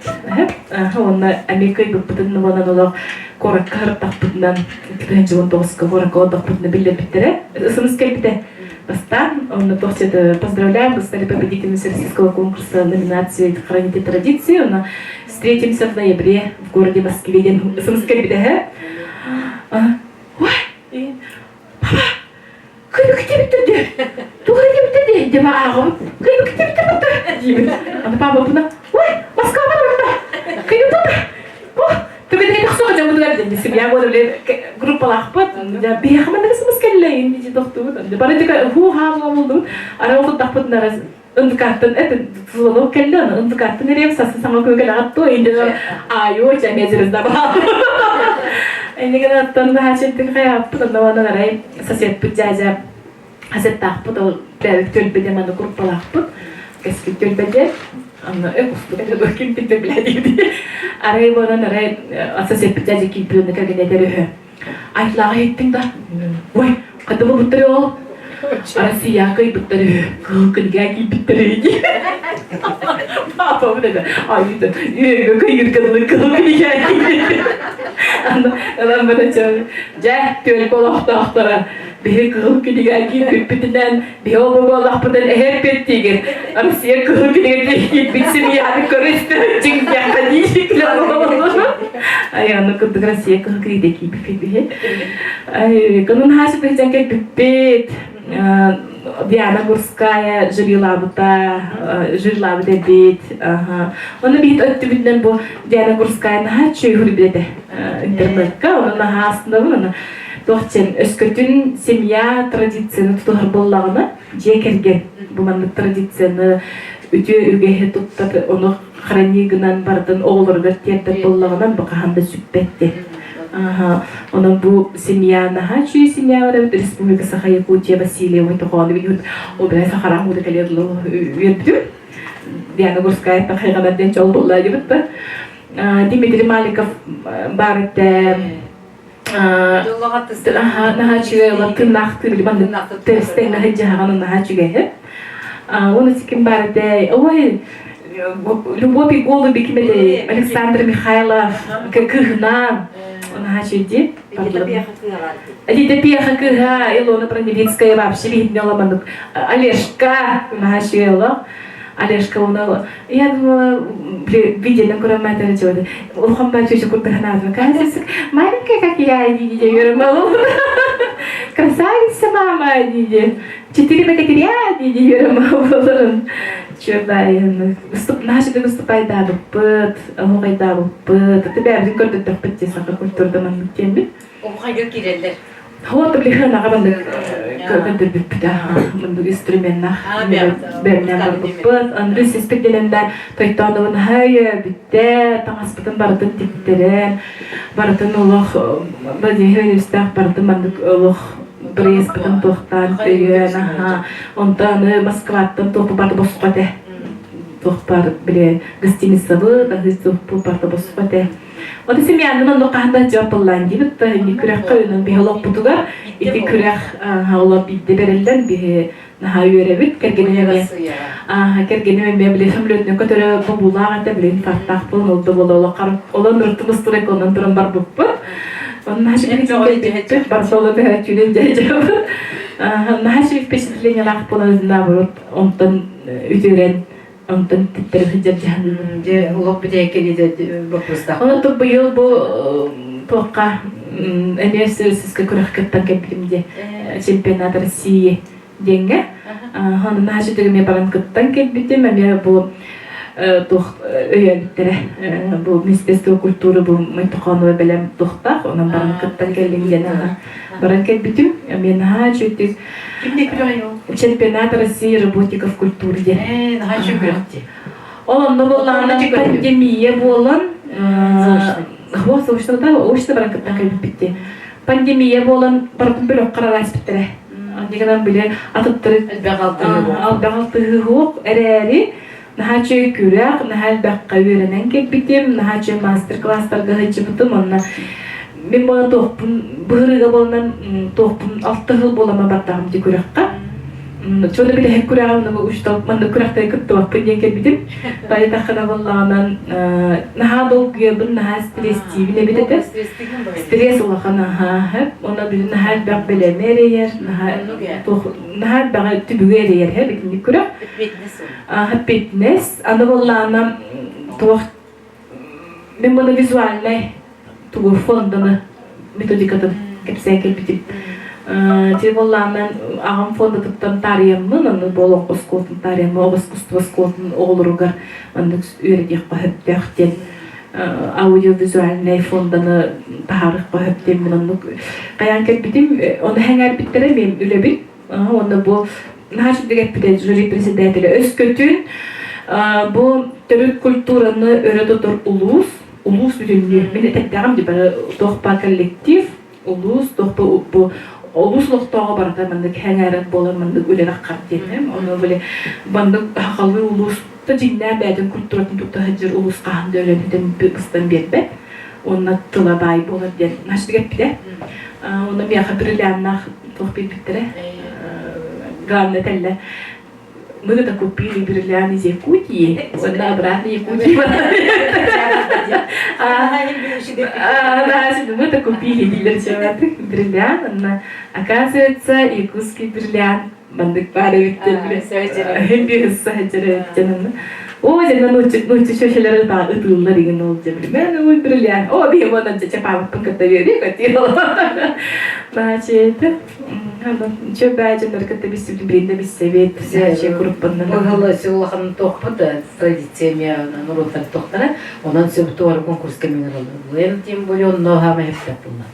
Уонна эмиэ кыайбыппытын уонна олох куоракка ырыттахпытынан 2019 куоракка олордохпутуна биллэрбиттэрэ. СМС кэлбитэ. Бастаан, онно туох поздравляем, вы стали победителем всероссийского конкурса номинации «Храните традиции». Онно встретимся в ноябре в городе Москве диэн СМС кэлбитэ. Ой, папа, Кыйбык диэбиттэр Туох диэбиттэр дии диэн ааҕабын. Кыйбык диэбиттэр диибин. Аны папа ой, Москва барбыта. Кыйбыта. О, түгэнэ тахсыга дьоммутугар диэн семья буолар группалаахпыт. Биһиэхэ маннык смс кэллэ инди тохтубут. Бары тика хуу-хаа буоллубут. Ара олордохпут нара ындыкааттан это звонок кэллэ аны ындыкааттан эриэм сасын саҥа көкөлөҕөт туо инде айо ча звезда Энигин аттан баһаачыттык хайааппыт онно онон арай соседпыт дядя асеттаахпыт ол бэйэбит түөлбэдэ маны курпалаахпыт кэскил түөлбэдэ онно устук это ким тинтэ билээдиги арай буолан арай соседпыт дядя киирбит онно кэргэнэ үһү Айтлааҕы иһиттиҥ да? Ой, хата булбуттар ол. Россия кыйбыттар үһү. Кыһыл күнгэ киирбиттэр үһү дии. Папа бу это айыта үөгө кыйырга дылы кыһыл күнгэ киирбит. Ылан бара дьэ түөлбэ олохтоохторо биһи кыһыл күнүгэр киирбиппитинэн биһи ол буоллахпытын эһэппит тигир Россия кыһыл күнүгэр киирбит семьяны көрүстэ дьиҥнэххэ дии Ай, аны курдук Россия кыһыл күнүгэр киирбиппит биһи. Ай, кынын хаачы тыһыжан кэлбиппит. Диана Гурская жюрилаабыта, жюрилаабыт эбит. Оны биһит өттүбүтүнэн бу Диана Гурская наһаа чөйүр билете интернетка, оны наһаа астынабын, оны туох диэн өскөтүн семья традицияны тутуһар буоллаҕына дьиэ кэргэн бу маннык традицияны үтүө үгэһи туттар ону хранить гынан барытын оҕолоругар тиэрдэр буоллаҕына бу хаһан да сүппэт диэн онон бу семья наһаа үчүгэй семья бар эбит республика Саха Якутия Васильева тоҕоон ол бile сахарам уда кэлиэр үөрбүтүм Диана Гурская тахайганар диэн чол буолла дебит Дмитрий Маликов бар этэ наһаа үчүгэй ыла тыыннаахтыы били маннык тэбистэҥ наһаа наһаа үчүгэй Уонна сиким баар этэ ой Любовь и голуби ким этэй Александр Михайлов кыһынан наһаа үчүгэй Эдита Пеха кыыһа Илона Броневицкая вообще биһитинэ оламаннык Олежка наһаа үчүгэй олох Олежка уна Я думала, видеоны көрөн мәтер чего улахан ба чүчү курдук Кажется, маленькая, как я, диде говорю, красавица мама, диде. Четыре богатыря, диде говорю, Чөбайын. Наши выступайдаабыппыт, оһуохайдаабыппыт. Ты бэйэбитин көрдөттөхпүт дии саха культурда маннык диэммит. Оһуохайга киирэллэр. Вот билиһин аҕа маннык көрдөрбүппүт мындык инструменнах бэрнэн барбыппыт. Андрей сиспит диэннэ тойтоонубун хай бүттэ таҥаспытын барытын тиктэрэн барытын олох Владимир Ильичтээх барытын маннык олох бырыйыспытын туохтаан өйөөн аха онтон аны Москваттан туохпу барды босхо этэ. туохпар били гостиницабыт, аһыы туохпут барыта босхо этэ. Ону семьянын онно хаһан да дьаппыллаан диэбит да ини күрэххэ үнэн биһи олохпутугар ити күрэх олор биирдэ бэриллэн биһи наһаа үөрэбит. Кэргэним эмиэ кэргэним эмиэ били самолетунан көтөрө бобуулаах этэ, били инфарктаах буолан ол да буола олоххар олон ырыттым устурек онон туран барбыппыт. Онно наһаа барса оло төһөччүнэн дьэ наһаа впечатлениелаах буолан наоборот онтон үтүөрэн онтон титтэрэ сылдьар дьаһанныбын. Дьэ, олох бүтэйкэни боппустах. Онон быйыл бу туохха эмиэ сүүскэ күрэх кыттан кэлбитим дии чемпионат России диэҥҥэ. Онон наһаа үчүгэй эмиэ баран кыттан кэлбитим. Эмиэ бу туох өйөөбүттэрэ бу Министерство культуры бу Мойтохонова бэлэм туохтаах онон баран кыттан кэллим диэн баран кэлбитим. Эмиэ наһаа үчүгэй Кимне күрэҕий ол? Чемпионат России работников культуры диэн. Ээ, наһаа үчүгэй күрэх дии. Ол онно буоллаҕына пандемия буолан, заочно да, очно баран кыттан кэлбиппит дии. Пандемия буолан барытын бөлөххө араласпыттара. Дигэнэн били атыттары элбэх алтыһыы суох эрээри наһаа үчүгэй күрэх, наһаа элбэххэ үөрэнэн кэлбитим, наһаа үчүгэй мастер-класстарга сылдьыбытым уонна мин буолан туохпун быһырыыга буолан туохпун алтыһыл буолама бардаҕым дии күрэххэ. Чуода билэһик күрэҕэ онно учтал маннык күрэхтэри кыттыбаппын диэн кэлбитим. Тайытаххына буоллаҕынан наһаа долгуйабын, наһаа стресстиибин эбит этэ. Стресс улахан аһаа, онно билин наһаа элбэх бэлэми эрэйэр, наһаа наһаа элбэҕи түбүгү эрэйэр һэ битинник күрэх. Фитнес. Аны буоллаҕына туох мин буну визуальнай тугу фонданы методикатын кэпсээн кэлбитим. Те буоллаҕына аҕам фондатыттан таарыйаммын, онно бу олоҥхо оскуолатын таарыйаммын, оҕо искусство оскуолатын оҕолоругар маннык үөрэтиэххэ сөптөөх диэн аудиовизуальнай фонданы таһаарыахха сөп диэммин оннук хайаан кэлбитим. Ону сэҥээрбиттэрэ мин үлэбин. Уонна бу наһаа үчүгэй эппитэ жюри председателэ өскөтүн бу төрүт культураны өрө тутар улуус, улуус бүтүннүү мин этэрдэҕим дии бары туох баар коллектив, улуус туох бу улуус олохтооҕо барыта маннык сэҥээрэр буолар маннык үлэлэх диэтим. Ону били маннык сахалыы улуус та дьиҥнээх бэйэтин культуратын тутта сылдьар улуус хаһан да өлөн бүтэн быстан биэрбэт уонна тыла баай буолар диэн наһаа эппитэ. Онно миэхэ бриллианнаах туох биэрбиттэрэ. Главное этэллэр мы это купили бриллиант из Якутии, уонна обратно Якутии. Мы это купили дииллэр бриллиант, оказывается, якутский бриллиант маннык баар эбит диэн биле саһаджара О, дьэ нуучча шөшөлөр ытыыллар игин ол дьэ билмен ой бриллиант. О, биһи онон дьэ чапаабыппын кытта үөрүү көтүү. Значит, чө бээдьэннэр кытта биссибит билинде биссэбит сээче группаннан. Быһылы улахан тохпут традиция норуоттар тохтара. Онон сөптуар конкурска мен ырылы. Тем более онно хама хеппет булла.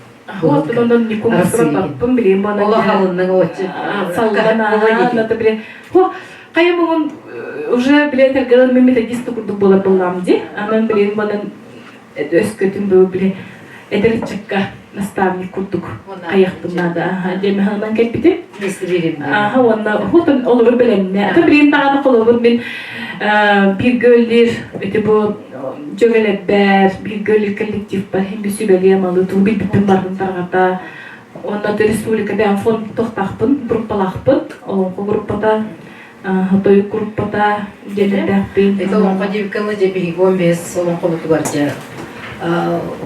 Вот онон никум баппын билим бана. Ола халынның очы. Салгана, биле. Хо, хайа муҥун уже биле тергелен мен методист курдук болар буллам ди. Анан билин банан өскөтүн бу биле эдер ыччакка наставник курдук хайахпын наада. Диэми ханан кэлбитим. Аха уонна хотон олобур бэлэмнэ. Ата билин даҕаны холобур мин бииргэ үллир ити бу дьөгөлөрбөр бииргэ үллир коллективпар хин би сүбэлиэм алы туу билбиппин бардым тарҕата. Онно республика бэйэм фонд тохтаахпын, группалаахпын. Олоҥхо группата, тойук группата диэнэрдээхпин. Это олоҥхо диэбиккэ дьэ биһиги 15 олоҥхобутугар дьэ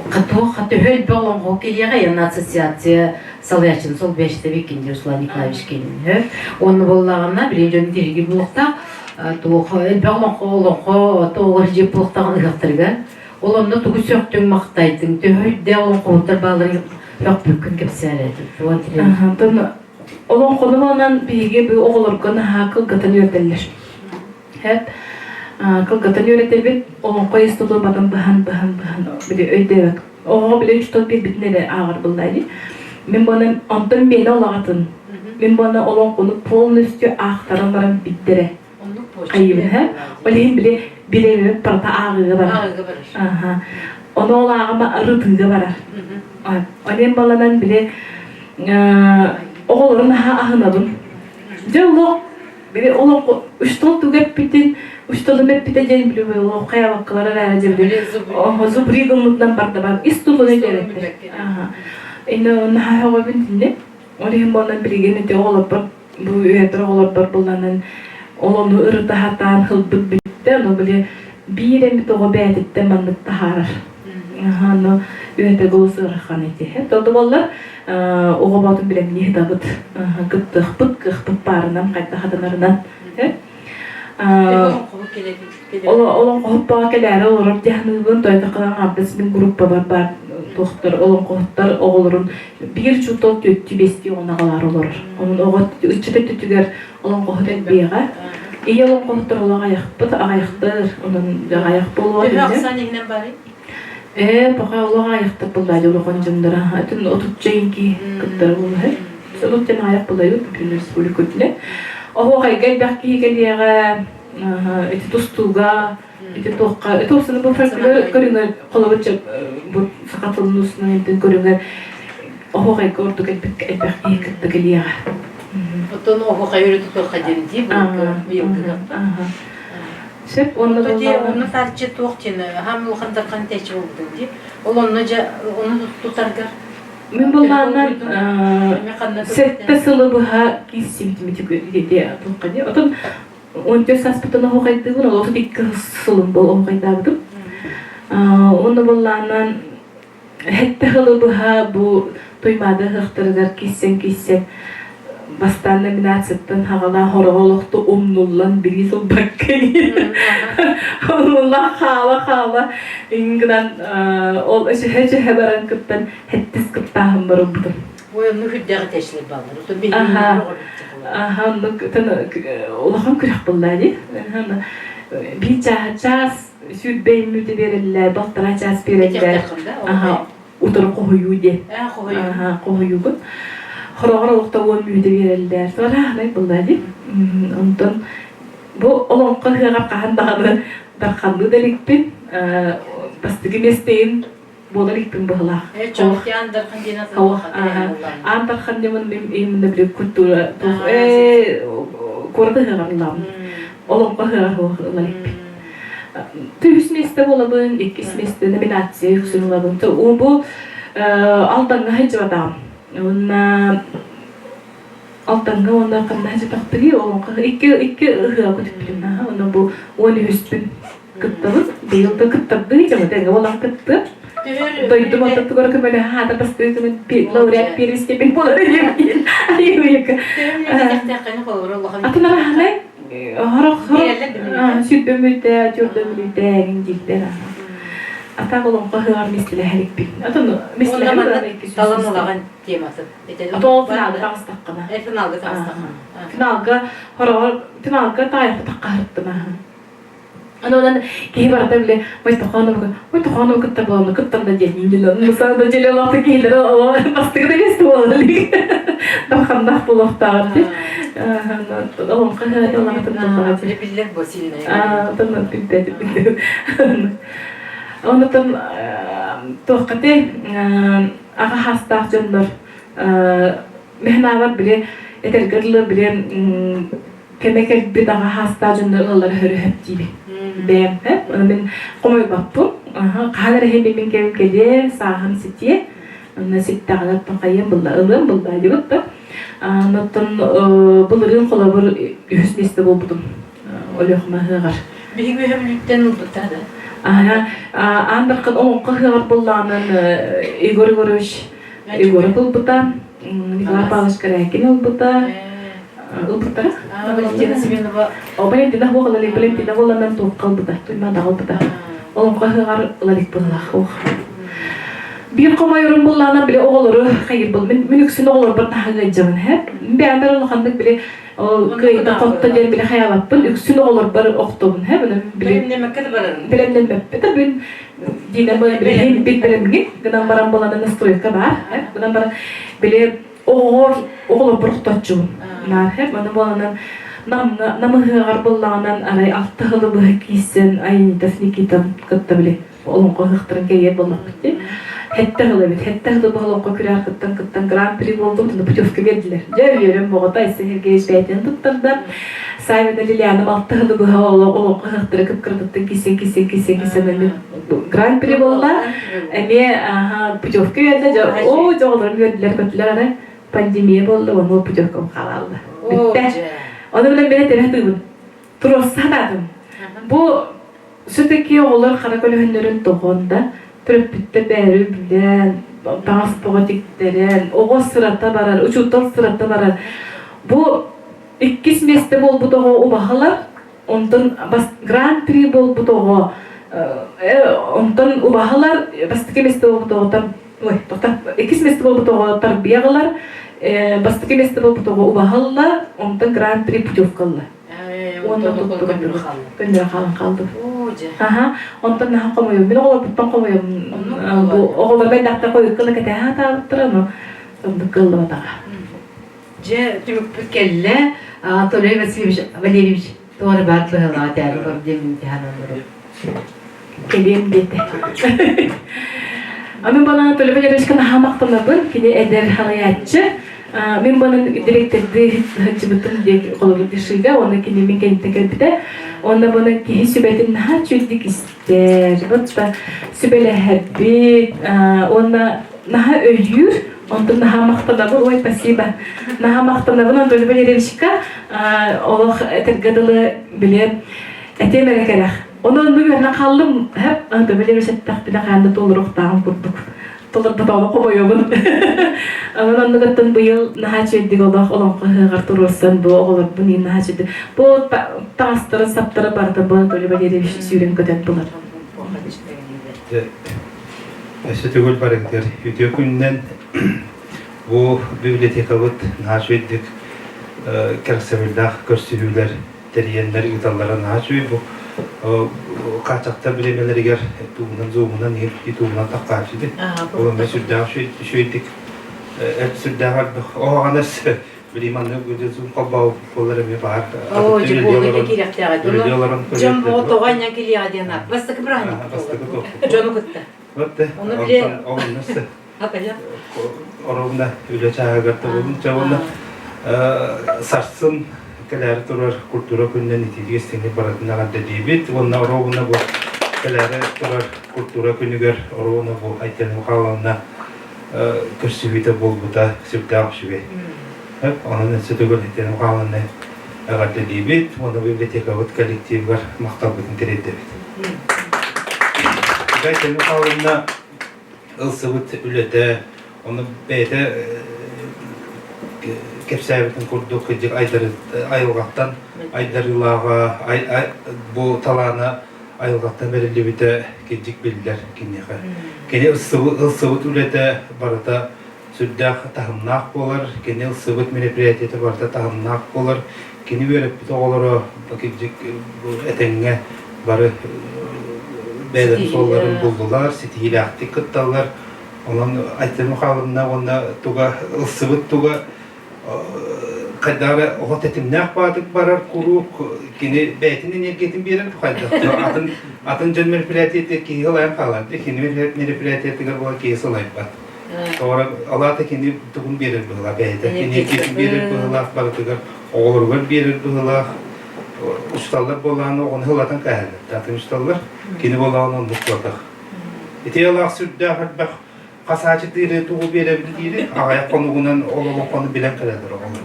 хатуох төһө элбэх олоҥхо кэлиэҕэ яна ассоциация салайааччыны сол бэштэби иккинди Руслан Николаевич кэлин Онно буоллаҕына билин дьон тириги буолуохтаах туох элбэх олоҥхо олоҥхо тоҕор дьиэ буолуохтаах ыһыахтарыгар ол онно тугу сөхтүҥ махтайдыҥ төһө үрдээх олоҥхоһуттар бааларын сөхпүккүн кэпсээн Онтон олоҥхону онон биһиги бу оҕолорго наһаа кылгатан үөрдэллэр. Хэп кылгатан үөрэтэбит олоҥхо институтун батын быһан быһан быһан били өйдөөбөт оҕоҕо били үч тыл биэрбитин эрэ ааҕар булла дии. Мин буонан онтон миэнэ улаҕатын. Мин буона олоҥхону полностью аахтаран баран билдэрэ. Хайыбын һэ. Ол иһин били билэбит барыта ааҕыыга барар. Аха. Ону ол ааҕыма ырытыыга барар. Онен баланан били оҕолорун аһа аһынабын. Дьэ олох. Били олоҥхо учтол тугу эппитин, учтолум эппитэ диэн били олоҥхо хайабаккалар эрэ дьэ били зубри гыммытынан барда бар ис тутуну диэбэттэр. Инне наһаа өҕөбүн тинне. Ол иһин буолан билигин ити оҕолорбор бу үөтэр оҕолорбор буланан ол ону ырыта сатаан ылбыт бүттэ, ону били биир эмит оҕо бэйэтиттэн маннык таһаарар. Аны үөтэ голос ыарахан ити. Тоду боллар оҕо боотун билэмнии сытабыт, кыттыахпыт, кыахпыт баарынан, хайдах хатанарынан. Олоҥхоһуппаҕа кэлээри олорор дьаһаныыбын, тойотоххунан аҥаардас мин группабар баар туохтар олоҥхоһуттар оҕолорун биир учуутал түөттүү биэстии оҕону аҕалаары олорор. Онон оҕо ыччат өттүтүгэр олоҥхоһут элбиэҕэ. Ийэ олоҥхоһуттар олох аҕыйахпыт, аҕыйахтар, онон аҕыйах буолуо Төһө ахсаан иһинэн барый? Ээ, пока олох аҕыйахтар буоллаа улахан дьоннора. Атын отучча инки кыттар буолуһай. Отучча аҕыйах буолайбыт бүтүн республика үрдүнэн. Оһуохайга элбэх киһи кэлиэҕэ, ити тустууга, ити туохха, ити устуна бу фольклор көрүҥэр холобур бу саха тылын устунан көрүҥэр оһуохайга ордук элбэх киһи кытта кэлиэҕэ. Оттон оһуохай өрө тутуохха диэн дии быйылгы Сөп уонна Онно тарчы туох диэн хам улахан дархан тэчи болдун дии. Ол онно дьэ ону тутаргар Мин былааннан сэттэ сылы быһа киирсибитим ити туохха дии. Отон 14 сааспыттан оһуохайдыыбын, ол 32 сылым бол оһуохайдаабытым. Онно былааннан Сэттэ сылы быһа бу Туймаада ыһыахтарыгар киирсэн-киирсэн бастаан номинацияттан хаҕалаах хороҕо олохто умнуллан билии сылбакка умнуллан хаала-хаала гынан ол өсөһө-өсөһө баран кыттан сэттис кыттааһын барылбытым. Ой, онну хүрдээх этээчилэр бааллар. Аха, оннук улахан күрэх буолла дии. Биир чаас сүүрбэйин мүнүүтэ биэрэллэр, балтараа чаас биэрэллэр. Аха, утары хоһуйуу диэн. Аха, хоһуйуугун. Хороҕор олохто 10 мүнүүтэ биэрэллэр. Туорааһынай буолла дии. Онтон бу олоҥхо ыһыаҕар хаһан даҕаны дарханныы да иликпин, бастакы миэстэйин буола иликпин быһылаах. Чоҥтян Дархан диэн Аан Дархан диэн именно били культура куорат ыһыаҕар ыллаабын. Олоҥхо ыһыаҕар ыла иликпин. Үһүс миэстэ буолабын, иккис миэстэ номинация үксүн ылабын. Бу Алдаҥҥа сылдьыбатаҕым. Уонна Алдаҥҥа уонна ханна сылдьыбатахпыный олоҥхо икки икки ыһыаҕа көтүппүтүм. Онно бу 13-үспүн кыттабын. Быйыл да кыттардыы дьоҥ тэҥэ буолан кыттыам. Дойдум ортотугар көмөлөһө хаата бастыытымын лауреат первый степень буолар диэн. Атын араһанай Хорох сүрбэ мүтэ, түөрдө мүтэ эҥин дииллэр. Атаак олоҥхо ыһыаҕар миэстэлэһэрикпин. Атын миэстэлэһэр Талан ылаҕын тематын. Ото финалга таҕыстаххына. Финалга таҕыстаххына. Финалга хороҕор финалга таайахта таххаһырттым аха. Онон киһи барыта бile Мойтохоновга Мойтохонова кытта буолан кыттан да диэн индилен мусаа да дьэлэ олохто киһилere бастыгы да кести буолан дарханнаах буолуохтааҕар ти олоҥхо Биллер бу сильный. Билбэт Онотон туоххати аҕа хаастаах дьоннор мэхнаабар били этэргэ дылы били кэмэ кэлбит аҕа хаастаах дьоннор ыаллара хөрүһөп диибин. Бэйэм мин хомойбоппун. Хаһан эрэ мин кэмим кэлиэ, сааһым ситиэ. Онно ситтэҕинэ оттон хайыам булла, ылыам булла диэбит да. Оттон былырыын холобур үһүс миэстэ буолбутум. Өлүөхүмэ ыһыаҕар. Биһиги үһөмүлүттэн ылбыттара да. Аан Дархан олоҥхо ыһыаҕар буллаҕынан Егор Егорович Егоров ылбыта, Николай Павлович Корякин ылбыта, ылбыттара. Валентина Семенова. О, Валентина Хуохалали, Валентина буоланан туохха ылбыта, Туймаадаҕа ылбыта. Олоҥхо ыһыаҕар ыларик быһылаах. Ох. Биир хомойорум буллаҕына били оҕолору хайырбыл. Мин, мин үксүн оҕолорбор таһыга илдьэбин, һэ. Бэйэм улаханнык били кыайда хотто диэн били хайаабаппын. Үксүн оҕолорбор охтобун, һэ. Били Бэлэмнэммэккэ да барарым. Бэлэмнэммэппит. Бүн Дина билигин бит бэлэмҥин гынан баран буолана настройка баар гынан баран били оҕоҕор оҕолорбор охтооччубун наар маны буоланан намҥа намыһыаҕар буллаҕынан арай алта сылы быһа киирсэн Айанитов Никита кытта били олоҥхо ыһыахтарын кэйиэр буоллахпыт дии. Хэттэ сыл эбит. Хэттэ сылы бу олоҥхо күрэҕэр кыттан кыттан гран-при буоллум, туну путевка биэрдилэр. Дьэ, үөрүм боҕото Айсен Сергеевич бэйэтинэн туттарда. Савина Лилиана алта сылы быһа олоҥхо ыһыахтара кып-кыратыттан кисен кисен кисен кисен эмиэ гран-при буолла. Эмиэ путевка үөрдэ. Дьэ, оо, дьэ оҕолорум үөрдүлэр көтүлэр ары. Пандемия буолла, ону путевкам хаалалла. Бүттэ. Ону билэн бэйэ тэбэ тыыбын. Туруорса сатаатым. Бу все-таки оҕолор хара көлөһүннэрин тоҕон да, төрөппүттэр бэйэлэрэ билэн, таҥас тоҕо тиктэрэн, оҕо сырата барар, учуутал сырата барар. Бу иккис миэстэ буолбут оҕо убаһалар, онтон гран-при буолбут оҕо, онтон убаһалар, бастакы миэстэ буолбут оҕо ой, тоқта, иккис миэстэ буолбут оҕо тарбыйаҕалар, бастакы миэстэ буолбут оҕо убаһалла, онтон гран-при путевка ылла. Уонна тутту көннөрө хаалан хаалдым. Аха, онтон наһаа хомойом. Мин оҕолорбуттан хомойом. Бу оҕолорго элбэхтэ хойуккуна кэтэһэ сатаабыттара, но оннук кыаллыбатаҕа. Дьэ, түмүкпүт кэллэ. Анатолий Васильевич Валерьевич туора баар быһалаах этээри олор диэн имтихан олорор. Кэлиэм диэтэ. Аны бана Анатолий Валерьевичка наһаа махтанабын. Кини эдэр халайааччы. Мин банан директорды сылдьыбытым диэн холобур дышыга, уонна кини мин кэнниттэн кэлбитэ. Уонна бана киһи сүбэтин наһаа үчүгдүк истэр, вот сүбэлэһэрбит, уонна наһаа өйүүр, онтон наһаа махтанабын, ой, спасибо. Наһаа махтанабын Анатолий Валерьевичка, олох этэргэ дылы били этиэм эрэ кэрэх. Онон оннук үөрэнэн хааллым, хэп Анатолий Валерьевич эттэхпинэ хаан да толоруохтааҕым курдук. Толорботоҕуна хомойобун. Онон оннугуттан быйыл наһаа үчүгэйдик олох олоҥхо ыһыаҕар туруорсан бу оҕолорбун иин наһаа үчүгэй. Бу таҥастары, саптары барыта бу Анатолий Валерьевич сүүрэн көтөн булар. Өссө төгүл барыгытыгар үтүө күнүнэн бу библиотекабыт наһаа үчүгэйдик кэрэхсэбиллээх көрсүһүүлэр тэрийэннэр ыыталлара наһаа үчүгэй бу хааччахтар бириэмэлэригэр тугунан зуумунан ютубунан таххааччы ол эмэ сүрдээх үчүгэйдик сүрдээх элбэх оһоҕанас били маннык зум холбоо буолар эмиэ баар Оо, дьэ буолла киирэхтээҕэ дьон боо тоҕо анньан килиэҕэ диэн аат бастакы бырааһынньык дьону кытта Ону били Оруобуна үлэ чааһыгар тобулун чэ уонна сарсын кэлээри турар культура күнүнэн итиитигэр истиҥник барытын эҕэрдэлиибит уонна оруобуна бу кэлээри турар культура күнүгэр оруобуна бу Айтена Михайловна көрсүһүүтэ буолбута сүрдээх үчүгэй. Онон өссө төгүл Айтена Михайловна эҕэрдэлиибит уонна библиотекабыт коллективыгар махталбытын тириэрдэбит. Айтена Михайловна ылсыбыт үлэтэ, ону бэйэтэ кэпсээбитин курдук кырдьык айылҕаттан айдарыылааҕа, бу талаана айылҕаттан бэриллибитэ кырдьык биллэр киниэхэ. Кини ылсыбыт үлэтэ барыта сүрдээх таһымнаах буолар, кини ылсыбыт мероприятиета барыта таһымнаах буолар, кини үөрэппит оҕолоро кырдьык этэҥҥэ бары бэйэлэрин суолларын буллулар, ситиһиилээхтик кытталлар. Онон Айтена Михайловна уонна туга ылсыбыт туга хайдах эрэ оҕо тэтимнээх баатык барар куруук кини бэйэтин энергиятын биэрэр хайдах атын атын дьон мероприятиетыгар киһи сылайан хаалар кини мероприятиетыгар буола киһи сылайбат Алаата кини тугун биэрэр быһыылаах бэйэтэ энергиятын биэрэр быһыылаах барытыгар оҕолоругар биэрэр быһыылаах учууталлар буоллаҕына оҕону сылатан кээһэллэр атын учууталлар кини буоллаҕына оннук буолбатах ити алаах сүрдээх элбэх хасаачы тыыры тугу биэрэбин диири аҕыйах хонугунан ол олоҥхону билэн кэлэллэр оҕолор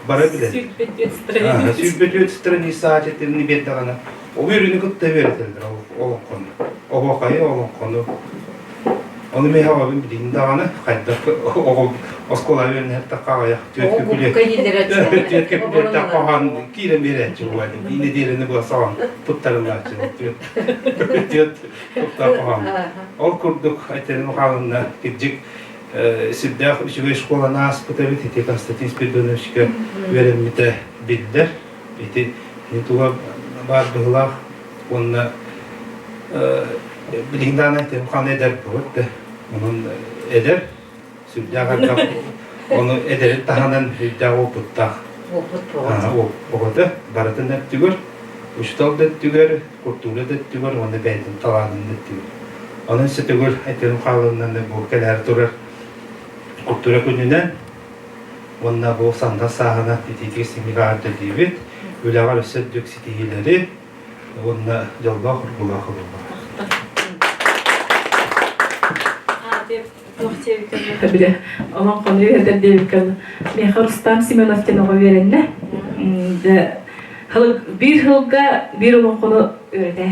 бары билэр 104 страница аачытыырны биэрдэҕинэ ол үөрүүнү кытта үөрэтэллэр олоҥхону оһуохайы олоҥхону Ону мин аҕабын билигин даҕаны хайдах оҕо оскуола үөрэнэртэххэ аҕыйах түөрт кэпилиэттээх хоһоон киирэн биэрээччи буолааччы. Биир нэдиэлэни быһа саҕан туттарыллааччы. Түөрт туттар хоһоон. Ол курдук Айтена Михайловна кырдьык сүрдээх үчүгэй школаны ааспыт эбит. Ити Константин Спиридоновичка үөрэммитэ биллэр. Ити туга баар быһыылаах уонна билигин даҕаны Тимхан эдэр буолар да онон эдэр сүрдээх элбэх ону эдэрин таһынан сүрдээх опыттаах оҕото барытын өттүгэр учуутал да өттүгэр культура да өттүгэр уонна бэйэтин талаанын да өттүгэр. Онон сөтөгүл этэрин хаалыннан бу кэлээр турар культура күнүнэн уонна бу сандал сааһынан итиитигэр симигэ төлүүбүт. Үлэҕэр өссө үрдүк ситиһиилэри уонна дьоллоох ургулаах олорбут. Бile олоҥхону үөрэтэр диэбиккэ миэхэ Рустам Семенов диэн оҕо үөрэннэ. Биир сылга биир олоҥхону үөрэтэ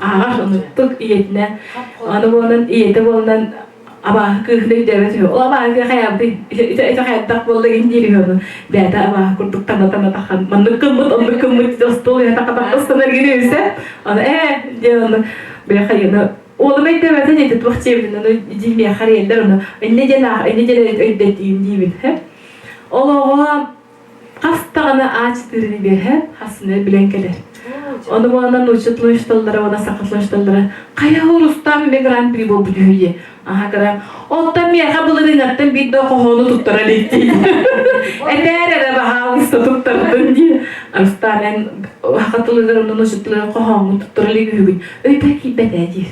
ааҕар онуттук ийэтинэ аны буолан ийэтэ буолан абааһы кыыһын өйдөөбөт үһү. Ол абааһы кыыһа хайаабытый? Ити хайдах буолла гин диир үһү ону. Бэйэтэ абааһы курдук тана-тана тахан маннык гыммыт, оннук гыммыт остуол үһэ таха ыстанар гин үһүсэ. Аны ээ диэн ону бэйэ хайыны Уолум өйдөөбөтө диэти туох диэбитин ону дии миэхэ эрийэллэр ону иннэ диэн аах иннэ диэн өйдөтүүм диибин Ол оҕо хас даҕаны аачытыырын биэрһэ хасыны билэн кэлэр. Ону буолан нуучча тылын уонна саха тылын хайа Рустам эмиэ гран-при буолбут үһү дии. Аха кыра. Оттон миэхэ былырыыҥаттан биир да хоһоону туттара илик дии. Этээр эрэ баһаалыста туттардын дии. Рустам эн саха тылыгар уонна нуучча тылыгар хоһооҥҥун туттара илик үһүгүн. Өйбөр киирбэт ээ диир.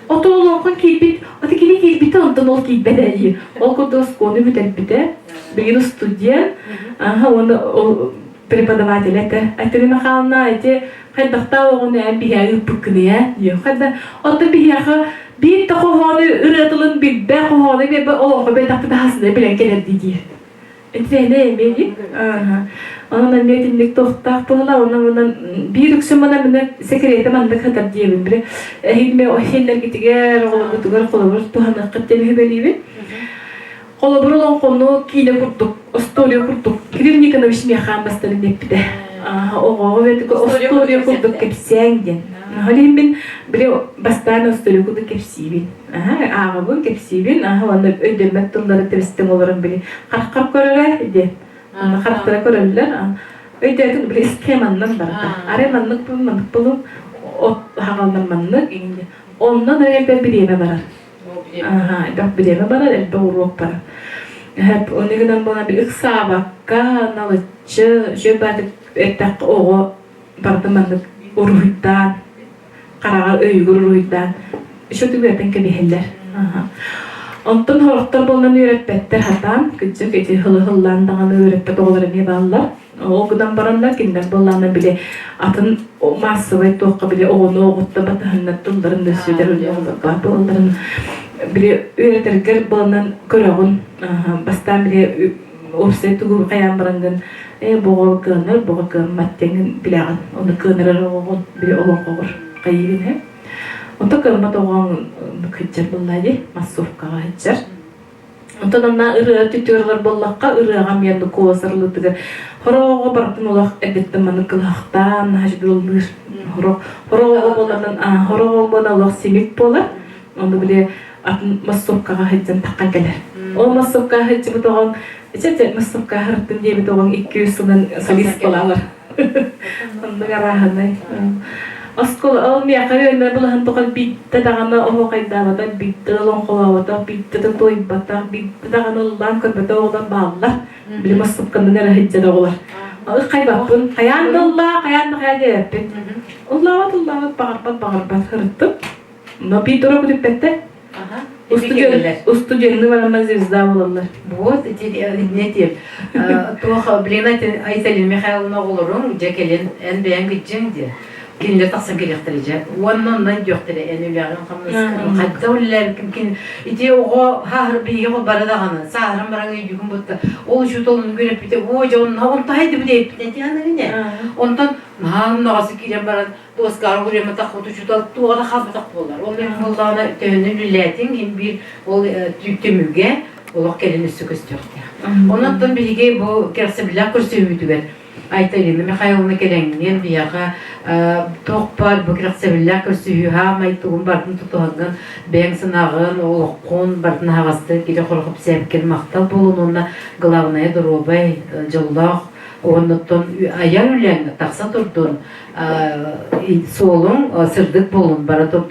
Отон олоҥхон киирбит, аты кини киирбитэ онтон ол киирбэт ээ диир. Ол курдук оскуоланы бүтэрбитэ. Билигин студент. Аха уонна ол преподаватель этэ. Айтали Михайловна ити хайдахтаах оҕону эн биһиэхэ ыыппыккыный ээ диир. Хайда оттон биһиэхэ биир да хоһоону ырыа тылын билбэ, хоһоону билбэ олоҥхо бэйтэхпит аһасына билэн кэлэр дии диир. Итиэнэ эмиэ дии. Онон эмиэ итинник туохтаах буолла, онон онон биир үксүн мана мина секретэ маннык хатар диэбин биле. Эһигме оһиэннэргитигэр, оҕолоргутугар холобур туһаныаххыт диэн үһүбэлиибин. Холобур олоҥхону киинэ курдук, остуоруйа курдук Кирилл Никонович миэхэ бастарын эппитэ. Оҕоҕо остуоруйа курдук кэпсээҥ диэн. Ол иһин мин били бастаан остуоруйа курдук кэпсиибин. Ааҕабын, кэпсиибин, уонна өйдөммөт тыллары тэбистэн олорон били хараххар көрөрө диэн. Харахтара көрөллөр. Өйдөөтүн били схеманнан барда. Арай маннык маннык булум, от хаҕаллар маннык Оннон элбэх бириэмэ барар. Элбэх бириэмэ барар, элбэх уруок барар. Оны гынан буолан ыксаабакка, налыччы, үчүгэй баатык эттэххэ оҕо барыта маннык уруһуйдаан, хараҕар өйүгэр уруһуйдаан еще түгэтэн кэбиһэллэр. Онтон сорохтор буолан үөрэппэттэр хатаан, кырдьык ити хылы-хыллаан даҕаны үөрэппэт оҕолор эмиэ бааллар. Ол гынан бараннар кинилэр буоллаҕына били атын маассабай туохха били оҕону оҕутта батыһыннар тылларын да сүдэр баар буолалларын били үөрэтэргэр буоланан көрөҕүн бастаан били уопсай тугу хайаан бараҥҥын ээ боҕо кыанар боҕо кыаммат диэҥҥин билэҕин ону кыанарар оҕоҕун били олоҥхоҕор хайыыгын һэ онто кыаммат оҕоҥ кыдьар буоллаа дии массовкаҕа сылдьар. Онтон анна ырыа түтүөрлэр буоллахха ырыаҕа эмиэ куолас арыллыытыгар хороҕо барытын олох эрдэттэн маннык кылыһахтаан наһаа ыллыыр хороҕо буоланан хороҕо буолан олох симик буолар ону били атын массовкаҕа сылдьан таххан кэлэр ол массовкаҕа сылдьыбыт оҕоҥ ичэ массовкаҕа сырыттым диэбит оҕоҥ 200 сылынан солист буолалар Оннук арааһынай. Оскуола ол миэхэ үөннэ былаһын тоҕо биирдэ даҕаны оһуохайдаабатах, биирдэ да олоҥхолооботох, биирдэ да туойбатах, биирдэ даҕаны ыллаан көрбөтөх оҕолор бааллар. Били массыпканан эрэ сылдьар оҕолор. Хайбаппын, хайаан да ыллаа, хайаан да хайа диэбэппин. Ыллаабат, ыллаабат, баҕарбат, баҕарбат, ырыттым. Но биир да уруок бүтүппэттэр. Устудьуоннуу барамман звезда буолаллар. Вот, не тем. Туох, блин, Айталина Михайловна оҕолоруҥ дьэ кэлин эн бэйэҥ кыдьыҥ диэ. Кинилэр тахсан кэлиэхтэрэ дьэ. Уонна оннан диэхтэрэ эн үлэҕин хамнаскын хайда үлэлээбиккин кин ити оҕо хааһыр биһиги бары даҕаны сааһыран баран өйдүүгүн бутта ол учуутал ону үөрэппитэ оо дьэ онно онто хайдыбыт эппитэ тиһаныгыне онтон наһаа наҕасы киирэн баран Туоскаара урематах учуутал туоҕа да хаалбатах буолар. Ол иһин буоллаҕына төһөнү үлэлээтиҥ иһин биир ол түмүгэ олох кэлин өссө көстүөхтээх. Онон биһиги бу кэрэхсэбиллээх көрсүһүүбүтүгэр Айталина Михайловна кэлэҥҥин биһиэхэ туох баар бу кэрэхсэбиллээх көрсүһүү хаамай тугун барытын тутуһаҥҥын бэйэҥ санааҕын, олоххун барытын аһаҕастык кири-хоро кэпсээбиккин махтал буолун уонна главное доруобай, дьоллоох уонна айар үлэҥ тахса турдун суолуҥ сырдык буолун бара турдун.